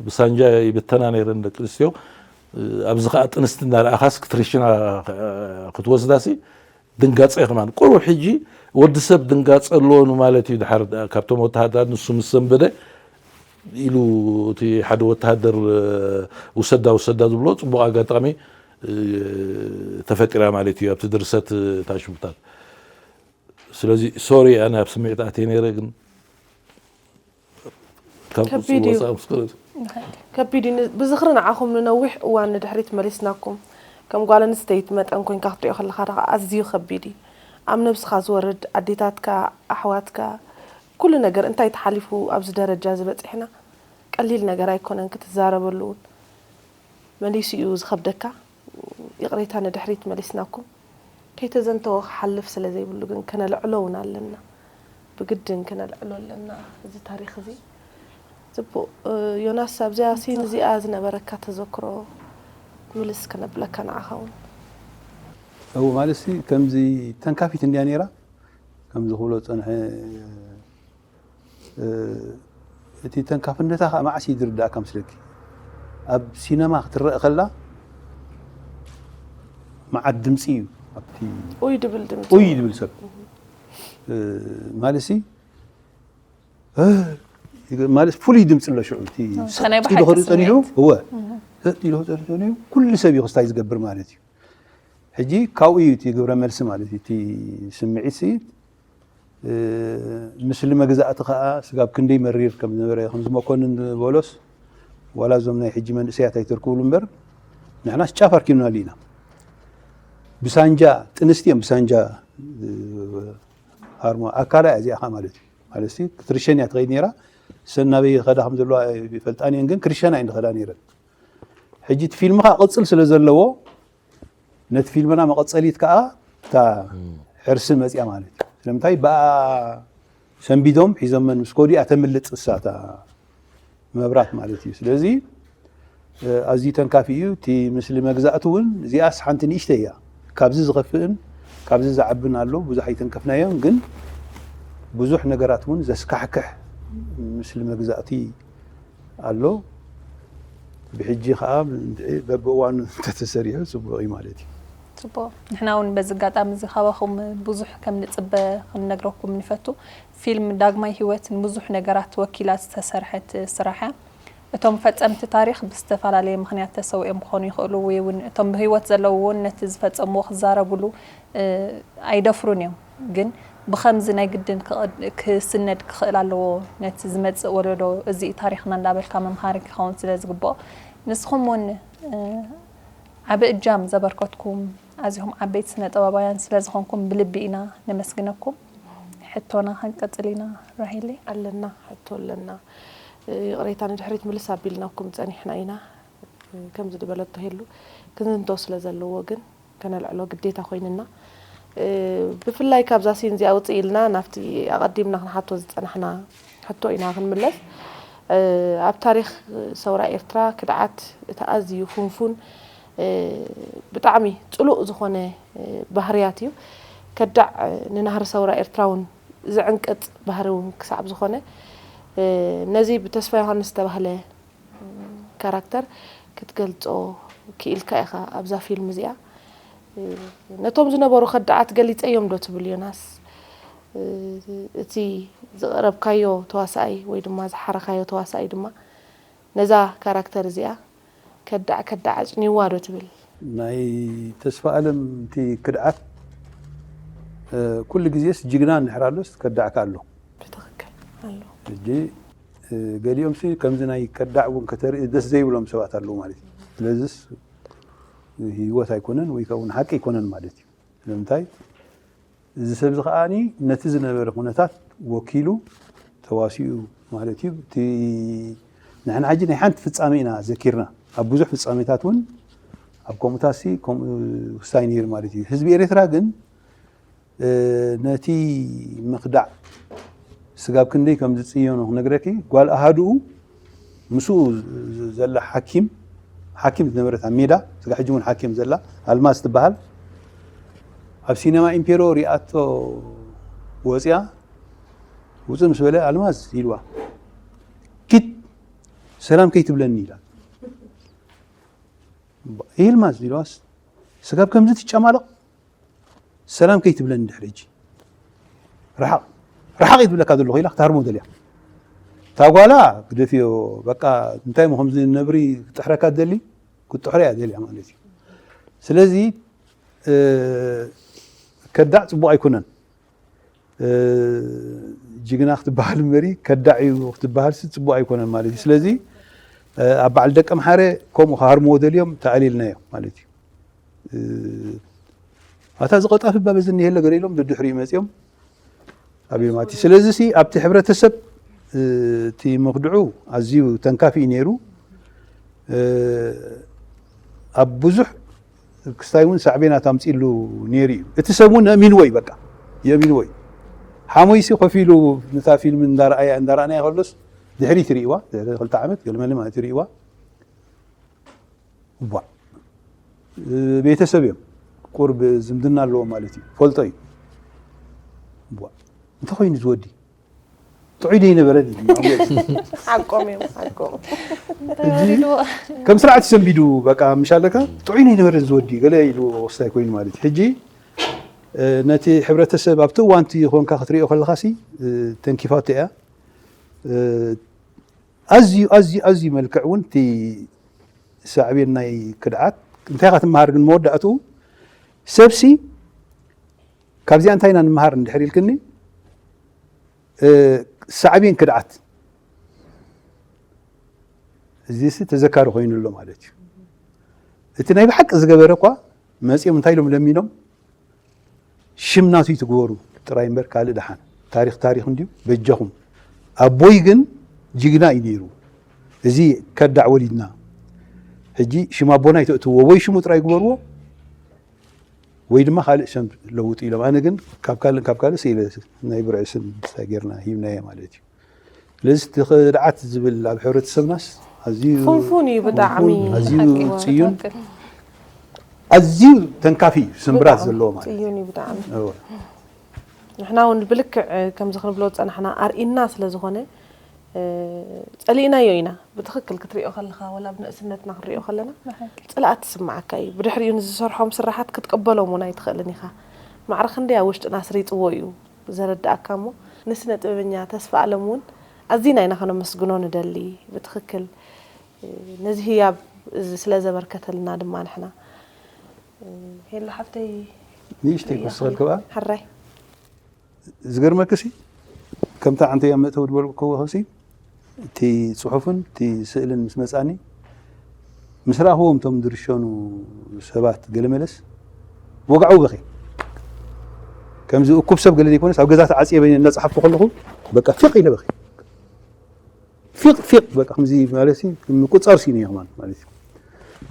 ብሳንጃ ይብተና ነይረን ደቂ ኣንስትዮ። ኣብዚ ከዓ ጥንስቲ እናረኣኻስ ክትርሽና ክትወስዳሲ ድንጋፀ ከማን ቁሩብ ሕጂ ወዲ ሰብ ድንጋፀ ኣለዎ ንማለት እዩ። ድሓር ካብቶም ወተሃደራት ንሱ ምስ ሰንበደ ኢሉ እቲ ሓደ ወተሃደር ውሰዳ ውሰዳ ዝብሎ ፅቡቕ ኣጋጣሚ ተፈጢራ ማለት እዩ ኣብቲ ድርሰት ታሽሙታት። ስለዚ ሶሪ ኣነ ኣብ ስምዒት ኣትየ ነይረ ግን ካብ ከቢድ እዩ። ወፃኢ ምስ ከለቱ ከቢድ እዩ። ብዝኽሪ ንዓኹም ንነዊሕ እዋን ንድሕሪት መሊስናኩም። ከም ጓል ኣንስተይቲ መጠን ኮንካ ክትሪኦ ከለኻ ደኣ ኣዝዩ ከቢድ እዩ። ኣብ ነብስኻ ዝወርድ ኣዴታትካ ኣሕዋትካ ኩሉ ነገር እንታይ ተሓሊፉ ኣብዚ ደረጃ እዚ በፂሕና። ቀሊል ነገር ኣይኮነን ክትዛረበሉ እውን። መሊሱ እዩ ዝኸብደካ። ይቕሬታ ንድሕሪት መሊስናኩም። ከይተዘንተወ ክሓልፍ ስለ ዘይብሉ ግን ከነልዕሎ እውን ኣለና። ብግድን ከነልዕሎ ኣለና እዚ ታሪኽ እዚ። ጽቡቕ። እ፣ ዮናስ፣ ኣብዚኣ ሲን እዚኣ ዝነበረካ ተዘክሮ ምልስ ከነብለካ ንዓኻ እውን። እው፣ ማለት ሲ ከምዚ ተንካፊት እንድያ ነይራ፣ ከምዚ ክብሎ ዝጸንሐ፣ እ፣ እቲ ተንካፍነታ ከዓ መዓስ እዩ ዝርዳእካ መስለኪ? ኣብ ሲነማ ክትረአ ከላ መዓት ድምፂ እዩ ኣብቲ ኡይ ድብል ድምፂ። ኡይ ድብል ሰብ፣ እ፣ ማለት ሲ፣ እ፣ ማለት ፍሉይ ድምፂ ኣሎ። ሽዑ እቲ ናይ ሰጥ ብሓቂ ኢሉ ክርኢ ፀኒሑ፣ ስምዒት። እወ፣ ሰጥ ኢሉ ክርኢ ፀኒሑ፣ ኩሉ ሰብ እዩ ክስታይ ዝገብር ማለት እዩ። ሕጂ ካብኡ እዩ እቲ ግብረ መልሲ ማለት እዩ። እቲ ስምዒት ሲ፣ እ፣ ምስሊ መግዛእቲ ከዓ ስጋብ ክንደይ መሪር ከም ዝነበረ፣ ከምዚ መኮንን ዝበሎስ፣ ዋላ እዞም ናይ ሕጂ መንእሰያት ኣይትርክብሉ እምበር፣ ንሕናስ ጫፍ ኣርኪብናሉ ኢና። ብሳንጃ፣ ጥንስቲ እዮም ብሳንጃ፣ እ፣ ሃርሞ ኣካላ እያ እዚኣ ከዓ ማለት እዩ። ማለት ሲ ክትርሸን እያ ትኸይድ ነይራ። ሰን ናበይ ይኸዳ ከም ዘለዋ ይፈልጣን እየን፣ ግን ክርሸና እየን ዝኸዳ ነይረን። ሕጂ እቲ ፊልም ከዓ ቅፅል ስለ ዘለዎ፣ ነቲ ፊልምና መቐፀሊት ከዓ እታ ሕርሲ መፅያ ማለት እዩ። ስለምንታይ ብኣ ሰንቢዶም ሒዞመን ምስ ከዱ እያ ተምልጥ እሳ እታ መብራት ማለት እዩ። ስለዚ፣ እ፣ ኣዝዩ ተንካፊ እዩ። እቲ ምስሊ መግዛእቲ እውን እዚኣስ ሓንቲ ንእሽተይ እያ። ካብዚ ዝኸፍእን ካብዚ ዝዓብን ኣሎ። ብዙሕ ኣይተንከፍናዮን፣ ግን ብዙሕ ነገራት እውን ዘስካሕክሕ ምስሊ መግዛእቲ ኣሎ። ብሕጂ ከዓ በብእዋኑ እንተተሰሪሑ ጽቡቕ እዩ ማለት እዩ። ጽቡቕ። ንሕና እውን በዚ ኣጋጣሚ እዚ ካባኹም ብዙሕ ከም ንጽበ ክንነግረኩም ንፈቱ። ፊልም ዳግማይ ህይወት ንብዙሕ ነገራት ወኪላ ዝተሰርሐት ስራሕ እያ። እቶም ፈጸምቲ ታሪኽ ብዝተፈላለየ ምኽንያት ተሰዊኦም ክኾኑ ይኽእሉ፣ ወይ እውን እቶም ብህይወት ዘለዉ እውን ነቲ ዝፈጸምዎ ክዛረቡሉ፣ እ፣ ኣይደፍሩን እዮም። ግን ብኸምዚ ናይ ግድን ክቕድ-፣ ክስነድ ክኽእል ኣለዎ፣ ነቲ ዝመጽእ ወለዶ እዚ እዩ ታሪኽና እንዳበልካ ምምሃር ክኸውን ስለ ዝግብኦ፣ ንስኹም እውን፣ እ፣ ዓቢ እጃም ዘበርከትኩም ኣዚኹም ዓበይቲ ስነ ጥበባውያን ስለ ዝኾንኩም ብልቢ ኢና ነመስግነኩም። ሕቶና ክንቀጽል ኢና ራሄለይ። ኣለና፣ ሕቶ ኣለና። ይቕሬታ ንድሕሪት ምልስ ኣቢልናኩም ጸኒሕና ኢና። ከምዚ ዝበለቶ ሄሉ፣ ክንዝንቶ ስለ ዘለዎ ግን ከነልዕሎ ግዴታ ኮይንና። ብፍላይ ካብዛ ሲን እዚኣ ውፅእ ኢልና ናብቲ ኣቐዲምና ክንሓቶ ዝፀናሕና ሕቶ ኢና ክንምለስ። ኣብ ታሪኽ ሰውራ ኤርትራ ክድዓት እቲ ኣዝዩ ፍንፉን፣ ብጣዕሚ ፅሉእ ዝኾነ ባህርያት እዩ። ከዳዕ ንናህሪ ሰውራ ኤርትራ እውን ዝዕንቅፅ ባህሪ እውን ክሳብ ዝኾነ፣ ነዚ ብተስፋ ዮሃንስ ዝተባህለ ካራክተር ክትገልፆ ክኢልካ ኢኻ ኣብዛ ፊልም እዚኣ። ነቶም ዝነበሩ ከዳዓት ገሊፀዮም ዶ ትብል ዮናስ? እቲ ዝቐረብካዮ ተዋሳኣይ ወይ ድማ ዝሓረኻዮ ተዋሳኣይ ድማ ነዛ ካራክተር እዚኣ ከዳዕ ከዳዕ ኣጭንይዋ ዶ ትብል? ናይ ተስፋ ኣለም እቲ ክድዓት፣ ኩሉ ግዜስ ጅግና እንድሕር ኣሎስ ከዳዕካ ኣሎ። ብትኽክል ኣሎ። ሕጂ ገሊኦም ሲ ከምዚ ናይ ከዳዕ እውን ከተርኢ ደስ ዘይብሎም ሰባት ኣለዉ ማለት እዩ። ስለዚስ ህይወት ኣይኮነን ወይ ከውን ሓቂ ኣይኮነን ማለት እዩ። ስለምንታይ እዚ ሰብ እዚ ከዓኒ ነቲ ዝነበረ ኩነታት ወኪሉ ተዋሲኡ ማለት እዩ። እቲ ንሕና ሕጂ ናይ ሓንቲ ፍጻሜ ኢና ዘኪርና። ኣብ ብዙሕ ፍጻሜታት እውን ኣብ ከምኡታት ሲ ከምኡ ክስታይ ነይሩ ማለት እዩ። ህዝቢ ኤርትራ ግን ነቲ ምኽዳዕ ስጋብ ክንደይ ከም ዝጽየኖ ክነግረኪ፣ ጓል ኣሃዱኡ ምስኡ ዘላ ሓኪም፣ ሓኪም ዝነበረት ኣብ ሜዳ፣ ስጋ ሕጂ እውን ሓኪም ዘላ ኣልማዝ ትበሃል፣ ኣብ ሲነማ ኢምፔሮ ሪኣቶ ወፂኣ፣ ውፅእ ምስ በለ ኣልማዝ ኢልዋ፣ ኪድ ሰላም ከይትብለኒ ኢላ። ኣልማዝ ኢልዋስ ስጋብ ከምዚ ትጨማለቕ ሰላም ከይትብለኒ ድሕሪ ሕጂ ርሓቕ ርሓቕ እዩ ትብለካ ዘለኹ ኢላ ክትሃርሞ ደልያ። እታ ጓላ ግደፍዮ በቃ እንታይ እሞ ከምዚ ነብሪ ክጥሕረካ ትደሊ ክትጥሕሮ እያ ደልያ ማለት እዩ። ስለዚ ከዳዕ ፅቡቕ ኣይኮነን። ጅግና ክትበሃል እምበሪ ከዳዕ እዩ ክትበሃል ሲ ፅቡቕ ኣይኮነን ማለት እዩ። ስለዚ ኣብ በዓል ደቀምሓረ ከምኡ ክሃርምዎ ደልዮም ተኣሊልናዮ ማለት እዩ። ኣታ እዚ ቀጣፊ እባ በዚ እኒሀለ ገለ ኢሎም ደድሕሪኡ መፂኦም ኣቢሎም ኣቲ ስለዚ ሲ ኣብቲ ሕብረተሰብ እቲ ምኽድዑ ኣዝዩ ተንካፊ እዩ ነይሩ። ኣብ ብዙሕ ክስታይ እውን ሳዕቤናት ኣምፂሉ ነይሩ እዩ። እቲ ሰብ እውን የእሚንዎ እዩ፣ በቃ የእሚንዎ እዩ። ሓሞይሲ ኮፍ ኢሉ ነታ ፊልም እንዳረኣያ እንዳረኣናያ ከሎስ ድሕሪት ይርእይዋ፣ ድሕሪ ክልተ ዓመት ገለመለ ማለት ይርእይዋ። ቧዕ፣ ቤተሰብ እዮም፣ ቁርብ ዝምድና ኣለዎም ማለት እዩ፣ ፈልጦ እዩ። ቧዕ፣ እንተኾይኑ ዝወዲ ጥዑይ ዶ ይነበረን? ሓቆም እዮም ሓቆም። ሕጂ ከም ስርዓት ሰንቢዱ በቃ ምሽ ኣለካ ጥዑይ ዶ ይነበረን ዝወዲ ገለ ኢሉ ወስታይ ኮይኑ ማለት እዩ። ሕጂ ነቲ ሕብረተሰብ ኣብቲ እዋንቲ ይኾንካ ክትሪኦ ከለካ ሲ ተንኪፋቶ እያ። ኣዝዩ ኣዝዩ ኣዝዩ መልክዕ እውን እቲ ሳዕቤን ናይ ክድዓት እንታይ ኢኻ ትመሃር ግን መወዳእትኡ ሰብሲ ካብዚኣ እንታይ ኢና ንምሃር እንድሕር ኢልክኒ ሳዕቤን ክድዓት እዚሲ ተዘካሪ ኮይኑ ኣሎ ማለት እዩ። እቲ ናይ ብሓቂ ዝገበረ እኳ መፂኦም እንታይ ኢሎም ለሚኖም ሽም ናቱ ይትግበሩ ጥራይ እምበር ካልእ ደሓን ታሪኽ ታሪኽ እንድዩ። በጃኹም ኣቦይ ግን ጅግና እዩ ነይሩ። እዚ ከዳዕ ወሊድና ሕጂ ሽም ኣቦና ይተእትዎ ወይ ሽሙ ጥራይ ግበርዎ ወይ ድማ ካልእ ሸም ለውጡ ኢሎም። ኣነ ግን ካብ ካልእ ካብ ካልእ ስኢለ ናይ ብርዒ ስም እንታይ ጌርና ሂብናዮ ማለት እዩ። ስለዚ እቲ ክድዓት ዝብል ኣብ ሕብረተሰብናስ ኣዝዩ ፉንፉን እዩ ብጣዕሚ ኣዝዩ ሓቂ እዩ፣ ፅዩን ትክክል። ኣዝዩ ተንካፊ እዩ ስምብራት ዘለዎ ማለት እዩ። ፅዩን እዩ ብጣዕሚ። እወ። ንሕና እውን ብልክዕ ከምዚ ክንብሎ ዝፀናሕና ኣርኢና ስለ ዝኾነ እ፣ ፀሊእናዮ ኢና ብትኽክል ክትሪኦ ከለኻ ወላ ብንእስነትና ክንሪኦ ከለና ፅልኣት ትስምዓካ እዩ። ብድሕሪኡ ንዝሰርሖም ስራሓት ክትቅበሎም እውን ኣይትኽእልን ኢኻ። ማዕረ ክንደይ ኣብ ውሽጥና ኣስሪፅዎ እዩ ዘረድኣካ እሞ ንስነ ጥበበኛ ተስፋ ኣለም እውን ኣዚና ኢና ከነመስግኖ ንደሊ። ብትኽክል እ፣ ነዚ ህያብ እዚ ስለ ዘበርከተልና ድማ ንሕና እ፣ ሄሎ ሓፍተይ ንእሽተይ ርእያ ክወስኸልክባ ሕራይ ዝገርመክሲ ከምታ ዓንተይ ኣብ መእተዊ ዝበልኩ ከለኹሲ እቲ ፅሑፍን እቲ ስእልን ምስ መፃኒ ምስ ረኣኽዎም እቶም ዝርሸኑ ሰባት ገለመለስ ወግዓዊ በኺ ከምዚ እኩብ ሰብ ገለ ዘይኮነስ ኣብ ገዛ ተዓፅየ በይነ እናፀሓፍኩ ከለኹ በቃ ፊቕ ኢለ በኺ ፊቕ ፊቕ በቃ ከምዚ ማለት ምቁፃር ሲነ ከማን ማለት እዩ።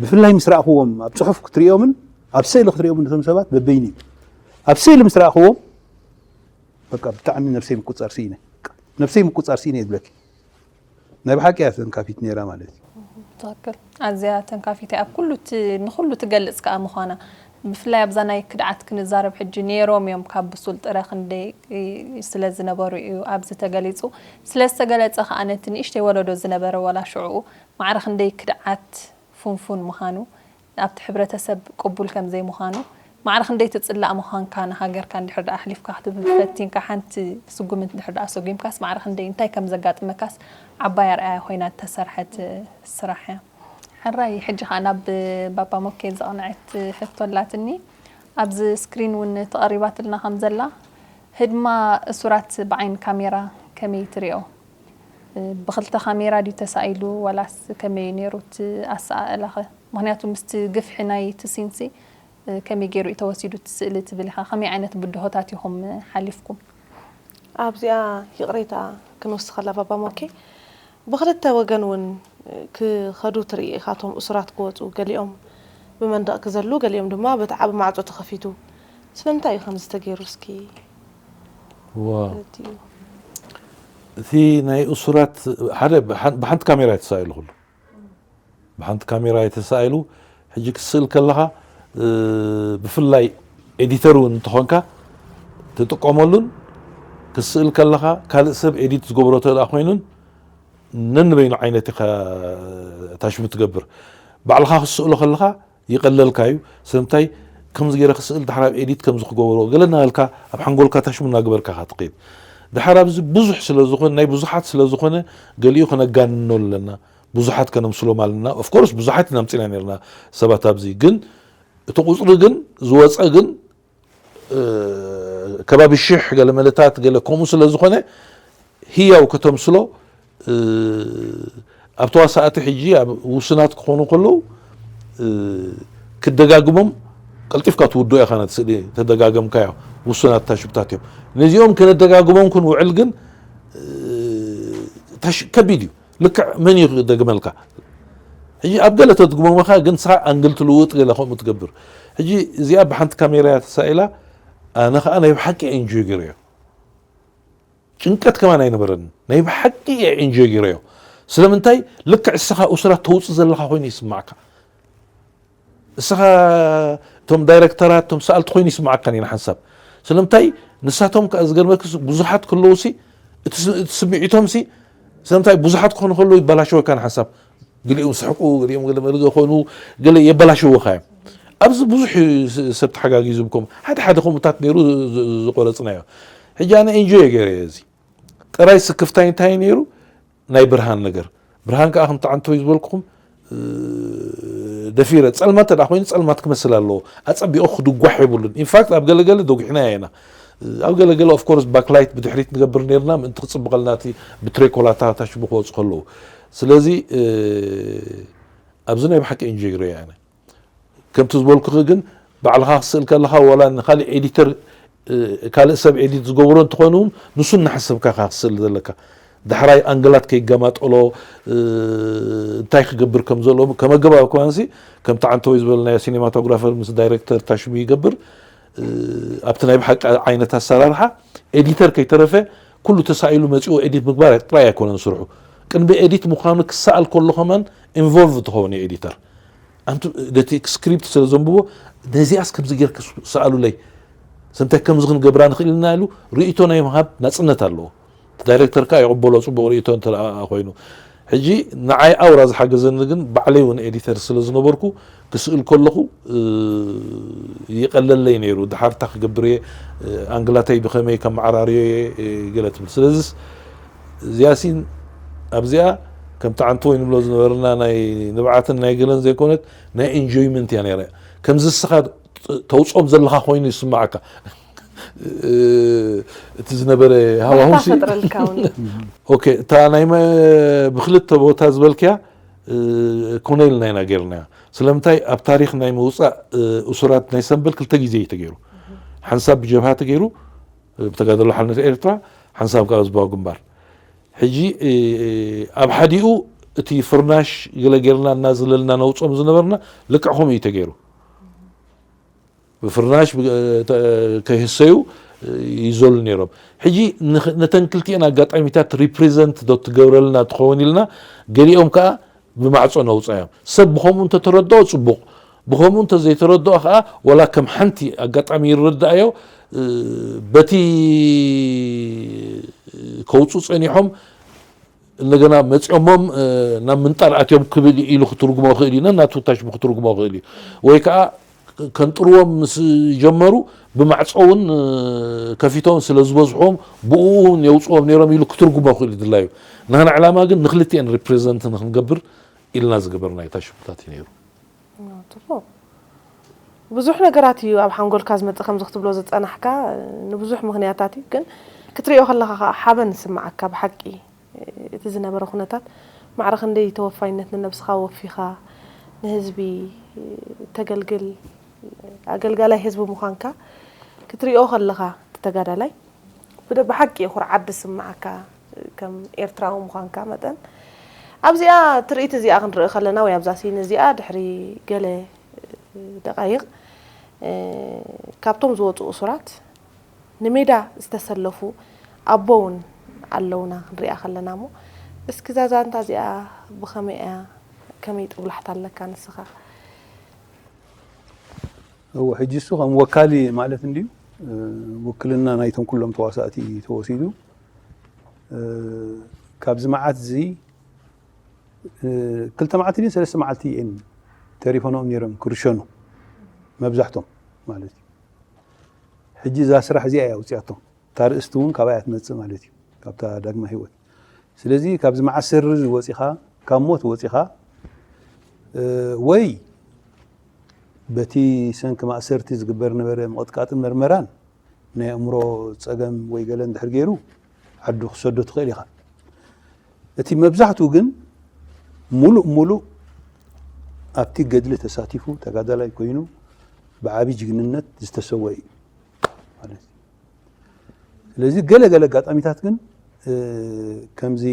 ብፍላይ ምስ ረኣኽዎም ኣብ ፅሑፍ ክትሪኦምን ኣብ ስእሊ ክትሪኦምን ነቶም ሰባት በበይኑ እዩ። ኣብ ስእሊ ምስ ረኣኽዎም በቃ ብጣዕሚ ነብሰይ ምቁፃር ስኢነ ነብሰይ ምቁፃር ስኢነ ይብለኪ ናይ ብሓቂ እያ ተንካፊት ነይራ ማለት እዩ። ትክክል። ኣዝያ ተንካፊት እያ ኣብ ኩሉ እቲ ንኩሉ ትገልፅ ከዓ ምኳና ብፍላይ ኣብዛ ናይ ክድዓት ክንዛረብ ሕጂ ነይሮም እዮም ካብ ብሱል ጥረ ክንደይ ስለ ዝነበሩ እዩ ኣብዚ ተገሊፁ። ስለ ዝተገለፀ ከዓ ነቲ ንእሽተይ ወለዶ ዝነበረ ዋላ ሽዕኡ ማዕረ ክንደይ ክድዓት ፉንፉን ምዃኑ ኣብቲ ሕብረተሰብ ቅቡል ከም ዘይምዃኑ ማዕረ ክንደይ ትፅላእ ምዃንካ ንሃገርካ እንድሕር ደኣ ኣሕሊፍካ ክትህብ ፈቲንካ ሓንቲ ስጉምቲ እንድሕር ደኣ ሰጒምካስ ማዕረ ክንደይ እንታይ ከም ዘጋጥመካስ ዓባይ ኣርኣያ ኮይና እተሰርሐት ስራሕ እያ። ሕራይ ሕጂ ከዓ ናብ ባባ ሞኬ ዘቕንዐት ሕቶ ኣላትኒ ኣብዚ ስክሪን እውን ተቐሪባትልና ከም ዘላ ህድማ እሱራት ብዓይን ካሜራ ከመይ ትሪኦ? ብኽልተ ካሜራ ድዩ ተሳኢሉ ዋላስ ከመይ ነይሩ እቲ ኣሰኣእላኸ? ምኽንያቱ ምስቲ ግፍሒ ናይ እቲ ሲንሲ ከመይ ገይሩ እዩ ተወሲዱ እቲ ስእሊ ትብል ኢኻ። ከመይ ዓይነት ብድሆታት ኢኹም ሓሊፍኩም? ኣብዚኣ ይቕሬታ ክንወስኸላ ባባ ሞኬ ብኽልተ ወገን እውን ክኸዱ ትርኢ ኢኻ። እቶም እሱራት ክወፁ ገሊኦም ብመንደቕ ክዘሉ ገሊኦም ድማ በቲ ዓቢ ማዕፆ ተኸፊቱ ስለምንታይ እዩ ከምዚ ተገይሩ እስኪ ዋው እቲ እቲ ናይ እሱራት ሓደ ብሓን- ብሓንቲ ካሜራ እዩ ተሳኢሉ ኩሉ ብሓንቲ ካሜራ እዩ ተሳኢሉ ሕጂ ክስእል ከለኻ እ፣ ብፍላይ ኤዲተር እውን እንተኾንካ ትጥቀመሉን ክስእል ከለኻ ካልእ ሰብ ኤዲት ዝገብሮ ተደኣ ኮይኑን ነንበይኑ ዓይነት ኢኻ ታሽሙ ትገብር ባዕልኻ ክስእሎ ከለኻ ይቐለልካ እዩ ስለምንታይ ከምዚ ገይረ ክስእል ድሓር ኣብ ኤዲት ከምዚ ክገብሮ ገለ እናበልካ ኣብ ሓንጎልካ ታሽሙ እናገበርካ ኢኻ ትኸይድ ድሓር ኣብዚ ብዙሕ ስለ ዝኾነ ናይ ብዙሓት ስለ ዝኾነ ገሊኡ ከነጋንኖ ኣለና ብዙሓት ከነምስሎም ኣለና of course ብዙሓት ኢና ኣምፂና ነርና ሰባት ኣብዚ ግን እቲ ቁፅሪ ግን ዝወፀ ግን ከባቢ ሽሕ ገለ መለታት ገለ ከምኡ ስለ ዝኾነ ህያው ከተምስሎ ኣብ ተዋሳእቲ ሕጂ ኣብ ውሱናት ክኾኑ ከለዉ ክደጋግሞም ቀልጢፍካ ትውድኦ ኢኻ ነቲ ስእሊ ተደጋገምካዮ ውሱናት ታሽብታት እዮም ነዚኦም ከነደጋግሞም ክንውዕል ግን ከቢድ እዩ። ልክዕ መን እዩ ክደግመልካ? ሕጂ ኣብ ገለ ተድግሞመኻ ግን ንስኻ ኣንግል ትልውጥ ገለ ከምኡ ትገብር። ሕጂ እዚኣ ብሓንቲ ካሜራ እያ ተሳኢላ፣ ኣነ ኸዓ ናይ ብሓቂ እየ ኢንጆይ ገይረዮ። ጭንቀት ከማን ኣይነበረን። ናይ ብሓቂ እየ ኢንጆይ ገይረዮ። ስለምንታይ? ልክዕ እስኻ ኡስራት ተውፅእ ዘለኻ ኮይኑ ይስማዕካ። እስኻ እቶም ዳይረክተራት እቶም ሰኣልቲ ኮይኑ ይስማዓካ ኔና ሓንሳብ። ስለምንታይ ንሳቶም ከኣ ዝገርመክስ ብዙሓት ከለውሲ እቲ ስ- እቲ ስምዒቶምሲ ስለምንታይ ብዙሓት ክኾኑ ከለዉ ይበላሸወካ ንሓንሳብ። ገሊኦም ስሕቁ፣ ገሊኦም ገለ መልገ ኮኑ፣ ገለ የበላሸወካ እዮም። ኣብዚ ብዙሕ ስ- ሰብ ተሓጋጊዙ ብከም ሓደ ሓደ ከምኡታት ነይሩ ዝ- ዝ- ዝቆረጽናዮ። ሕጂ ኣነ ኢንጆይ ገይረ እዚ ጥራይ ስክፍታይ እንታይ ነይሩ ናይ ብርሃን ነገር። ብርሃን ከኣ ከምቲ ዓንተወይ ዝበልኩኹም ደፊረ ጸልማት ተዳ ኮይኑ ጸልማት ክመስል ኣለዎ። ኣጸቢቑ ክድጓሕ የብሉን። ኢንፋክት ኣብ ገለገለ ደጒሕና ኢና። ኣብ ገለገለ ኦፍ ኮርስ ባክላይት ብድሕሪት ንገብር ነርና ምእንቲ ክጽብቐልና እቲ ብትሬኮላታ ታሽሙ ክወጹ ከለዉ። ስለዚ ኣብዚ ናይ ብሓቂ ኢንጆይ ሪያ ኢና። ከምቲ ዝበልኩኺ ግን ባዕልኻ ክስእል ከለኻ ዋላ ንኻሊእ ኤዲተር ካልእ ሰብ ኤዲት ዝገብሮ እንተኾይኑ እውን ንሱ እናሓሰብካ ኢኻ ክስእል ዘለካ። ዳሕራይ ኣንግላት ከይገማጠሎ እንታይ ክገብር ከም ዘለዎ ከመገባብ ከማንሲ ከምቲ ዓንተወይ ዝበልናዮ ሲኔማቶግራፈር ምስ ዳይሬክተር ታሽሙ ይገብር። ኣብቲ ናይ ብሓቂ ዓይነት ኣሰራርሓ ኤዲተር ከይተረፈ ኩሉ ተሳኢሉ መፂኡ ኤዲት ምግባር ጥራይ ኣይኮነን ስርሑ። ቅድሚ ኤዲት ምዃኑ ክሰኣል ከሎ ከማን ኢንቮልቭ ትኸውን እዩ ኤዲተር። ኣንቱ ነቲ ስክሪፕት ስለ ዘንብቦ ነዚኣስ ከምዚ ጌርክ ሰኣሉለይ ሰምታይ ከምዚ ክንገብራ ንኽእል ኢና ኢሉ ርእይቶ ናይ ምሃብ ናፅነት ኣለዎ። ዳይሬክተር ከዓ ይቕበሎ ፅቡቕ ርእይቶ እንተ ኮይኑ። ሕጂ ንዓይ ኣውራ ዝሓገዘኒ ግን ባዕለይ እውን ኤዲተር ስለ ዝነበርኩ ክስእል ከለኹ ይቐለለይ ነይሩ። ድሓርታ ክገብር እየ ኣንግላተይ ብኸመይ ከመዓራርዮ እየ ገለ ትብል። ስለዚስ እዚኣሲን ኣብዚኣ ከምቲ ዓንተወይ ንብሎ ዝነበርና ናይ ንብዓትን ናይ ገለን ዘይኮነት ናይ ኢንጆይመንት እያ ነይራ። ከምዚ እስኻ ተውፅኦም ዘለኻ ኮይኑ ይስማዓካ። እቲ ዝነበረ ሃዋሁሲ ፈጥረልካ እውን ኦኬ እታ ናይ መ- ብክልተ ቦታ ዝበልክያ ኮነ ኢልና ኢና ገይርናያ። ስለምንታይ ኣብ ታሪክ ናይ ምውፃእ እሱራት ናይ ሰንበል ክልተ ግዜ እዩ ተገይሩ። ሓንሳብ ብጀብሃ ተገይሩ ብተጋደሎ ሓርነት ኤርትራ፣ ሓንሳብ ካብ ህዝባዊ ግንባር። ሕጂ ኣብ ሓዲኡ እቲ ፍርናሽ ገለ ጌርና እናዝለልና ነውፅኦም ዝነበርና ልክዕ ከምኡ እዩ ተገይሩ። ብፍርናሽ ከይህሰዩ ይዘሉ ነይሮም። ሕጂ ነተን ክልቲኤን ኣጋጣሚታት ሪፕሬዘንት ዶ ትገብረልና ትኸውን ኢልና ገሊኦም ከዓ ብማዕፆ ነውፃዮም። ሰብ ብኸምኡ እንተተረድኦ ፅቡቕ፣ ብኸምኡ እንተዘይተረድኦ ከዓ ወላ ከም ሓንቲ ኣጋጣሚ ይረዳእዮ። በቲ ከውፁ ፀኒሖም እንደገና መፂኦሞም ናብ ምንጣር ኣትዮም ክብል ኢሉ ክትርጉሞ ክእል እዩ። ነናቱ ታሽሙ ክትርጉሞ ክእል እዩ። ወይ ከዓ ከንጥርዎም ምስ ጀመሩ ብማዕፆ እውን ከፊቶም ስለ ዝበዝሖም ብኡ እውን የውፅዎም ነይሮም ኢሉ ክትርጉሞ ክእል እዩ ድላዩ። ናህና ዕላማ ግን ንክልቲኤን ሪፕሬዘንት ንክንገብር ኢልና ዝገበርናዮ ታሽሙታት እዩ ነይሩ። ጽቡቕ። ብዙሕ ነገራት እዩ ኣብ ሓንጎልካ ዝመጽእ ከምዚ ክትብሎ ዝጸናሕካ ንብዙሕ ምኽንያታት እዩ። ግን ክትሪኦ ከለኻ ከዓ ሓበን ይስምዓካ ብሓቂ። እቲ ዝነበረ ኩነታት ማዕረ ክንደይ ተወፋይነት ንነብስኻ ወፊኻ ንህዝቢ ተገልግል ኣገልጋላይ ህዝቢ ምዃንካ ክትሪኦ ከለኻ እቲ ተጋዳላይ ብደ- ብሓቂ ኩርዓት ዝስምዓካ ከም ኤርትራዊ ምዃንካ መጠን ኣብዚኣ ትርኢት እዚኣ ክንርኢ ከለና ወይ ኣብዛ ሲን እዚኣ ድሕሪ ገለ ደቃይቕ ካብቶም ዝወፁ እሱራት ንሜዳ ዝተሰለፉ ኣቦ እውን ኣለውና ክንሪኣ ከለና እሞ እስኪ እዛ ዛንታ እዚኣ ብኸመይ እያ ከመይ ጥብላሕታ ኣለካ ንስኻ? እወ ሕጂ እሱ ከም ወካሊ ማለት እንድዩ ውክልና ናይቶም ኩሎም ተዋሳእቲ ተወሲዱ ካብዚ መዓት እዚ ክልተ መዓልቲ ድን ሰለስተ መዓልቲ እየን ተሪፈንኦም ነይሮም ክርሸኑ መብዛሕቶም ማለት እዩ። ሕጂ እዛ ስራሕ እዚኣ እያ ኣውፅያቶም። እታ ርእስቲ እውን ካብኣ እያ ትመፅእ ማለት እዩ፣ ካብታ ዳግማ ህይወት። ስለዚ ካብዚ መዓት ሰሪ እዚ ወፂኻ፣ ካብ ሞት ወፂኻ ወይ በቲ ሰንኪ ማእሰርቲ ዝግበር ነበረ ምቕጥቃጥን መርመራን ናይ ኣእምሮ ፀገም ወይ ገለ እንድሕር ገይሩ ዓዱ ክሰዶ ትኽእል ኢኻ። እቲ መብዛሕትኡ ግን ሙሉእ ሙሉእ ኣብቲ ገድሊ ተሳቲፉ ተጋዳላይ ኮይኑ ብዓቢ ጅግንነት ዝተሰወ እዩ ማለት እዩ። ስለዚ ገለ ገለ ኣጋጣሚታት ግን ከምዚ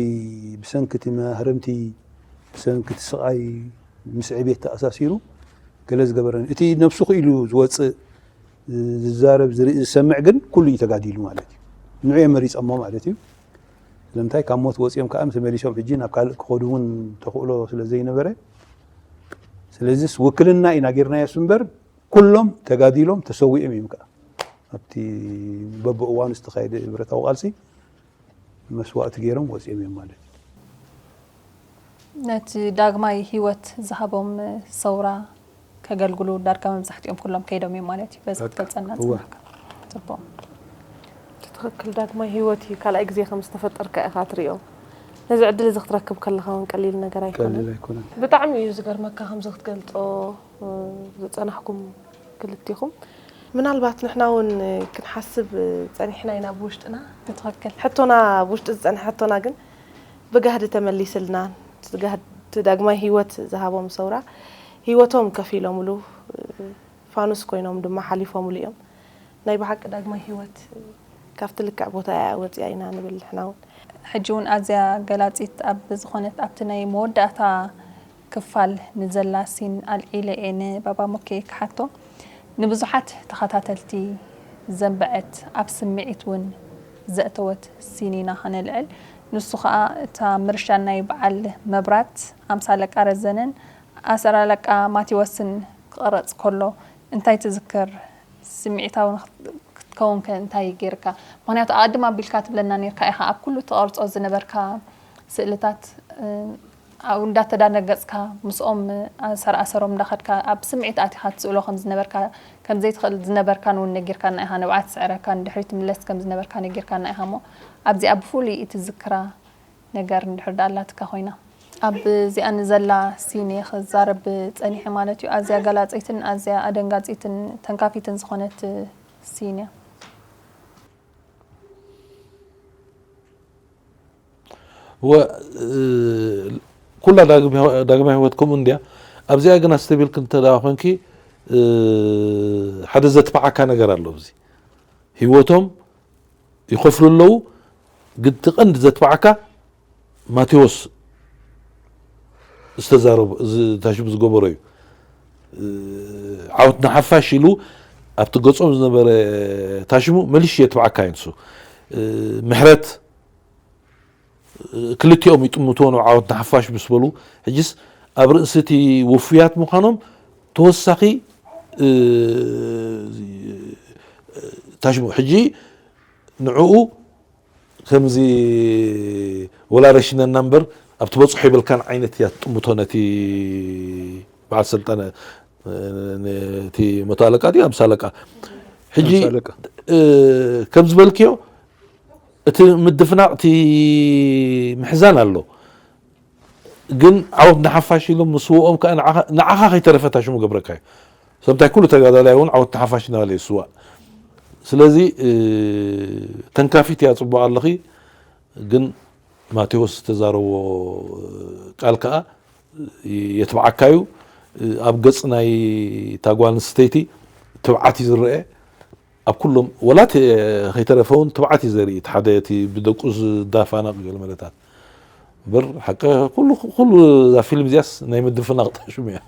ብሰንኪ እቲ ማህረምቲ፣ ብሰንኪ እቲ ስቓይ ምስ ዕቤት ተኣሳሲሩ ገለ ዝገበረን፣ እቲ ነብሱ ክኢሉ ዝወፅእ፣ ዝዛረብ፣ ዝርኢ፣ ዝሰምዕ ግን ኩሉ እዩ ተጋዲሉ ማለት እዩ። ንዑ እዮም መሪፀሞ ማለት እዩ። ስለምንታይ ካብ ሞት ወፂኦም ከዓ ተመሊሶም ሕጂ ናብ ካልእ ክኸዱ እውን ተኽእሎ ስለ ዘይነበረ፣ ስለዚስ ውክልና ኢና ጌርናዮስ እምበር ኩሎም ተጋዲሎም ተሰዊኦም እዮም ከዓ ኣብቲ በብእዋኑ ዝተኻየደ ብረታዊ ቃልሲ መስዋእቲ ገይሮም ወፂኦም እዮም ማለት እዩ። ነቲ ዳግማይ ህይወት ዝሃቦም ሰውራ ከገልግሉ ዳርጋ መብዛሕትኦም ኩሎም ከይዶም እዮም ማለት እዩ። በዚ ክትገልፀና እወ። ፅናሕካ ፅቡቅ። ትኽክል። ዳግማይ ህይወት እዩ ካልኣይ ግዜ ከም ዝተፈጠርካ ኢኻ ትሪኦ። ነዚ ዕድል እዚ ክትረክብ ከለኻ እውን ቀሊል ነገር ኣይኮነን። ቀሊል ኣይኮነን። ብጣዕሚ እዩ ዝገርመካ ከምዚ ክትገልጾ ዝጸናሕኩም ክልቲኹም። ምናልባት ንሕና እውን ክንሓስብ ጸኒሕና ኢና ብውሽጥና። ብትኽክል። ሕቶና ብውሽጢ ዝጸንሐ ሕቶና ግን ብጋህዲ ተመሊስልና። እቲ ጋህዲ ዳግማይ ህይወት ዝሃቦም ሰውራ ህይወቶም ከፊሎምሉ ፋኑስ ኮይኖም ድማ ሓሊፎምሉ እዮም። ናይ ብሓቂ ዳግማይ ህይወት ካብቲ ልክዕ ቦታ እያ ወፂኣ ኢና ንብል ንሕና እውን። ሕጂ እውን ኣዝያ ገላፂት ኣብ ዝኾነት ኣብቲ ናይ መወዳእታ ክፋል ንዘላ ሲን ኣልዒለ እየ ንባባ ሙኬ ክሓቶ። ንብዙሓት ተኸታተልቲ ዘንበዐት ኣብ ስምዒት እውን ዘእተወት ሲን ኢና ከነልዕል። ንሱ ኸኣ እታ ምርሻን ናይ በዓል መብራት ኣምሳ ኣለቃ ረዘነን ኣሰር ኣለቃ ማቴዎስን ክቕረጽ ከሎ እንታይ ትዝክር? ስምዒታዊ ክትከውን ከ እንታይ ጌርካ? ምኽንያቱ ኣቐድም ኣቢልካ ትብለና ኔርካ ኢኻ ኣብ ኩሉ ትቐርጾ ዝነበርካ ስእልታት እንዳተዳነገጽካ ምስኦም ኣሰር ኣሰሮም እንዳኸድካ ኣብ ስምዒት ኣቲኻ ትስእሎ ከም ዝነበርካ ከም ዘይትኽእል ዝነበርካን እውን ነጊርካና ኢኻ። ንብዓት ትስዕረካ ንድሕሪት ትምለስ ከም ዝነበርካ ነጊርካና ኢኻ እሞ ኣብዚኣ ብፍሉይ እትዝክራ ነገር እንድሕር ደኣ ኣላትካ ኮይና። ኣብዚኣ ንዘላ ሲን እየ ክዛረብ ጸኒሐ ማለት እዩ። ኣዝያ ገላጺትን ኣዝያ ኣደንጋጺትን ተንካፊትን ዝኾነት ሲን እያ። ወ ኩላ ዳግማይ ህይወት ከምኡ እንድያ። ኣብዚኣ ግን ኣስተቢልክ እንተ ደኣ ኮንኪ ሓደ ዘትብዓካ ነገር ኣሎ። ኣብዚ ህይወቶም ይኸፍሉ ኣለዉ። ግን እቲ ቀንዲ ዘትብዓካ ማቴዎስ ዝተዛረቦ ታሽሙ ዝገበሮ እዩ። ዓወት ንሓፋሽ ኢሉ ኣብቲ ገጾም ዝነበረ ታሽሙ መሊሹ የትብዓካ እዩ ንሱ። ምሕረት ክልቲኦም ይጥምትዎ ነው ዓወት ንሓፋሽ ምስ በሉ ሕጅስ ኣብ ርእሲ እቲ ውፉያት ምዃኖም ተወሳኺ ታሽሙ ሕጂ ንዕኡ ከምዚ ወላ ረሽነና እምበር ኣብ ትበፅሖ ይበልካን ዓይነት እያ ትጥምቶ ነቲ በዓል ሰልጠነ ነቲ መቶ ኣለቃ ድዩ ኣምሳ ኣለቃ ሕጂ ከም ዝበልክዮ እቲ ምድፍናቕ እቲ ምሕዛን ኣሎ ግን ዓወት ንሓፋሽ ኢሎም ምስውኦም ከዓ ንዓኻ ከይተረፈ ታሽሙ ገብረካ እዩ ሰምታይ ኩሉ ተጋዳላይ እውን ዓወት ንሓፋሽ እናበለ ይስዋእ ስለዚ ተንካፊት እያ ፅቡቅ ኣለኺ ግን ማቴዎስ ዝተዛረቦ ቃል ከዓ የትብዓካ እዩ ኣብ ገፅ ናይ ታጓል ንስተይቲ ትብዓት እዩ ዝረአ ኣብ ኩሎም ወላ ከይተረፈ እውን ትብዓት እዩ ዘርኢ እቲ ሓደ እቲ ብደቁ ዝዳፋነቕ ገለ መለታት እምበር ሓቂ ኩሉ ኩሉ እዛ ፊልም እዚኣስ ናይ ምድፍናቕ ታሽሙ እያ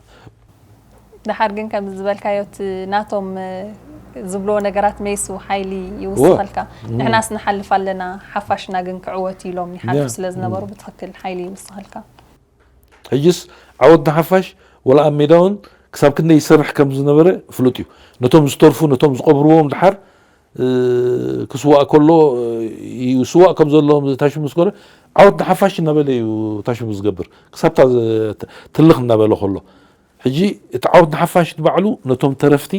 ድሓር ግን ከምዚ ዝበልካዮ እቲ ናቶም ዝብልዎ ነገራት መይሱ ሓይሊ ይውስኸልካ ንሕናስ ንሓልፍ ኣለና ሓፋሽና ግን ክዕወት ኢሎም ይሓልፉ ስለ ዝነበሩ ብትኽክል ሓይሊ ይውስኸልካ ሕጅስ ዓወት ንሓፋሽ ወላ ኣብ ሜዳ እውን ክሳብ ክንደይ ይሰርሕ ከም ዝነበረ ፍሉጥ እዩ ነቶም ዝተርፉ ነቶም ዝቐብርዎም ድሓር ክስዋእ ከሎ ይስዋእ ከም ዘሎ ታሽሙ ዝገረ ዓወት ንሓፋሽ እናበለ እዩ ታሽሙ ዝገብር ክሳብታ ትልኽ እናበለ ከሎ ሕጂ እቲ ዓወት ንሓፋሽ ባዕሉ ነቶም ተረፍቲ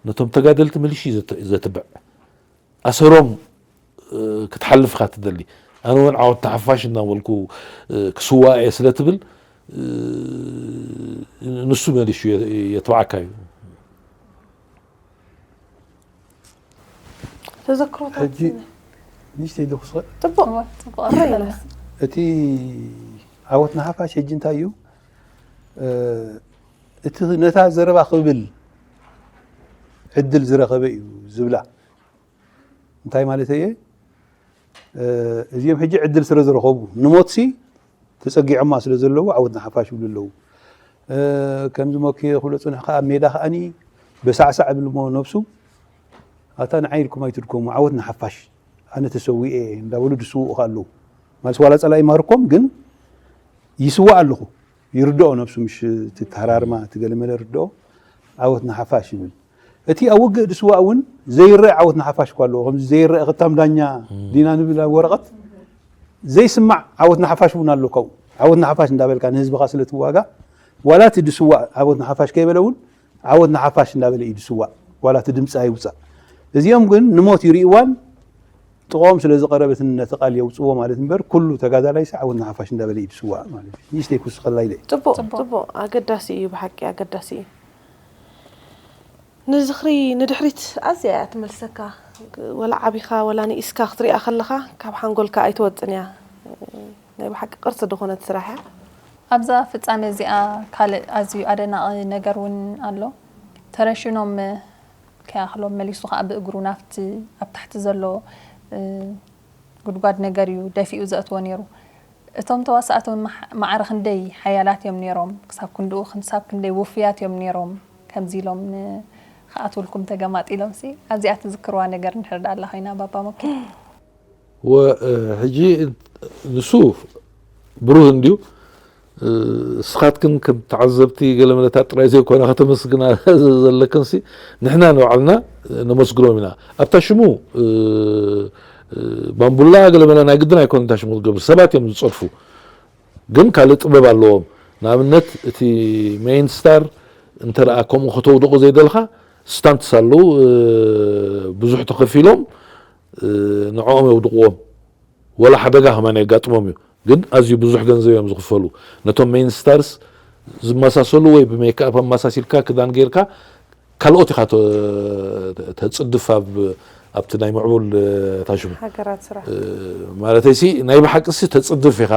ነቶም ተጋደልቲ መሊሹ ዘትብዕ ኣሰሮም ክትሓልፍ ኢኻ ትደሊ ኣነ እውን ዓወት ንሓፋሽ እናበልኩ ክስዋእ እየ ስለ ትብል ንሱ መሊሹ የትብዓካ እዩ ተዘክሮታት ሕጂ ንእሽተይ ዶ ክስቕ ፅቡቅ እወ፣ ጽቡቕ ኣርእየና። እቲ ዓወት ንሓፋሽ ሕጂ እንታይ እዩ እቲ ነታ ዘረባ ክብል ዕድል ዝረኸበ እዩ ዝብላ እንታይ ማለት እየ እዚኦም ሕጂ ዕድል ስለ ዝረኸቡ ንሞትሲ ተጸጊዖማ ስለ ዘለዉ ዓወት ንሓፋሽ ይብሉ ኣለዉ። ከምዚ ሞኬ ክብሎ ጽኑሕ ከኣ ኣብ ሜዳ ከኣኒ በሳዕሳዕ እብል እሞ ነብሱ ኣታ ንዓይ ኢልኩም ኣይትድከሙ ዓወት ንሓፋሽ ኣነ ተሰዊኤ እንዳበሉ ድስውኡ ከኣ ኣለዉ። ማለት ዋላ ጸላኢ ይማርኮም ግን ይስዋእ ኣለኹ ይርድኦ ነብሱ ምሽ ትተሃራርማ ትገለመለ ርድኦ ዓወት ንሓፋሽ ይብል። እቲ ኣብ ውግእ ድስዋእ እውን ዘይረአ ዓወት ንሓፋሽ እኳ ኣለዎ። ከምዚ ዘይረአ ክታም ዳኛ ዲና ንብል ኣብ ወረቐት ዘይስማዕ ዓወት ንሓፋሽ እውን ኣሎ። ካብኡ ዓወት ንሓፋሽ እንዳበልካ ንህዝብኻ ስለ ትዋጋእ ዋላ እቲ ድስዋእ ዓወት ንሓፋሽ ከይበለ እውን ዓወት ንሓፋሽ እንዳበለ እዩ ድስዋእ። ዋላ እቲ ድምፂ ኣይውፃእ። እዚኦም ግን ንሞት ይርእይዋን ጥቕኦም ስለ ዝቐረበትን ነቲ ቃል የውፅዎ ማለት እምበር ኩሉ ተጋዳላይ ዓወት ንሓፋሽ እንዳበለ እዩ ድስዋእ ማለት እዩ። ንእሽተይ ክውስኸላ ኢለ እየ። ጽቡቕ ጽቡቕ ኣገዳሲ እዩ፣ ብሓቂ ኣገዳሲ እዩ። ንዝኽሪ ንድሕሪት ኣዝያ እያ ትመልሰካ። ወላ ዓቢኻ ወላ ንኢስካ ክትሪኣ ከለኻ ካብ ሓንጎልካ ኣይትወጽን እያ። ናይ ብሓቂ ቅርሲ ዝኾነት ስራሕ እያ። ኣብዛ ፍጻሜ እዚኣ ካልእ ኣዝዩ ኣደናቒ ነገር እውን ኣሎ። ተረሽኖም ከይኣኽሎም መሊሱ ከኣ ብእግሩ ናብቲ ኣብ ታሕቲ ዘሎ ጉድጓድ ነገር እዩ ደፊኡ ዘእትዎ ነይሩ። እቶም ተዋሳእቲ እውን ማዕረ ክንደይ ሓያላት እዮም ነይሮም፣ ክሳብ ክንድኡ ክሳብ ክንደይ ውፉያት እዮም ነይሮም፣ ከምዚ ኢሎም ንክኣትውልኩም ተገማጢሎምሲ ኣብዚኣ ትዝክርዋ ነገር እንድሕር ደኣ ኣላ ኮይና ባባ ሞኬ። ወ ሕጂ ንሱ ብሩህ እንድዩ። እስኻትክን ከም ተዓዘብቲ ገለ መለታት ጥራይ ዘይኮነ ከተመስግና ዘለክንሲ ንሕና ንባዕልና ነመስግኖም ኢና። ኣብታ ሽሙ ባምቡላ ገለ መለ ናይ ግድን ኣይኮነ እታ ሽሙ ክትገብር ሰባት እዮም ዝጸድፉ። ግን ካልእ ጥበብ ኣለዎም። ንኣብነት እቲ ሜይን ስታር እንተ ደኣ ከምኡ ከተውድቑ ዘይደልኻ ስታንትስ ኣለዉ ብዙሕ ተኸፊሎም ንዕኦም የውድቕዎም። ወላ ሓደጋ ከማን የጋጥሞም እዩ። ግን ኣዝዩ ብዙሕ ገንዘብ እዮም ዝኽፈሉ። ነቶም ሜይን ስታርስ ዝመሳሰሉ ወይ ብሜክኣፕ ኣመሳሲልካ ክዳን ጌርካ ካልኦት ኢኻ ተጽድፍ ኣብቲ ናይ ምዕቡል ታሽሙ ሃገራት ስራሕ ማለተይሲ ናይ ብሓቅሲ ተጽድፍ ኢኻ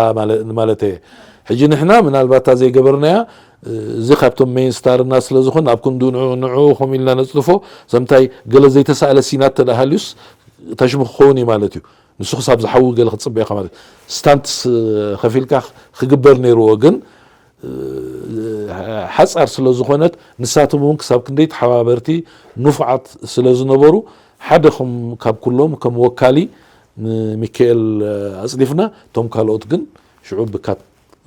ማለተየ። ሕጂ ንሕና ምናልባት እታ ዘይገበርናያ እዚ ካብቶም ሜይን ስታርና ስለ ዝኾን ኣብ ክንዱ ንዑ ከምኡ ኢልና ነጽድፎ። ሰምታይ ገለ ዘይተሳእለ ሲናት ተደሃልዩስ ታሽሙ ክኸውን እዩ ማለት እዩ። ንሱ ክሳብ ዝሓዊ ገለ ክትጽበ ኢኻ ማለት ስታንትስ ከፊልካ ክግበር ነይርዎ ግን ሓጻር ስለ ዝኾነት ንሳቶም እውን ክሳብ ክንደይ ተሓባበርቲ ንፉዓት ስለ ዝነበሩ ሓደ ከም ካብ ኩሎም ከም ወካሊ ንሚካኤል ኣጽዲፍና እቶም ካልኦት ግን ሽዑ ብካት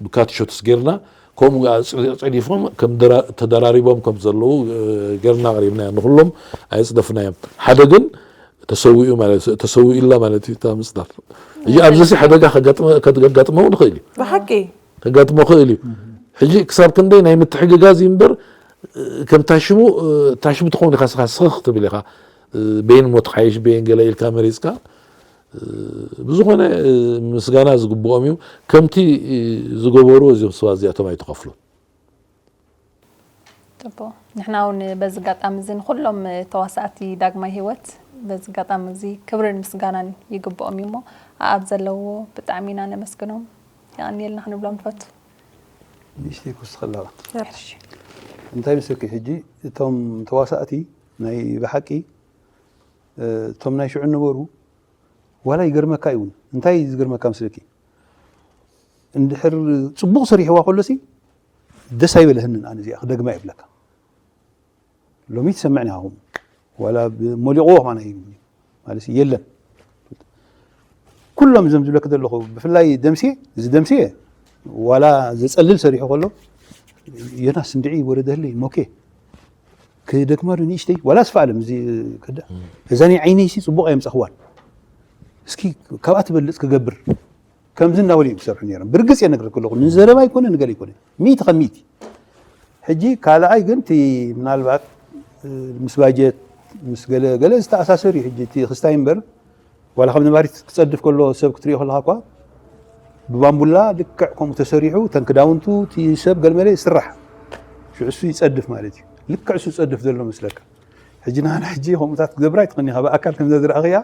ብካትሾትስ ጌርና ከምኡ ኣጽዲፎም ከም ተደራሪቦም ከም ዘለዉ ጌርና ኣቕሪብና ንኩሎም ኣየጽደፍናዮም ሓደ ግን ተሰዊኡ ማለት ተሰዊኡ ኢላ ማለት እዩ እታ ምጽዳፍ። እዚ ኣብዚ ሲ ሓደጋ ከጋጥመ ከጋጥመው ንኽእል እዩ። ብሓቂ ከጋጥሞ ክእል እዩ። ሕጂ ክሳብ ክንደይ ናይ ምትሕግጋዝ እዩ እምበር ከም ታሽሙ ታሽሙ ትኸውን ኢኻ ስኻ ስኽ ክትብል ኢኻ። በይን ሞ ትሓይሽ በይን ገለ ኢልካ መሪጽካ ብዝኾነ ምስጋና ዝግብኦም እዩ። ከምቲ ዝገበሩ እዚኦም ሰባት እዚኣቶም ኣይተኸፍሉን። ጽቡቕ። ንሕና እውን በዚ ኣጋጣሚ እዚ ንኹሎም ተዋሳእቲ ዳግማይ ህይወት በዚ ኣጋጣሚ እዚ ክብርን ምስጋናን ይግብኦም እዩ እሞ ኣኣብ ዘለዎ ብጣዕሚ ኢና ነመስግኖም። የቐንየልና ክንብሎም ንፈቱ። ንእሽተይ ክውስኸላ እንታይ ምስልኪ ሕጂ እቶም ተዋሳእቲ ናይ ብሓቂ እቶም ናይ ሽዑ ነበሩ ዋላ ይገርመካ ይውን እንታይ ዝገርመካ ምስልኪ እንድሕር ጽቡቕ ሰሪሕዋ ከሎሲ ደስ ኣይበለህንን ኣነ እዚኣ ክደግማ ይብለካ ሎሚ ትሰምዕኒ ሃኹም ዋላ ሞሊቕዎ ከማና ይብኒ ማለት የለን ኩሎም እዞም ዝብለክ ዘለኹ ብፍላይ ደምሴ እዚ ደምሴ ዋላ ዘጸልል ሰሪሑ ከሎ ዮናስ እንድዒ ወረደህለይ ሞኬ ክደግማ ዶ ንእሽተይ ዋላ ስፋ ኣለም እዚ ከዳ እዛ ናይ ዓይነይሲ ጽቡቕ ኣየምጻኽዋን እስኪ ካብኣ ትበልጽ ክገብር ከምዚ እንዳበሉ እዮም ዝሰርሑ ነይሮም። ብርግጽ እየ ነግረክ ኣለኹ። ንዘረባ ይኮነ ንገለ ይኮነ። ሚእቲ ከም ሚእቲ። ሕጂ ካልኣይ ግን እቲ ምናልባት ምስ ባጀት ምስ ገለ ገለ ዝተኣሳሰር እዩ ሕጂ እቲ ክስታይ እምበር ዋላ ካብ ነባሪት ክጸድፍ ከሎ ሰብ ክትሪኦ ከለኻ እኳ ብባምቡላ ልክዕ ከምኡ ተሰሪሑ እተን ክዳውንቱ እቲ ሰብ ገልመለ ይስራሕ ሽዑ እሱ ይጸድፍ ማለት እዩ። ልክዕ እሱ ይጸድፍ ዘሎ መስለካ። ሕጂ ንሓና ሕጂ ከምኡታት ክትገብር ኣይትኽእልኒ ኢኻ ብኣካል ከም ዝረኣኽያ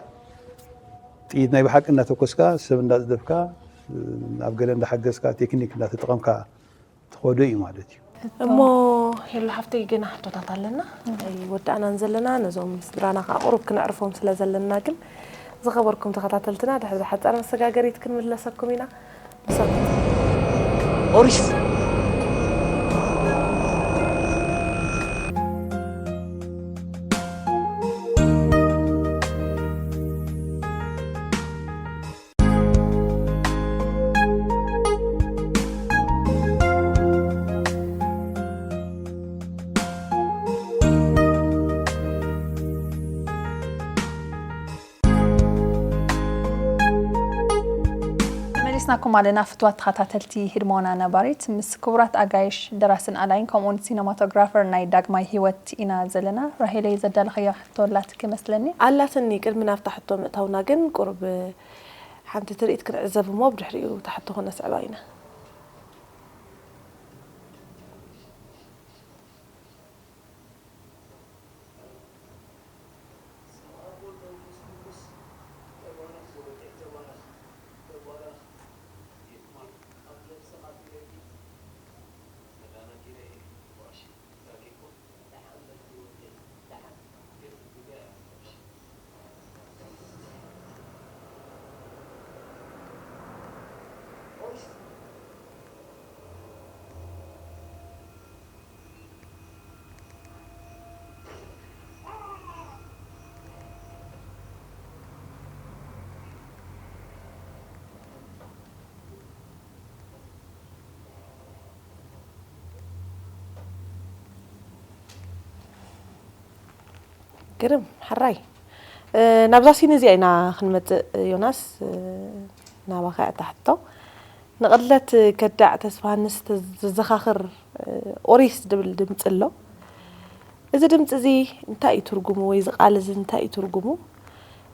ጥይት ናይ ብሓቂ እንዳተኮስካ ሰብ እንዳጽደፍካ ኣብ ገለ እንዳሓገዝካ ቴክኒክ እንዳተጠቐምካ ትኸዶ እዩ ማለት እዩ። እሞ ሄሉ ሓፍተይ ገና ሕቶታት ኣለና ኣይወዳእናን ዘለና ነዞም ስድራና ከዓ ቁሩብ ክነዕርፎም ስለ ዘለና ግን ዝኸበርኩም ተኸታተልትና፣ ድሕሪ ሓጻር መሰጋገሪት ክንምለሰኩም ኢና። ምሳኹም ኦሪስ ተመሊስናኩም ኣለና ፍትዋት ተኸታተልቲ ህድሞና ነባሪት፣ ምስ ክቡራት ኣጋይሽ ደራስን ኣላይን ከምኡውን ሲነማቶግራፈር ናይ ዳግማይ ህይወት ኢና ዘለና። ራሄለይ፣ ዘዳለኽዮ ሕቶ ኣላትኪ መስለኒ። ኣላትኒ። ቅድሚ ናብታ ሕቶ ምእታውና ግን ቁሩብ ሓንቲ ትርኢት ክንዕዘብ እሞ ብድሕሪኡ እታ ሕቶ ክነስዕባ ኢና። ግርም። ሕራይ ናብዛ ሲን እዚኣ ኢና ክንመፅእ። ዮናስ፣ ናባኻ እያ እታ ሕቶ። ንቕድለት ከዳዕ ተስፋሃንስ ዘዘኻኽር ኦሪስ ዝብል ድምፂ ኣሎ። እዚ ድምፂ እዚ እንታይ እዩ ትርጉሙ? ወይ እዚ ቃል እዚ እንታይ እዩ ትርጉሙ?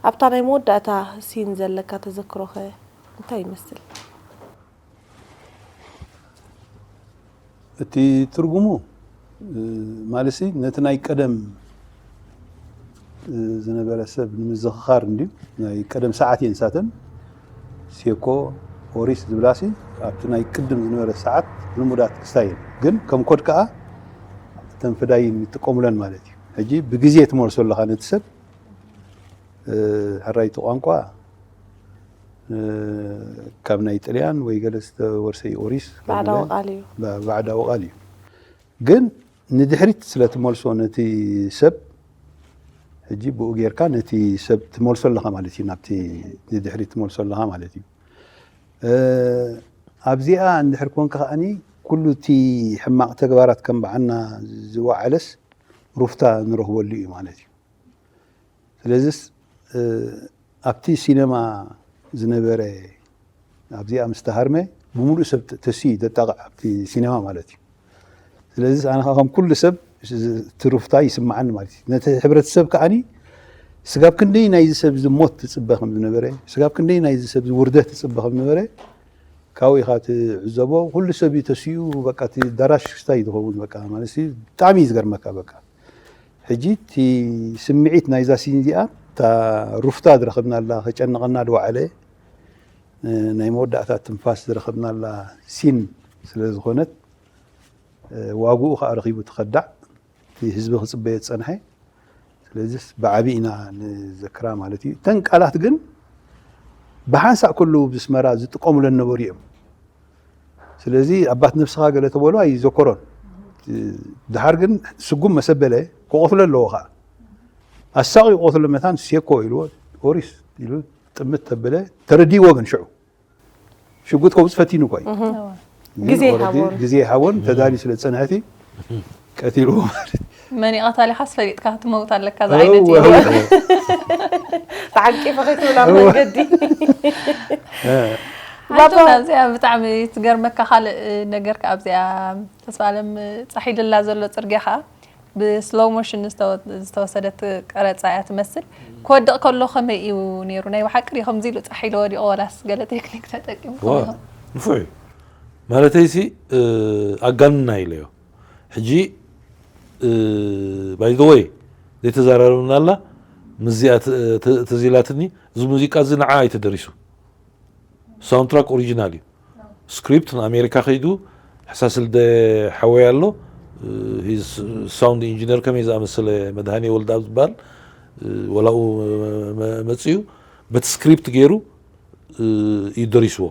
ኣብታ ናይ መወዳእታ ሲን ዘለካ ተዘክሮኸ እንታይ ይመስል? እቲ ትርጉሙ ማለትሲ ነቲ ናይ ቀደም ዝነበረ ሰብ ንምዝኽኻር እንድዩ። ናይ ቀደም ሰዓት እየን ንሳተን። ሴኮ ኦሪስ ዝብላሲ ኣብቲ ናይ ቅድም ዝነበረ ሰዓት ልሙዳት ክስታይ እየን፣ ግን ከም ኮድ ከዓ እተን ፈዳይን ይጥቀሙለን ማለት እዩ። ሕጂ ብግዜ ትመልሶ ኣለኻ ነቲ ሰብ። ሕራይቲ ቋንቋ ካብ ናይ ጥልያን ወይ ገለ ዝተወርሰ እዩ። ኦሪስ ባዕዳዊ ቃል እዩ። ባዕዳዊ ቃል እዩ። ግን ንድሕሪት ስለ ትመልሶ ነቲ ሰብ፣ ሕጂ ብኡ ጌርካ ነቲ ሰብ ትመልሶ ኣለኻ ማለት እዩ። ናብቲ ንድሕሪት ትመልሶ ኣለኻ ማለት እዩ። ኣብዚኣ እንድሕር ኮንካ ከዓኒ ኩሉ እቲ ሕማቕ ተግባራት ከም በዓና ዝወዓለስ ሩፍታ ንረኽበሉ እዩ ማለት እዩ። ስለዚስ ኣብቲ ሲነማ ዝነበረ ኣብዚኣ ምስ ተሃርመ ብምሉእ ሰብ ተስዩ እዩ ዘጣቕዕ ኣብቲ ሲነማ ማለት እዩ። ስለዚስ ኣነ ከዓ ከም ኩሉ ሰብ ትሩፍታ ይስምዓኒ ማለት እዩ። ነቲ ሕብረተሰብ ከዓኒ ስጋብ ክንደይ ናይዚ ሰብ እዚ ሞት ትፅበ ከም ዝነበረ፣ ስጋብ ክንደይ ናይዚ ሰብ እዚ ውርደት ትፅበ ከም ዝነበረ ካብኡ ኢኻ ትዕዘቦ። ኩሉ ሰብ እዩ ተስኡ፣ በቃ እቲ ኣዳራሽ ክስታይ እዩ ዝኸውን። በቃ ማለት ብጣዕሚ እዩ ዝገርመካ። በቃ ሕጂ እቲ ስምዒት ናይዛ ሲን እዚኣ እታ ሩፍታ ዝረኸብናላ፣ ከጨንቐና ዝወዓለ ናይ መወዳእታ ትንፋስ ዝረኸብናላ ሲን ስለ ዝኾነት ዋግኡ ከዓ ረኺቡ ተኸዳዕ እቲ ህዝቢ ክፅበዮ ዝፀንሐ። ስለዚስ ብዓቢ ኢና ንዘክራ ማለት እዩ። እተን ቃላት ግን ብሓንሳእ ከለዉ ብስመራ ዝጥቀሙለን ነበሩ እዮም። ስለዚ ኣባት ነብስኻ ገለ ተበሎ ኣይዘከሮን። ድሓር ግን ስጉም መሰበለ ክቐትሎ ኣለዎ ከዓ ኣሳቒ ክቐትሎ መታን ሴኮ ኢልዎ ኦሪስ ኢሉ ጥምት ተበለ ተረዲዎ ግን ሽዑ ሽጉጥ ከውፅ ፈቲኑ እኳ እዩ። ግን ግዜ already ይሃቦን። ግዜ ይሃቦን ተዳልዩ ስለ ዝፀንሐቲ ቀቲልዎ ማለት እዩ። መን እዩ ቀታሊኻስ ፈሊጥካ ክትመውት ኣለካ ዝዓይነት እዩ። ተዓቂፈ ከይትብል ኣብ መንገዲ እ፣ ሓንቶም ኣብዚኣ ብጣዕሚ ትገርመካ ካልእ ነገር ከ ኣብዚኣ ተስፋ ኣለም ፃሒልላ ዘሎ ፅርግያ ከዓ ብስሎው ሞሽን ዝተወ- ዝተወሰደት ቀረፃ እያ ትመስል። ክወድቕ ከሎ ከመይ እዩ ነይሩ? ናይ ብሓቂ ድዩ ከምዚ ኢሉ ፃሒሉ ወዲቑ ወላስ ገለ ቴክኒክ ተጠቂሙ ዋ፣ ከመይ? ንፉዕ እዩ ማለተይሲ ኣጋንና ኢለዮ። ሕጂ ባይ ዘ ወይ ዘይተዘራረብና ኣላ ምስዚኣ ተ- ተ- ተዚላትኒ። እዚ ሙዚቃ እዚ ንዓ ኣይተደሪሱ ሳውንትራክ ኦሪጂናል እዩ። ስክሪፕት ንኣሜሪካ ከይዱ ሕሳስልደ ሓወይ ኣሎ ሳውንድ ኢንጂነር ከመይ ዝኣመሰለ መድሃኔ ወልዳብ ዝበሃል ወላኡ መፅኡ በቲ ስክሪፕት ገይሩ እዩ ደሪስዎ።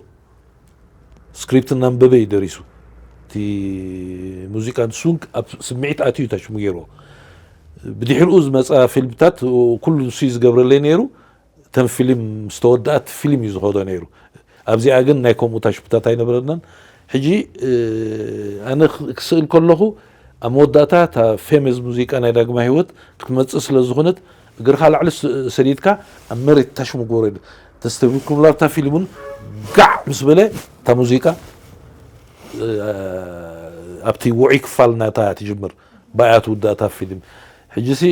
ስክሪፕት እናንበበ እዩ ደሪሱ። እቲ ሙዚቃ ንሱ ኣብ ስምዒት ኣትዩ ታሽሙ ገይርዎ። ብድሕሪኡ ዝመፃ ፊልምታት ኩሉ ንሱ እዩ ዝገብረለይ ነይሩ። እተን ፊልም ምስ ተወድኣት ፊልም እዩ ዝኸዶ ነይሩ። ኣብዚኣ ግን ናይ ከምኡ ታሽሙታት ኣይነበረናን። ሕጂ ኣነ ክስእል ከለኹ ኣብ መወዳእታ እታ ፌመስ ሙዚቃ ናይ ዳግማ ህይወት ክትመፅእ ስለ ዝኾነት እግርኻ ላዕሊ ሰዲድካ ኣብ መሬት ታሽሙ ግበሮ ኢሉ ተስተብሂልኩም ኣብታ ፊልም እውን ጋዕ ምስ በለ እታ ሙዚቃ ኣብቲ ውዑይ ክፋል ናታ ትጅምር። ባያ ትውዳእ እታ ፊልም። ሕጂ ሲ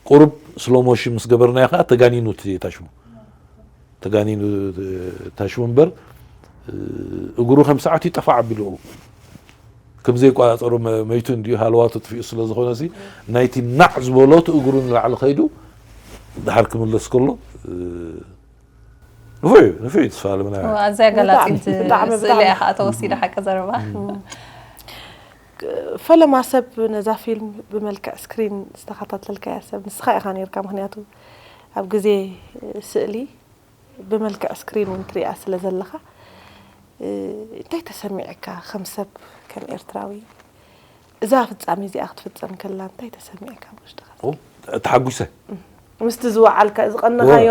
ቁሩብ ስሎ ሞሽን ምስ ገበርናዮ ከዓ ተጋኒኑ እቲ ታሽሙ። ተጋኒኑ ታሽሙ እምበር እግሩ ከም ሰዓት ይጠፋዕ ኣቢሉ ከም ዘይቋፀሩ መይቱ እንዲዩ ሃለዋቱ ጥፊኡ ስለ ዝኾነ ሲ ናይቲ ናዕ ዝበሎት እግሩ ንላዕሊ ከይዱ ድሓር ክምለስ ከሎ ንፉዕ እዩ ንፉዕ እዩ ተስፋ ኣለምና ኣዝያ ገላፂት ስእሊ እያ ከዓ ተወሲዳ ሓቂ ዘረባ። ፈለማ ሰብ ነዛ ፊልም ብመልክዕ ስክሪን ዝተኸታተልካያ ሰብ ንስኻ ኢኻ ነርካ። ምክንያቱ ኣብ ግዜ ስእሊ ብመልክዕ ስክሪን እውን ትሪኣ ስለ ዘለኻ እንታይ ተሰሚዕካ ከም ሰብ ከም ኤርትራዊ? እዛ ፍጻሜ እዚኣ ክትፍጸም ከላ እንታይ ተሰሚዕካ ውሽጥኻ? ተሓጒሰ ምስቲ ዝወዓልካ ዝቐነኻዮ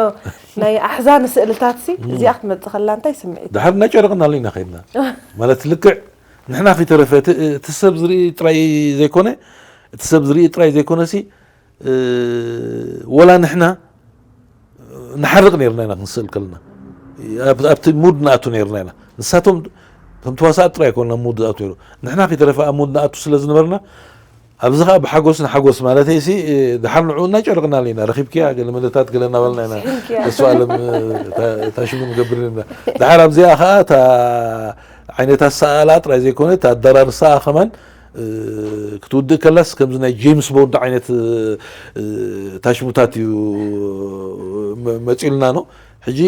ናይ ኣሕዛኒ ስእልታት ሲ እዚኣ ክትመጽእ ከላ እንታይ ስምዒት? ድሓር እናጨረቕናሉ ኢና ከይድና ማለት ልክዕ ንሕና ከይተረፈ እቲ ሰብ ዝርኢ ጥራይ ዘይኮነ እቲ ሰብ ዝርኢ ጥራይ ዘይኮነ ሲ ወላ ንሕና ንሓርቕ ነርና ኢና ክንስእል ከለና ኣብቲ ሙድ ንኣቱ ነርና ኢና ንሳቶም ከም ተዋሳእ ጥራይ ኮና ሙድ ዝኣቱ ነሩ ንሕና ከይተረፈ ኣብ ሙድ ንኣቱ ስለ ዝነበርና ኣብዚ ከዓ ብሓጎስ ንሓጎስ ማለት ሲ ድሓር ንዑ እናጨረቕና ኣለና ረኪብኪያ ገለ መለታት ገለ እናበልና ኢና እሱ ኣለም ታሽሙ ንገብር ኢና ድሓር ኣብዚኣ ከዓ እታ ዓይነት ኣሰኣላ ጥራይ ዘይኮነ ኣደራርሳ ከማን ክትውድእ ከላስ ከምዚ ናይ ጄምስ ቦንድ ዓይነት ታሽሙታት እዩ መፂልና ነው ሕጂ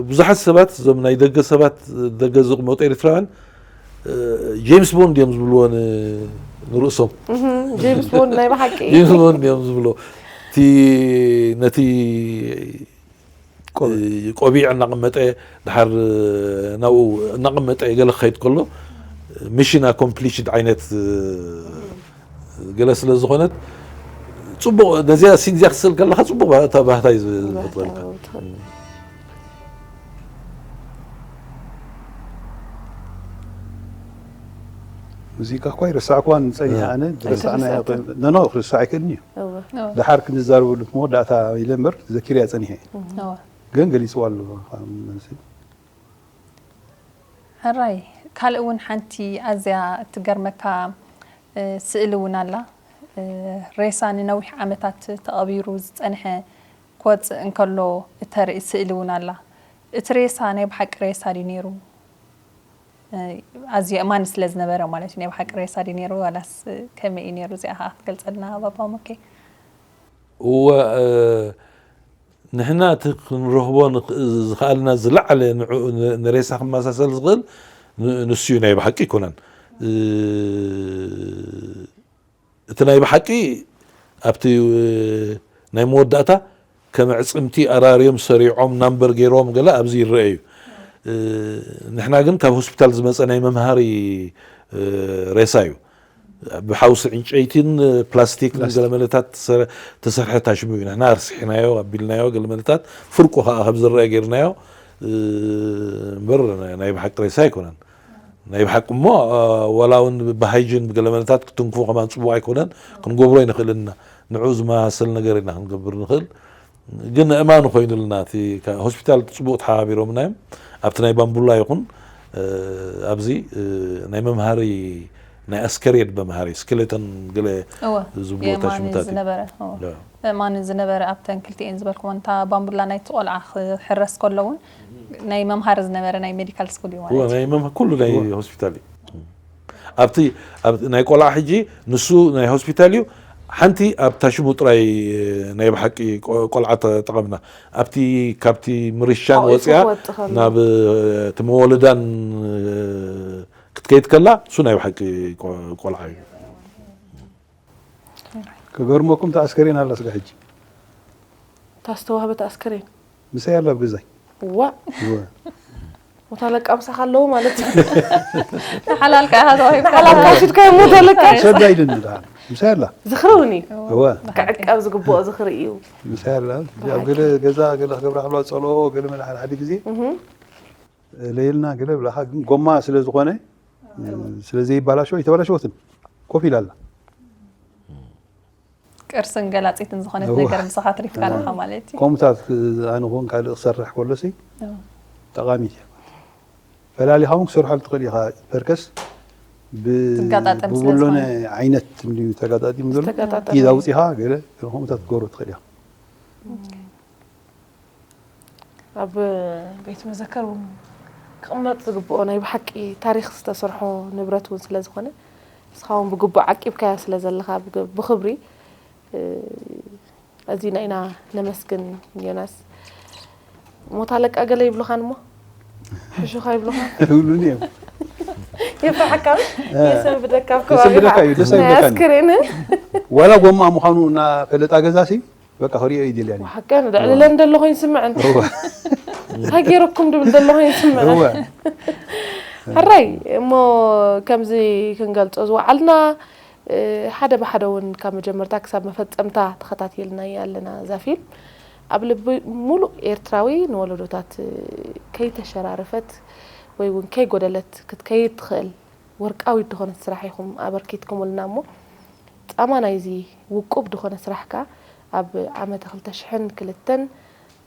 ብዙሓት ሰባት እዞም ናይ ደገ ሰባት ደገ ዝቕመጡ ኤርትራውያን ጄምስ ቦንድ እዮም ዝብልዎ ንርእሶም ጄምስ ቦንድ ናይ ብሓቂ ጄምስ ቦንድ እዮም ዝብልዎ እቲ ነቲ ቆቢዕ እናቐመጠ ድሓር ናብኡ እናቐመጠ ገለ ክኸይድ ከሎ ሚሽን ኣኮምፕሊሽድ ዓይነት ገለ ስለ ዝኾነት ፅቡቕ ነዚኣ ሲን እዚኣ ክትስእል ከለካ ፅቡቕ ባህታ እዩ ዝፈጥረልካ ሙዚቃ እኳ ይረሳዕኩዋን ፀኒሐ ኣነ ረሳዕና ነኖ ክርሳዕ ኣይክእልን እዩ ድሓር ክንዛረበሉ መወዳእታ ኢለ እምበር ዘኪርያ ፀኒሐ ግን ገሊፅዋ ኣሎ ሕራይ ካልእ እውን ሓንቲ ኣዝያ እትገርመካ ስእሊ እውን ኣላ ሬሳ ንነዊሕ ዓመታት ተቐቢሩ ዝፀንሐ ክወፅእ እንከሎ እተርኢ ስእሊ እውን ኣላ እቲ ሬሳ ናይ ብሓቂ ሬሳ ድዩ ነይሩ ኣዝዩ የእማኒ ስለ ዝነበረ ማለት እዩ ናይ ብሓቂ ሬሳ ድዩ ነይሩ ዋላስ ከመይ እዩ ነይሩ እዚኣ ከዓ ክትገልፀልና ባባ ሞኬ እወ ንሕና እቲ ክንረኽቦ ዝኽኣልና ዝለዓለ ንሬሳ ክመሳሰል ዝኽእል ንሱ እዩ ናይ ብሓቂ ኣይኮነን እቲ ናይ ብሓቂ ኣብቲ ናይ መወዳእታ ከም ኣዕፅምቲ ኣራርዮም ሰሪዖም ናምበር ገይሮም ገለ ኣብዚ ይረአ እዩ ንሕና ግን ካብ ሆስፒታል ዝመፀ ናይ መምሃሪ ሬሳ እዩ ብሓውሲ ዕንጨይቲን ፕላስቲክን ገለመለታት ተሰርሐ ታሽሙ እዩ ንሕና ኣርሲሕናዮ ኣቢልናዮ ገለመለታት ፍርቁ ከዓ ከም ዝረአ ገይርናዮ እምበር ናይ ብሓቂ ሬሳ ኣይኮነን ናይ ብሓቂ እሞ ዋላ እውን ብሃይጅን ብገለመለታት ክትንክፎ ከማን ፅቡቅ ኣይኮነን ክንገብሮ ይንኽእል ኢና ንዑ ዝመሳሰል ነገር ኢና ክንገብር ንኽእል ግን እማኑ ኮይኑልና እቲ ሆስፒታል ፅቡቅ ተሓባቢሮምና እዮም ኣብቲ ናይ ባምቡላ ይኹን ኣብዚ ናይ መምሃሪ ናይ ኣስከሬን መምሃሪ ስክሌተን ገለ ዝብሎ ታሽሙታት ዝነበረ ማን ዝነበረ ኣብተን ክልቲኤን ዝበልኩዎ እንታ ባምቡላ ናይቲ ቆልዓ ክሕረስ ከሎ እውን ናይ መምሃሪ ዝነበረ ናይ ሜዲካል ስኩል እዩ ማለት ናይ መምሃ ኩሉ ናይ ሆስፒታል እዩ ኣብቲ ናይ ቆልዓ ሕጂ ንሱ ናይ ሆስፒታል እዩ ሓንቲ ኣብታ ሽሙ ጥራይ ናይ ብሓቂ ቆልዓ ተጠቐምና ኣብቲ ካብቲ ምርሻን ወፅያ ናብ እቲ መወለዳን ክትከይድ ከላ እሱ ናይ ብሓቂ ቆልዓ እዩ ክገርመኩም ተኣስከሬን ኣላ ስጋ ሕጂ ታስተዋህበት ኣስከሬን ምሳይ ኣላ ኣብ ገዛይ። ዋ እወ። ሞት ኣለቃ ምሳኻ ኣለዉ ማለት እዩ። ሓላልካ ኢኻ ተዋሂብካ ሓላልካ ሽድካ ሞት ኣለቃ ሰዳ ኢልኒ ደኣ። ምሳይ ኣላ። ዝኽሪ እውን እዩ። እወ። ክዕቀብ ዝግብኦ ዝኽሪ እዩ። ምሳይ ኣላ። ኣብ ገለ ገዛ ገለ ክገብራ ከለዋ ጸልኦ ገለ መለ ሓደ ሓደ ግዜ ለይልና ገለ ብላኻ ግን ጎማ ስለ ዝኾነ ስለ ዘይባላሸው ኣይተባላሸወትን። ኮፍ ኢላ ኣላ። ቅርስን ገላፂትን ዝኾነት እዋ። ነገር ምሳኻ ትሪፍካ ኣለኻ ማለት እዩ። ከምኡታት ኣነ ኹን ካልእ ክሰርሕ ከሎሲ እዋ። ጠቓሚት እያ። ፈላሊኻ እውን ክሰርሖ ትኽእል ኢኻ። ፐርከስ ብ- ዝጋጣጠም ስለ ብብሎነ ዝኾነ። ዓይነት እንድዩ ተጋጣጢሙ ዘሎ። ዝተጋጣጠመ ኢድ እዩ። ኣውፂኻ ገለ ከምኡታት ክገብሮ ትኽእል ኢኻ። ኣብ ቤት መዘከር እውን ክቕመጥ ዝግብኦ ናይ ብሓቂ ታሪኽ ዝተሰርሖ ንብረት እውን ስለ ዝኾነ ንስኻ እውን ብግቡእ ዓቂብካዮ ስለ ዘለኻ ብግ- ብኽብሪ እ፣ ኣዚና ኢና ነመስግን። ዮናስ ሞት ኣለቃ ገለ ይብሉኻን እሞ ሕሹኻ ይብሉኻ ይብሉኒ እዮም። የፍርሓካ የሰንብደካ ኣብ የሰንብደካ እዩ፣ ደስ ናይ ኣይብለካን። ኣስክሬን ዋላ ጎማ ምዃኑ እናፈለጣ ገዛሲ በቃ ክሪኦ ይደልያ እየ። ሓቀ ንድዕልለን ደለኹ ይስምዐን እንታይ ገይረኩም ድብል ደለኹ ይስምዐን እወ። ሕራይ እሞ ከምዚ ክንገልፆ ዝወዓልና እ፣ ሓደ ብሓደ እውን ካብ መጀመርታ ክሳብ መፈፀምታ ተኸታቲልናያ ኣለና እዛ ፊልም ኣብ ልቢ ሙሉእ ኤርትራዊ ንወለዶታት እ፣ ከይተሸራረፈት ወይ እውን ከይጎደለት ክትከይድ ትኽእል ወርቃዊት ዝኾነት ስራሕ ኢኹም ኣበርኪትኩምልና እሞ ፃማ ናይዚ ውቁብ ዝኾነ ስራሕ ከ ኣብ ዓመተ ክልተ ሽሕን ክልተን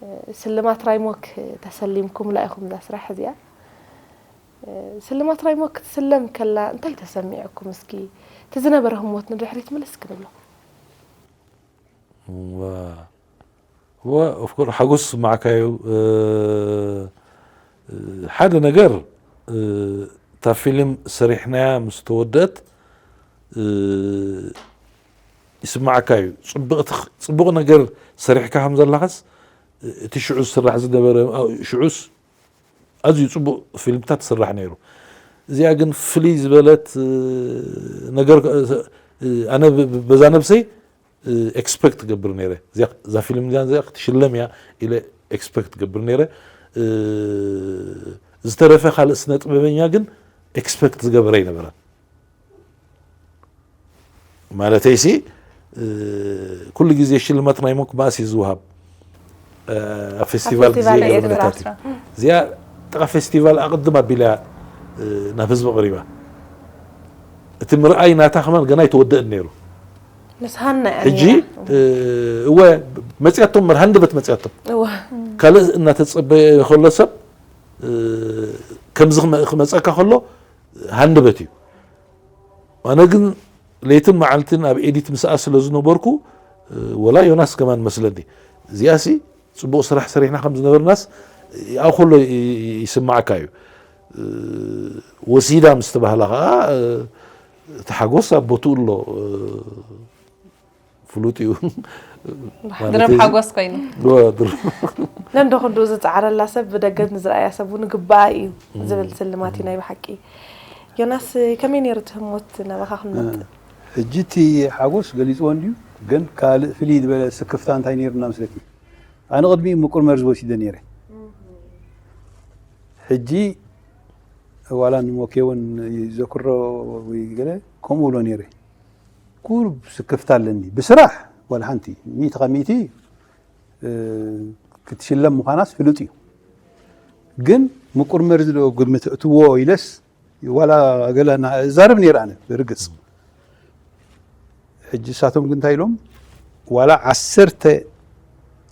እ፣ ስልማት ራይሞክ ተሰሊምኩምላ ኢኹም እዛ ስራሕ እዚኣ ስልማት ራይሞ ክትስለም ከላ እንታይ ተሰሚዕኩም? እስኪ እቲ ዝነበረ ህሞት ንድሕሪት ምልስ ክንብሎ። ወ ኦፍኮር ሓጎስ ዝስማዓካ እዩ። ሓደ ነገር እታ ፊልም ሰሪሕናያ ምስ ተወደአት ይስማዓካ እዩ። ፅቡቕ ነገር ሰሪሕካ ከም ዘለኻስ እቲ ሽዑ ዝስራሕ ዝነበረ ሽዑስ ኣዝዩ ፅቡቕ ፊልምታት ትስራሕ ነይሩ። እዚኣ ግን ፍልይ ዝበለት ነገር ኣነ በዛ ነብሰይ ኤክስፐክት ትገብር ነይረ እዛ ፊልም እዚኣ ክትሽለም እያ ኢለ ኤክስፐክት ትገብር ነይረ። ዝተረፈ ካልእ ስነ ጥበበኛ ግን ኤክስፐክት ዝገበረ ኣይነበረን። ማለተይሲ ኩሉ ግዜ ሽልማት ናይ ሞክ ባእሲ ዝወሃብ ኣብ ፌስቲቫል ግዜ ፌስቲቫል ገለ ኤርትራ ኩነታት እዩ። እዚኣ ጥቓ ፌስቲቫል ኣቕድም ኣቢላ ናብ ህዝቢ ቀሪባ። እቲ ምርኣይ ናታ ከማን ገና ኣይተወደአን ነይሩ። ምስ ሃና እያ ሕጂ ነይራ። እወ መፅያቶም መር ሃንደበት መፅያቶም እወ ካልእ እናተፀበየ ከሎ ሰብ ከምዚ ክመ- ክመፀካ ከሎ ሃንደበት እዩ። ኣነ ግን ለይትን መዓልትን ኣብ ኤዲት ምስኣ ስለ ዝነበርኩ ወላ ዮናስ ከማን መስለኒ እዚኣሲ ፅቡቕ ስራሕ ሰሪሕና ከም ዝነበርናስ ኣብኡ ከሎ ይ- ይ- ይስማዓካ እዩ። ወሲዳ ምስ ተባህላ ከዓ እቲ ሓጎስ ኣብ ቦትኡ ኣሎ። ፍሉጥ እዩ። ድርብ ሓጎስ ኮይኑ ዶ- ድርብ ነንዶ ክንዱ ዝፀዓረላ ሰብ ብደገ ንዝረኣያ ሰብ እውን ግባኣ እዩ ዝብል ስልማት እዩ ናይ ብሓቂ። ዮናስ ከመይ ነይሩ እቲ ህሞት ናባኻ ክንመጥ? ሕጂ እቲ ሓጎስ ገሊፅዎ እንድዩ ግን ካልእ ፍልይ ዝበለ ስክፍታ እንታይ ነይሩና መስለኪ? ኣነ ቅድሚኡ ምቁር መርዚ ወሲደ ነይረ። ሕጂ ዋላ ንሞኬ እውን ይዘክሮ ወይ ገለ ከምኡ ብሎ ነይረ። ቁሩብ ስክፍታ ኣለኒ ብስራሕ ዋላ ሓንቲ ሚእቲ ካብ ሚእቲ ክትሽለም ምዃናስ ፍሉጥ እዩ። ግን ምቁር መርዚ ዶ ግምት እትዎ ኢለስ ዋላ ገለ እዛረብ ነይረ ኣነ ብርግፅ። ሕጂ እሳቶም ግን እንታይ ኢሎም ዋላ ዓሰርተ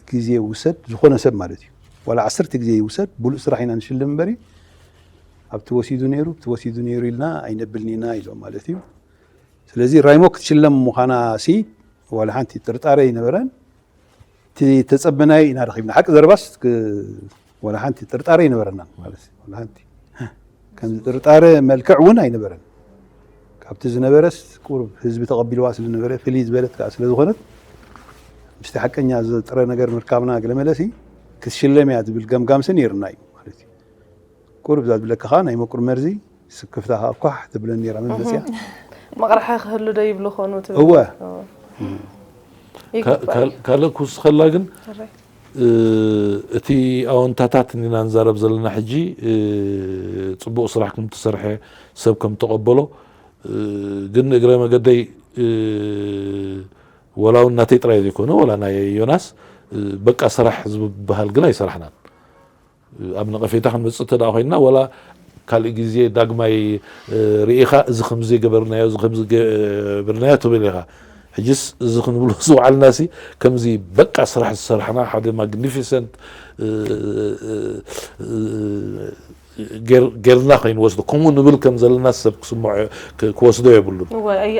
ግዜ ይውሰድ ዝኾነ ሰብ ማለት እዩ ዋላ ዓሰርተ ግዜ ይውሰድ ብሉፅ ስራሕ ኢና ንሽልም እምበሪ ኣብቲ ወሲዱ ነይሩ ኣብቲ ወሲዱ ነይሩ ኢልና ኣይነብልን ኢና ኢሎም ማለት እዩ። ስለዚ ራይሞ ክትሽለም ምዃና ሲ ዋላ ሓንቲ ጥርጣረ ኣይነበረን። እቲ ተፀበናዮ ኢና ረኺብና ሓቂ ዘረባስ ክ- ዋላ ሓንቲ ጥርጣረ ኣይነበረናን ማለት እዩ። ዋላ ሓንቲ ከምዚ ጥርጣረ መልክዕ እውን ኣይነበረን። ካብቲ ዝነበረስ ቁሩብ ህዝቢ ተቐቢልዋ ስለነበረ ፍልይ ዝበለት ከዓ ስለዝኾነት ምስቲ ሓቀኛ ዝጥረ ነገር ምርካብና ገለ መለሲ ክትሽለም እያ ዝብል ገምጋምሲ ነይርና እዩ ማለት እዩ። ቁሩብ እዛ ዝብለካ ከዓ ናይ መቁር መርዚ ስክፍታ ከዓ ኳሕ ትብለን ነይራ መመፅያ መቕርሒ ክህሉ ዶ ይብሉ ኾኑ ትብል? እወ ይግባእ። ካልእ ክውስኸላ ግን ሕራይ። እቲ ኣወንታታት ኢና ንዛረብ ዘለና ሕጂ። ጽቡቕ ስራሕ ከም ትሰርሐ፣ ሰብ ከም ተቐበሎ፣ ግን እግረ መገደይ ወላ እውን ናተይ ጥራይ ዘይኮነ፣ ወላ ናይ ዮናስ በቃ ስራሕ ዝበሃል ግን ኣይሰራሕናን። ኣብ ነቐፌታ ክንመጽእ እንተ ደኣ ኮይንና፣ ወላ ካልእ ግዜ ዳግማይ ርኢኻ፣ እዚ ከምዚ ገበርናዮ፣ እዚ ከምዚ ገበርናዮ ትብል ኢኻ። ሕጅስ እዚ ክንብሎ ዝወዓልናሲ፣ ከምዚ በቃ ስራሕ ዝሰራሕና፣ ሓደ ማግኒፊሰንት ጌርና ከይንወስዶ፣ ከምኡ ንብል ከም ዘለና ሰብ ክስምዖ፣ ክወስዶ የብሉን።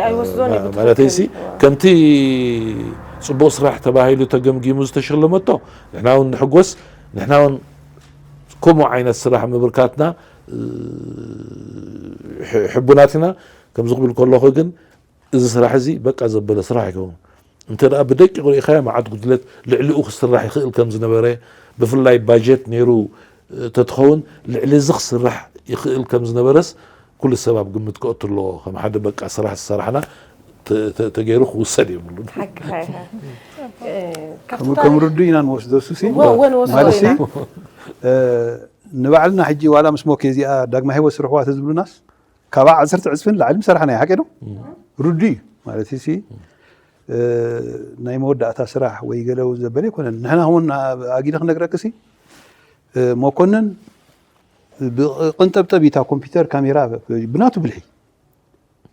ኣይወስዶን እዩ። ማለተይሲ፣ ከምቲ ጽቡቕ ስራሕ ተባሂሉ ተገምጊሙ ዝተሸለመቶ፣ ንሕና እውን ንሕጎስ። ንሕና እውን ከምኡ ዓይነት ስራሕ ምብርካትና ሕቡናት ኢና። ከምዚ ክብል ከለኹ ግን፣ እዚ ስራሕ እዚ በቃ ዘበለ ስራሕ ኣይከውን። እንተ ደኣ ብደቂቑ ርኢኻዮ፣ መዓት ጉድለት ልዕሊኡ ክስራሕ ይኽእል ከም ዝነበረ፣ ብፍላይ ባጀት ነይሩ ተትኸውን፣ ልዕሊ እዚ ክስራሕ ይኽእል ከም ዝነበረስ ኩሉ ሰብ ኣብ ግምት ከእቱ ኣለዎ። ከም ሓደ በቃ ስራሕ ዝሰራሕና ተገይሩ ክውሰድ የብሉን። ሓቅኻ ኢኻ። ከም ርዱ ኢና ንወስዶ ሱሲ ወ- ወ- ንወስዶ ማለት ኢና። ንባዕልና ሕጂ ዋላ ምስ ሞኬ እዚኣ ዳግማ ህይወት ስርሕዋ ተዝብሉናስ ካብ ዓሰርተ ዕፅፍን ላዕሊ ምሰራሕና እዩ። ሓቂ ዶ? ርዱ እዩ ማለት ሲ ናይ መወዳእታ ስራሕ ወይ ገለ እውን ዘበለ ኣይኮነን። ንሕና እውን ኣጊደ ክነግረክሲ መኮነን ብቅንጠብጠብ ኢታ ኮምፒውተር ካሜራ ብናቱ ብልሒ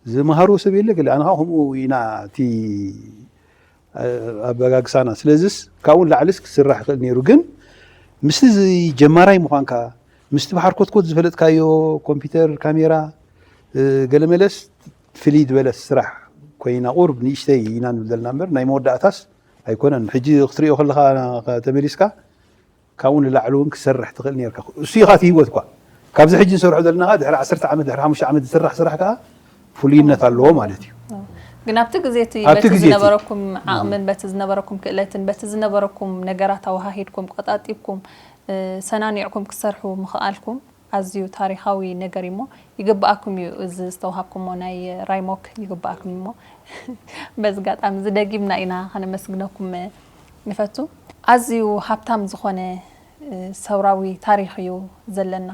ዝመሃሩ ሰብ የለ ገለ ኣነ ከምኡ ኢና እቲ ኣበጋግሳና። ስለዚስ ካብኡ ላዕልስ ክስራሕ ይኽእል ነይሩ። ግን ምስቲ እዚ ጀማራይ ምዃንካ ምስቲ ብሓርኮትኮት ዝፈለጥካዮ ኮምፒውተር ካሜራ ገለመለስ ፍልይ ዝበለ ስራሕ ኮይና ቁርብ ንእሽተይ ኢና ንብል ዘለና እምበር ናይ መወዳእታስ ኣይኮነን። ሕጂ ክትሪኦ ከለኻ ተመሊስካ ካብኡ ንላዕሊ እውን ክሰርሕ ትኽእል ነርካ። እሱ ኢኻ እቲ ህይወት እኳ ካብዚ ሕጂ ንሰርሖ ዘለና ድሕሪ ዓሰርተ ዓመት ድሕሪ ሓሙሽተ ዓመት ዝስራሕ ስራሕ ከዓ ፍሉይነት ኣለዎ ማለት እዩ። ግን ኣብቲ ግዜ እቲ ኣብቲ በቲ ግዜ እቲ- ዝነበረኩም ዓቕምን በቲ ዝነበረኩም ክእለትን በቲ ዝነበረኩም ነገራት ኣወሃሂድኩም ቀጣጢብኩም እ፣ ሰናኒዕኩም ክትሰርሑ ምኽኣልኩም ኣዝዩ ታሪኻዊ ነገር እዩሞ ይግብኣኩም እዩ። እዚ ዝተዋሃብኩሞ ናይ ራይሞክ ይግብኣኩም እዩሞ በዚ ጋጣሚ እዚ ደጊምና ኢና ከነመስግነኩም ንፈቱ። ኣዝዩ ሃብታም ዝኾነ እ፣ ሰውራዊ ታሪኽ እዩ ዘለና።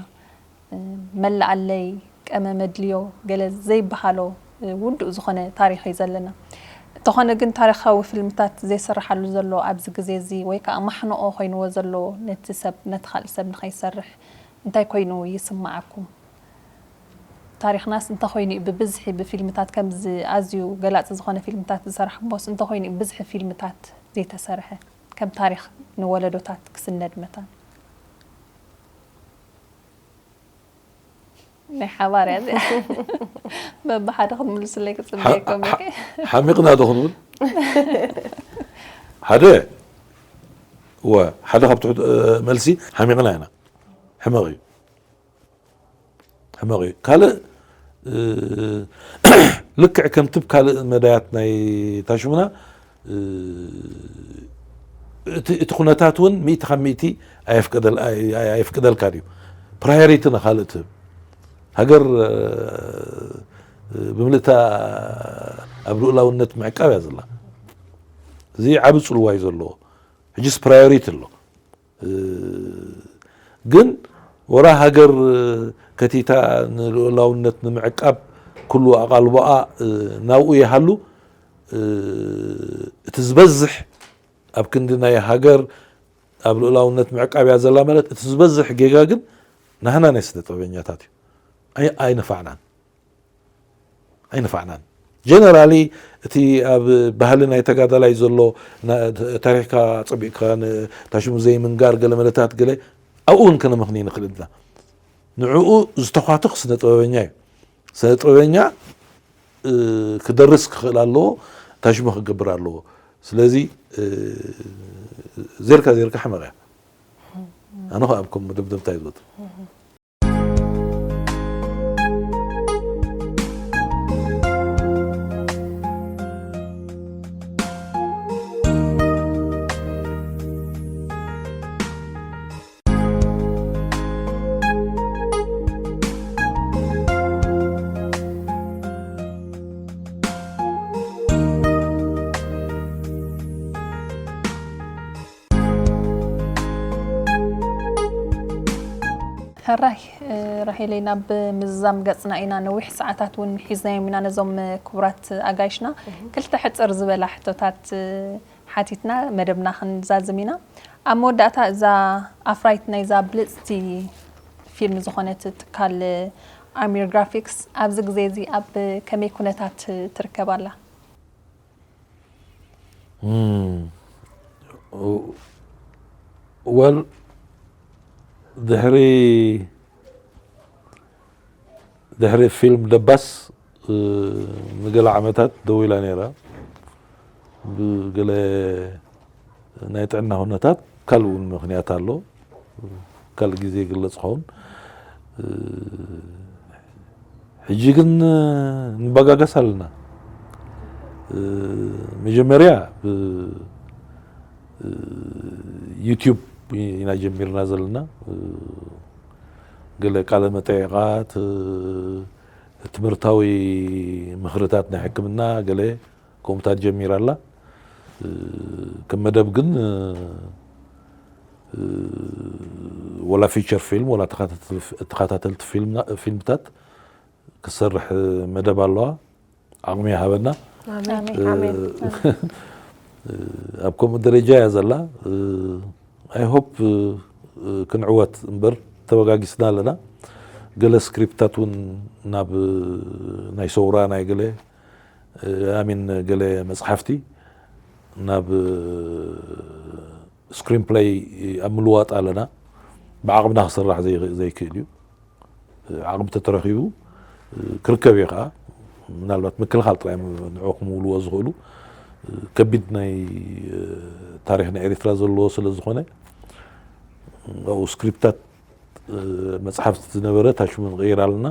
መላኣለይ ቀመ መድልዮ ገለ ዘይበሃሎ ውዱእ ዝኾነ ታሪኽ እዩ ዘለና። እንተኾነ ግን ታሪኻዊ ፊልምታት ዘይስርሓሉ ዘሎ ኣብዚ ግዜ እዚ ወይ ከዓ ማሕንቖ ኮይንዎ ዘሎ ነቲ ሰብ ነቲ ካልእ ሰብ ንኸይሰርሕ እንታይ ኮይኑ ይስምዓኩም? ታሪኽናስ እንተኾይኑ እዩ ብብዝሒ ብፊልምታት ከምዚ ኣዝዩ ገላፂ ዝኾነ ፊልምታት ዝሰራሕኩሞስ እንተኾይኑ እዩ ብዝሒ ፊልምታት ዘይተሰርሐ ከም ታሪኽ ንወለዶታት ክስነድ መታን? ናይ ሓባር እያ እዚኣ። በብሓደ ክትምልሱለይ ክፅበየኩም እየ። ሓሚቕና ዶ ክንብል? ሓደ ወ ሓደ ካብ ትሑት እ፣ መልሲ ሓሚቕና ኢና። ሕመቕ እዩ። ሕመቕ እዩ። ካልእ እ፣ ልክዕ ከምቲ ብ ካልእ መዳያት ናይ ታሽሙና እ፣ እቲ እቲ ኩነታት እውን ሚእቲ ካብ ሚእቲ ኣየፍቀደል- ኣየ- ኣየ- ኣየፍቅደልካን እዩ። ፕራዮሪቲ ንኻልእ ትህብ። ሃገር እ፣ ብምልእታ ኣብ ልኡላውነት ምዕቃብ እያ ዘላ። እዚ ዓቢ ጽልዋ እዩ ዘለዎ። ሕጂስ ፕራዮሪቲ ኣሎ። እ፣ ግን ወራ ሃገር ከቲታ ንልኡላውነት ንምዕቃብ ኩሉ ኣቓልቦኣ እ፣ ናብኡ ይሃሉ። እ፣ እቲ ዝበዝሕ ኣብ ክንዲ ናይ ሃገር ኣብ ልኡላውነት ምዕቃብ እያ ዘላ ማለት እቲ ዝበዝሕ ጌጋ ግን ናህና ናይ ስነ ጥበበኛታት እዩ። ኣይ- ኣይነፋዕናን ኣይነፋዕናን። ጀነራሊ እቲ ኣብ ባህሊ ናይ ተጋዳላይ ዘሎ ና- ታሪኽካ ጸቢቕካ ንታሽሙ ዘይምንጋር ገለ መለታት ገለ ኣብኡ እውን ከነመኽኒ ንኽእል ኢና። ንዕኡ ዝተኳትኽ ስነ ጥበበኛ እዩ። ስነ ጥበበኛ እ፣ ክደርስ ክኽእል ኣለዎ፣ ታሽሙ ክገብር ኣለዎ። ስለዚ እ፣ ዜርካ ዜርካ ሕመቕ እያ። ኣነ ኸኣ ኣብ ከም መደምደምታ እዩ ዝወጽእ። ሕራይ ራሄለይ፣ ናብ ምዝዛም ገጽና ኢና። ነዊሕ ሰዓታት እውን ሒዝናዮም ኢና ነዞም ክቡራት ኣጋይሽና። ክልተ ሕጽር ዝበላ ሕቶታት ሓቲትና መደብና ክንዛዝም ኢና። ኣብ መወዳእታ፣ እዛ ኣፍራይት ናይዛ ብልጽቲ ፊልም ዝኾነት ትካል ኣሚር ግራፊክስ ኣብዚ ግዜ እዚ ኣብ ከመይ ኩነታት ትርከብ ኣላ? ወል ድሕሪ ድሕሪ ፊልም ደባስ ንገለ ዓመታት ደው ኢላ ነይራ። ብገለ ናይ ጥዕና ኩነታት፣ ካልእ እውን ምኽንያት ኣሎ፣ ካልእ ግዜ ይግለጽ ክኸውን። ሕጂ ግን ንበጋገስ ኣለና። መጀመርያ ብ ዩቲዩብ ኢና ጀሚርና ዘለና። ገለ ቃለ መጠየቓት፣ ትምህርታዊ ምኽርታት ናይ ሕክምና፣ ገለ ከምኡታት ጀሚራ ኣላ። ከም መደብ ግን ወላ ፊቸር ፊልም ወላ ተኸታተልቲ ፊልምታት ክትሰርሕ መደብ ኣለዋ። ዓቕሚ ይሃበና። ኣብ ከምኡ ደረጃ እያ ዘላ። I hope ክንዕወት እምበር፣ ተበጋጊስና ኣለና። ገለ ስክሪፕታት እውን ናብ ናይ ሰውራ ናይ ገለ ኣሚን ገለ መፅሓፍቲ ናብ ስክሪን ፕለይ ኣብ ምልዋጥ ኣለና። ብዓቕምና ክስራሕ ዘይክእል እዩ። ዓቕሚ ተተረኺቡ ክርከብ እዩ ከዓ። ምናልባት ምክልኻል ጥራይ ንዑ ክምውልዎ ዝኽእሉ። ከቢድ ናይ ታሪኽ ናይ ኤርትራ ዘለዎ ስለ ዝኾነ፣ ኣብኡ ስክሪፕታት መፅሓፍቲ ዝነበረ ታሽሙ ንቕይር ኣለና።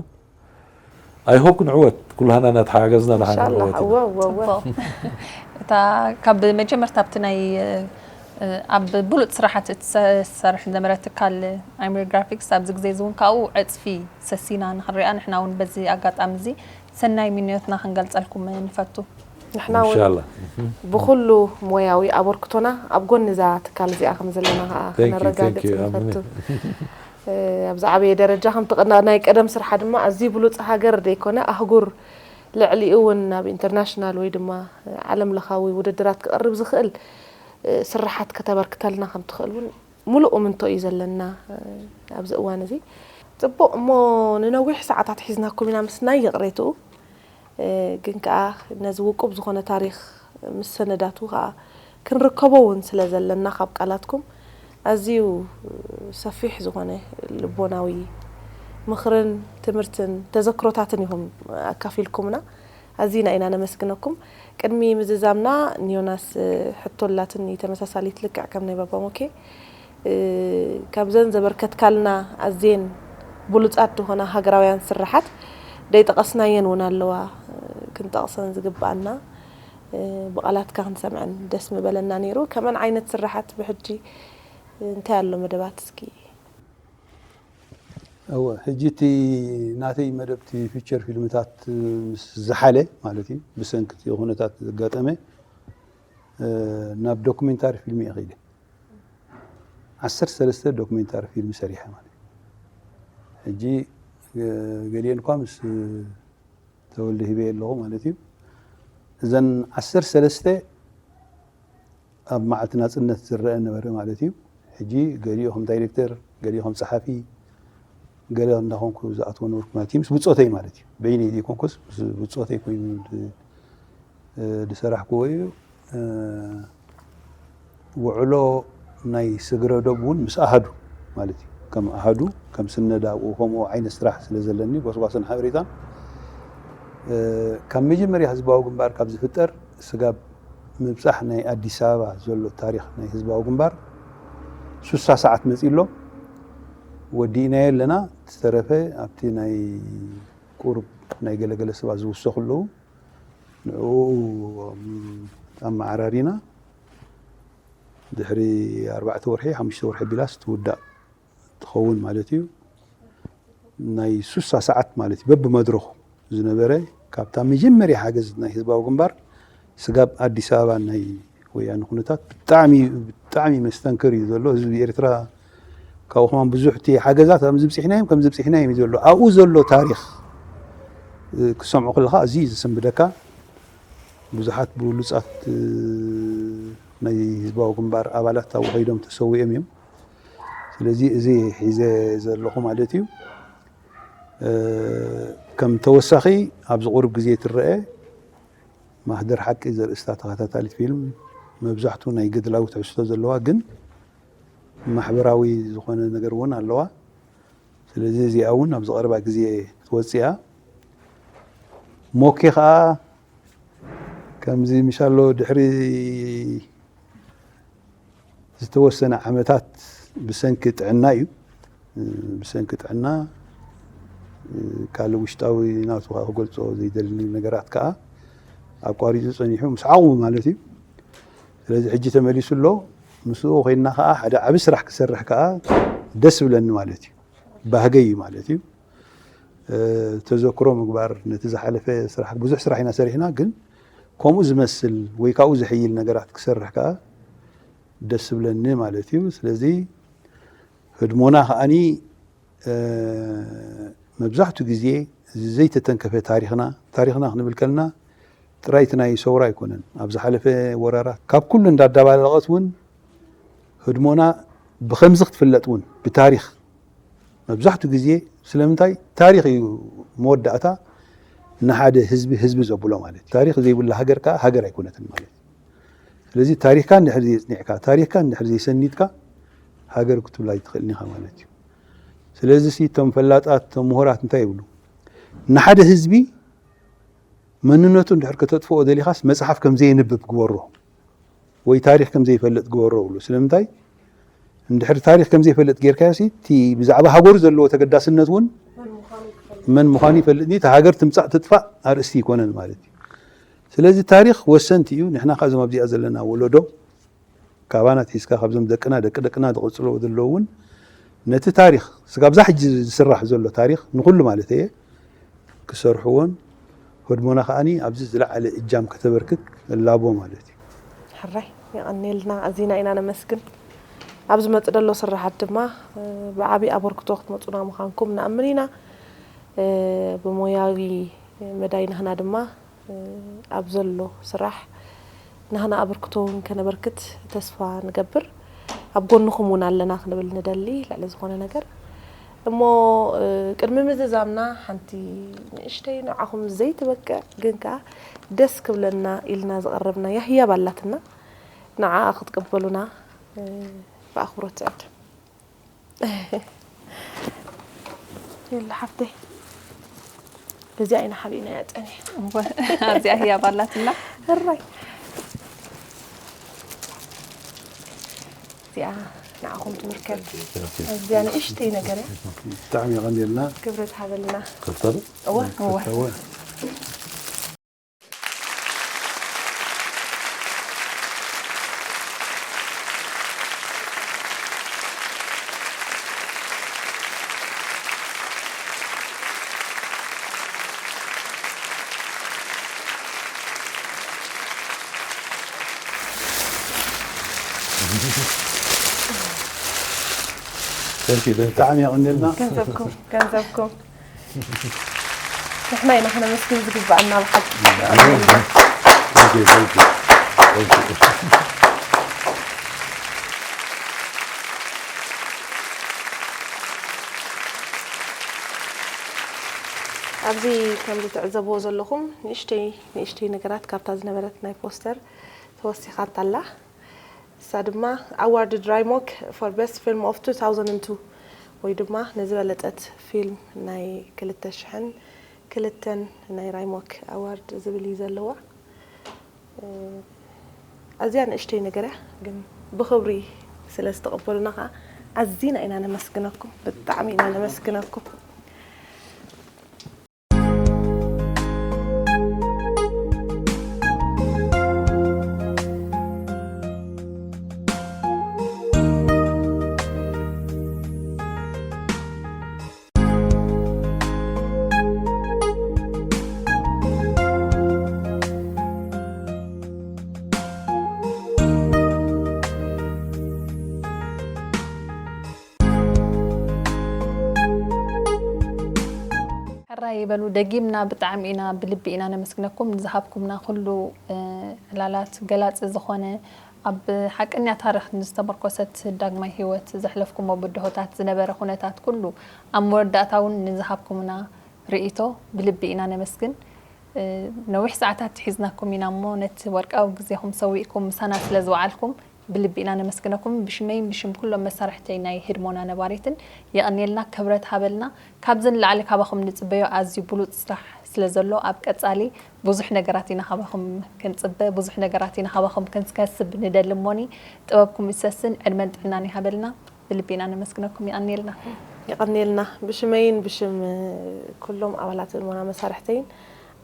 I hope ክንዕወት፣ ኩላህና እናተሓጋገዝና ደሓን ክንዕወት ኢና። እታ ካብ መጀመርታ ኣብቲ ናይ ኣብ ብሉፅ ስራሓት እትሰርሕ ዝነበረ ትካል ኣሚር ግራፊክስ ኣብዚ ግዜ እዚ እውን ካብኡ ዕፅፊ ሰሲና ንክንሪኣ ንሕና እውን በዚ ኣጋጣሚ እዚ ሰናይ ምንዮትና ክንገልፀልኩም ንፈቱ። ንሕና እውን ብኩሉ ሞያዊ ኣበርክቶና ኣብ ጎኒ እዛ ትካል እዚኣ ከም ዘለና ከዓ ከነረጋግፅ ንፈቱ። ኣብ ዝዓበየ ደረጃ ከምቲ ናይ ቀደም ስርሓ ድማ ኣዝዩ ብሉፅ ሃገር ዘይኮነ ኣህጉር ልዕሊኡ እውን ናብ ኢንተርናሽናል ወይ ድማ ዓለም ለኻዊ ውድድራት ክቐርብ ዝኽእል ስርሓት ከተበርክተልና ከም ትኽእል እውን ሙሉእ እምንቶ እዩ ዘለና ኣብዚ እዋን እዚ። ፅቡቕ እሞ ንነዊሕ ሰዓታት ሒዝናኩም ኢና ምስናይ ይቕሬትኡ። ግን ከዓ ነዚ ውቁብ ዝኾነ ታሪኽ ምስ ሰነዳቱ ከዓ ክንርከቦ እውን ስለ ዘለና ካብ ቃላትኩም ኣዝዩ ሰፊሕ ዝኾነ ልቦናዊ ምኽርን ትምህርትን ተዘክሮታትን ኢኹም ኣካፊልኩምና። ኣዚና ኢና ነመስግነኩም። ቅድሚ ምዝዛምና ንዮናስ ሕቶ ኣላትኒ ተመሳሳሊት ልክዕ ከም ናይ ባባ ሞኬ። ካብዘን ዘበርከትካልና ኣዝየን ብሉጻት ዝኾና ሃገራውያን ስርሓት ደይጠቐስናየን እውን ኣለዋ፣ ክንጠቕሰን ዝግብኣና። ብቓላትካ ክንሰምዐን ደስ ምበለና ነይሩ። ከመን ዓይነት ስርሓት ብሕጂ እንታይ ኣሎ መደባት እስኪ? እወ፣ ሕጂ እቲ ናተይ መደብ እቲ ፊቸር ፊልምታት ምስ ዝሓለ ማለት እዩ፣ ብሰንኪ እቲ ኩነታት ዘጋጠመ ናብ ዶኩሜንታሪ ፊልም እየ ከይደ። ዓሰርተ ሰለስተ ዶኩሜንታሪ ፊልም ሰሪሐ ማለት እዩ። ሕጂ ገሊአን እኳ ምስ ተወልደ ሂበ ኣለኹ ማለት እዩ። እዘን ዓሰርተ ሰለስተ ኣብ መዓልቲ ናጽነት ዝረአ ነበረ ማለት እዩ። ሕጂ ገሊኡ ከም ዳይሬክተር፣ ገሊኡ ከም ጸሓፊ፣ ገለ እንዳኾንኩ ዝኣትዎ ነበርኩ ማለት እዩ። ምስ ብጾተይ ማለት እዩ። በይነይ ዘይኮንኩስ ምስ ብጾተይ ኮይኑ ዝሰራሕክዎ እዩ። ውዕሎ ናይ ስግረ ዶብ እውን ምስ ኣሃዱ ማለት እዩ። ከም ኣሃዱ፣ ከም ስነዳ ኣብኡ ከምኡ ዓይነት ስራሕ ስለ ዘለኒ፣ ጎስጓስን ሓበሬታን ካብ መጀመርያ ህዝባዊ ግንባር ካብ ዝፍጠር ስጋብ ምብጻሕ ናይ ኣዲስ ኣበባ ዘሎ ታሪኽ ናይ ህዝባዊ ግንባር ሱሳ ሰዓት መጺ ኣሎ። ወዲእናዮ ኣለና። ዝተረፈ ኣብቲ ናይ ቁሩብ ናይ ገለገለ ሰባት ዝውሰኹ ኣለዉ። ንዕኡ ኣመዓራሪና ድሕሪ ኣርባዕተ ወርሒ ሓሙሽተ ወርሒ ቢላስ ትውዳእ ትኸውን ማለት እዩ። ናይ ሱሳ ሰዓት ማለት እዩ። በብመድረኹ ዝነበረ ካብታ መጀመርያ ሓገዝ ናይ ህዝባዊ ግንባር ስጋብ ኣዲስ ኣበባ ናይ ወያነ ኩነታት ብጣዕሚ ብጣዕሚ መስተንክር እዩ ዘሎ። ህዝቢ ኤርትራ ካብኡ ከማን ብዙሕ እቲ ሓገዛት ከም ዝብፅሕናዮም ከም ዝብፅሕናዮም እዩ ዘሎ። ኣብኡ ዘሎ ታሪኽ ክሰምዑ ከለኻ እዚ እዩ ዝስንብደካ። ብዙሓት ብሉፃት ናይ ህዝባዊ ግንባር ኣባላት ኣብኡ ከይዶም ተሰዊኦም እዮም። ስለዚ እዚ ሒዘ ዘለኹ ማለት እዩ። ከም ተወሳኺ ኣብዚ ቁሩብ ግዜ ትረአ ማህደር ሓቂ ዘርእስታ ተኸታታሊት ፊልም፣ መብዛሕቱ ናይ ገድላዊ ትሕዝቶ ዘለዋ ግን ማሕበራዊ ዝኾነ ነገር እውን ኣለዋ። ስለዚ እዚኣ እውን ኣብዚ ቀረባ ግዜ ክትወፅእ እያ። ሞኬ ከዓ ከምዚ ምሻሎ ድሕሪ ዝተወሰነ ዓመታት ብሰንኪ ጥዕና እዩ። ብሰንኪ ጥዕና ካልእ ውሽጣዊ ናቱ ከዓ ክገልፆ ዘይደሊ ነገራት ከዓ ኣቋሪፁ ፀኒሑ ምስ ዓቕሙ ማለት እዩ። ስለዚ ሕጂ ተመሊሱ ኣሎ። ምስኡ ኮይንና ከዓ ሓደ ዓቢ ስራሕ ክሰርሕ ከዓ ደስ ብለኒ ማለት እዩ። ባህገይ እዩ ማለት እዩ። ተዘክሮ ምግባር ነቲ ዝሓለፈ ስራሕ ብዙሕ ስራሕ ኢና ሰሪሕና፣ ግን ከምኡ ዝመስል ወይ ካብኡ ዝሕይል ነገራት ክሰርሕ ከዓ ደስ ዝብለኒ ማለት እዩ። ስለዚ ህድሞና ከዓኒ መብዛሕቱ ግዜ እዚ ዘይተተንከፈ ታሪኽና፣ ታሪኽና ክንብል ከለና ጥራይ እቲ ናይ ሰውራ ኣይኮነን። ኣብ ዝሓለፈ ወራራት ካብ ኩሉ እንዳዳባለቐት እውን ህድሞና ብኸምዚ ክትፍለጥ እውን ብታሪኽ መብዛሕቱ ግዜ ስለምንታይ ታሪኽ እዩ መወዳእታ ንሓደ ህዝቢ ህዝቢ ዘብሎ ማለት እዩ። ታሪኽ ዘይብላ ሃገር ከዓ ሃገር ኣይኮነትን ማለት እዩ። ስለዚ ታሪኽካ እንድሕር ዘየፅኒዕካ፣ ታሪኽካ እንድሕር ዘይሰኒድካ ሃገር ክትብላ ኣይትኽእልን ኢኻ ማለት እዩ። ስለዚ ሲ እቶም ፈላጣት እቶም ምሁራት እንታይ ይብሉ? ንሓደ ህዝቢ መንነቱ እንድሕር ከተጥፍኦ ደሊኻስ መፅሓፍ ከም ዘየንብብ ግበሮ ወይ ታሪኽ ከም ዘይፈልጥ ግበሮ ይብሉ። ስለምንታይ? እንድሕር ታሪኽ ከም ዘይፈልጥ ጌርካዮ ሲ እቲ ብዛዕባ ሃገሩ ዘለዎ ተገዳስነት እውን መን ምዃኑ ይፈልጥ። እቲ ሃገር ትምፃእ ትጥፋእ ኣርእስቲ ይኮነን ማለት እዩ። ስለዚ ታሪኽ ወሰንቲ እዩ። ንሕና ካብ እዞም ኣብዚኣ ዘለና ወለዶ ካባና ትሒዝካ ካብዞም ደቅና ደቂ ደቅና ዝቐፅሎ ዘለዉ እውን ነቲ ታሪኽ ስጋብ ዛ ሕጂ ዝስራሕ ዘሎ ታሪኽ ንኹሉ ማለት እየ ክሰርሕዎን ህድሞና ከዓኒ ኣብዚ ዝለዓለ እጃም ከተበርክት እላቦ ማለት እዩ። ሕራይ የቐኔልና ኣዚና ኢና ነመስግን። ኣብ ዝመጽእ ደሎ ስራሓት ድማ ብዓቢ ኣበርክቶ ክትመጹና ምዃንኩም ንኣምን ኢና። ብሞያዊ መዳይ ናህና ድማ ኣብ ዘሎ ስራሕ ናህና ኣበርክቶ እውን ከነበርክት ተስፋ ንገብር። ኣብ ጎንኹም እውን ኣለና ክንብል ንደሊ ልዕሊ ዝኾነ ነገር። እሞ ቅድሚ ምዝዛምና ሓንቲ ንእሽተይ ንዓኹም ዘይትበቅዕ ግን ከኣ ደስ ክብለና ኢልና ዝቐረብናያ ህያብ ኣላትና። ንዓኣ ክትቅበሉና ብኣኽብሮት ትዕድም። የለ ሓፍተይ፣ በዚኣ ኢና ሓቢእናያ ጸኒሕና። እወ፣ ኣብዚኣ ህያብ ኣላትና። ሕራይ። እዚኣ ንዓኹም ትምልከት። ኣዝያ ንእሽተይ ነገር እያ። ብጣዕሚ የቐንየልና። ክብረት ሃበልና። ከፍታ ዶ? እወ፣ እወ። ከፍታ እወ። ብጣዕሚ የቐንየልና። ገንዘብኩም ገንዘብኩም ንሕና ኢና ክነመስግን ዝግባኣና ብሓቂ። ኣብዚ ከም ዝትዕዘብዎ ዘለኹም ንእሽተይ ንእሽተይ ነገራት ካብታ ዝነበረት ናይ ፖስተር ተወሲኻታ ኣላ። እሳ ድማ ኣዋርድ ድራይሞክ for best film of two thousand two ወይ ድማ ንዝበለጸት ፊልም ናይ ክልተ ሽሕን ክልተን ናይ ራይሞክ ኣዋርድ ዝብል እዩ ዘለዋ። ኣዝያ ንእሽተይ ነገር እያ፣ ግን ብኽብሪ ስለ ዝተቐበሉና ከዓ ኣዚና ኢና ነመስግነኩም፣ ብጣዕሚ ኢና ነመስግነኩም። በሉ ደጊምና ብጣዕሚ ኢና ብልቢ ኢና ነመስግነኩም ንዝሃብኩምና ኩሉ ዕላላት ገላፂ ዝኾነ ኣብ ሓቀኛ ታሪኽ ዝተመርኮሰት ዳግማይ ህይወት ዘሕለፍኩሞ ብድሆታት ዝነበረ ኩነታት ኩሉ ኣብ መወዳእታ እውን ንዝሃብኩምና ርእይቶ ብልቢ ኢና ነመስግን። ነዊሕ ሰዓታት ሒዝናኩም ኢና እሞ ነቲ ወርቃዊ ግዜኹም ሰዊእኩም ምሳና ስለ ዝወዓልኩም ብልቢ ኢና ነመስግነኩም። ብሽመይን ብሽም ኩሎም መሳርሕተይ ናይ ህድሞና ነባሪትን የቐንየልና፣ ክብረት ሃበልና። ካብዚ ንላዕሊ ካባኹም ንጽበዮ ኣዝዩ ብሉጽ ስራሕ ስለ ዘሎ ኣብ ቀጻሊ ብዙሕ ነገራት ኢና ካባኹም ክንጽበ፣ ብዙሕ ነገራት ኢና ካባኹም ክንከስብ ንደሊ እሞኒ ጥበብኩም ይሰስን፣ ዕድመን ጥዕናን ይሃበልና። ብልቢ ኢና ነመስግነኩም። የቐንየልና። የቐንየልና። ብሽመይን ብሽም ኩሎም ኣባላት ህድሞና መሳርሕተይን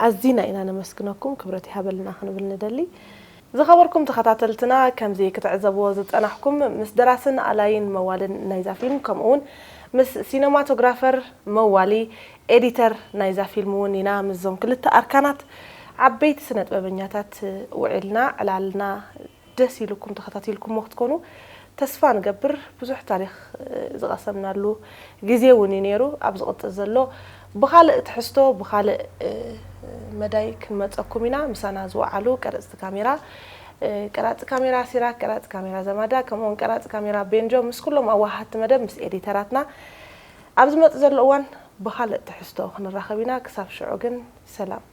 ኣዚና ኢና ነመስግነኩም፣ ክብረት ይሃበልና ክንብል ንደሊ። ዝኸበርኩም ተኸታተልትና፣ ከምዚ ክትዕዘብዎ ዝጸናሕኩም ምስ ደራስን ኣላይን መዋልን ናይዛ ፊልም ከምኡ እውን ምስ ሲነማቶግራፈር መዋሊ ኤዲተር ናይዛ ፊልም እውን ኢና ምስዞም ክልተ ኣርካናት ዓበይቲ ስነ ጥበበኛታት ውዒልና ዕላልና ደስ ኢሉኩም ተኸታቲልኩሞ ክትኮኑ ተስፋ ንገብር። ብዙሕ ታሪኽ ዝቐሰምናሉ ግዜ እውን እዩ ነይሩ። ኣብ ዝቕፅል ዘሎ ብኻልእ ትሕዝቶ ብኻልእ መዳይ ክንመፀኩም ኢና። ምሳና ዝወዓሉ ቀረፅቲ ካሜራ ቀራፂ ካሜራ ሲራክ፣ ቀራፂ ካሜራ ዘማዳ፣ ከምኡውን ቀራፂ ካሜራ ቤንጆ ምስ ኩሎም ኣዋሃድቲ መደብ ምስ ኤዲተራትና ኣብ ዝመፅ ዘሎ እዋን ብኻልእ ትሕዝቶ ክንራኸብ ኢና። ክሳብ ሽዑ ግን ሰላም።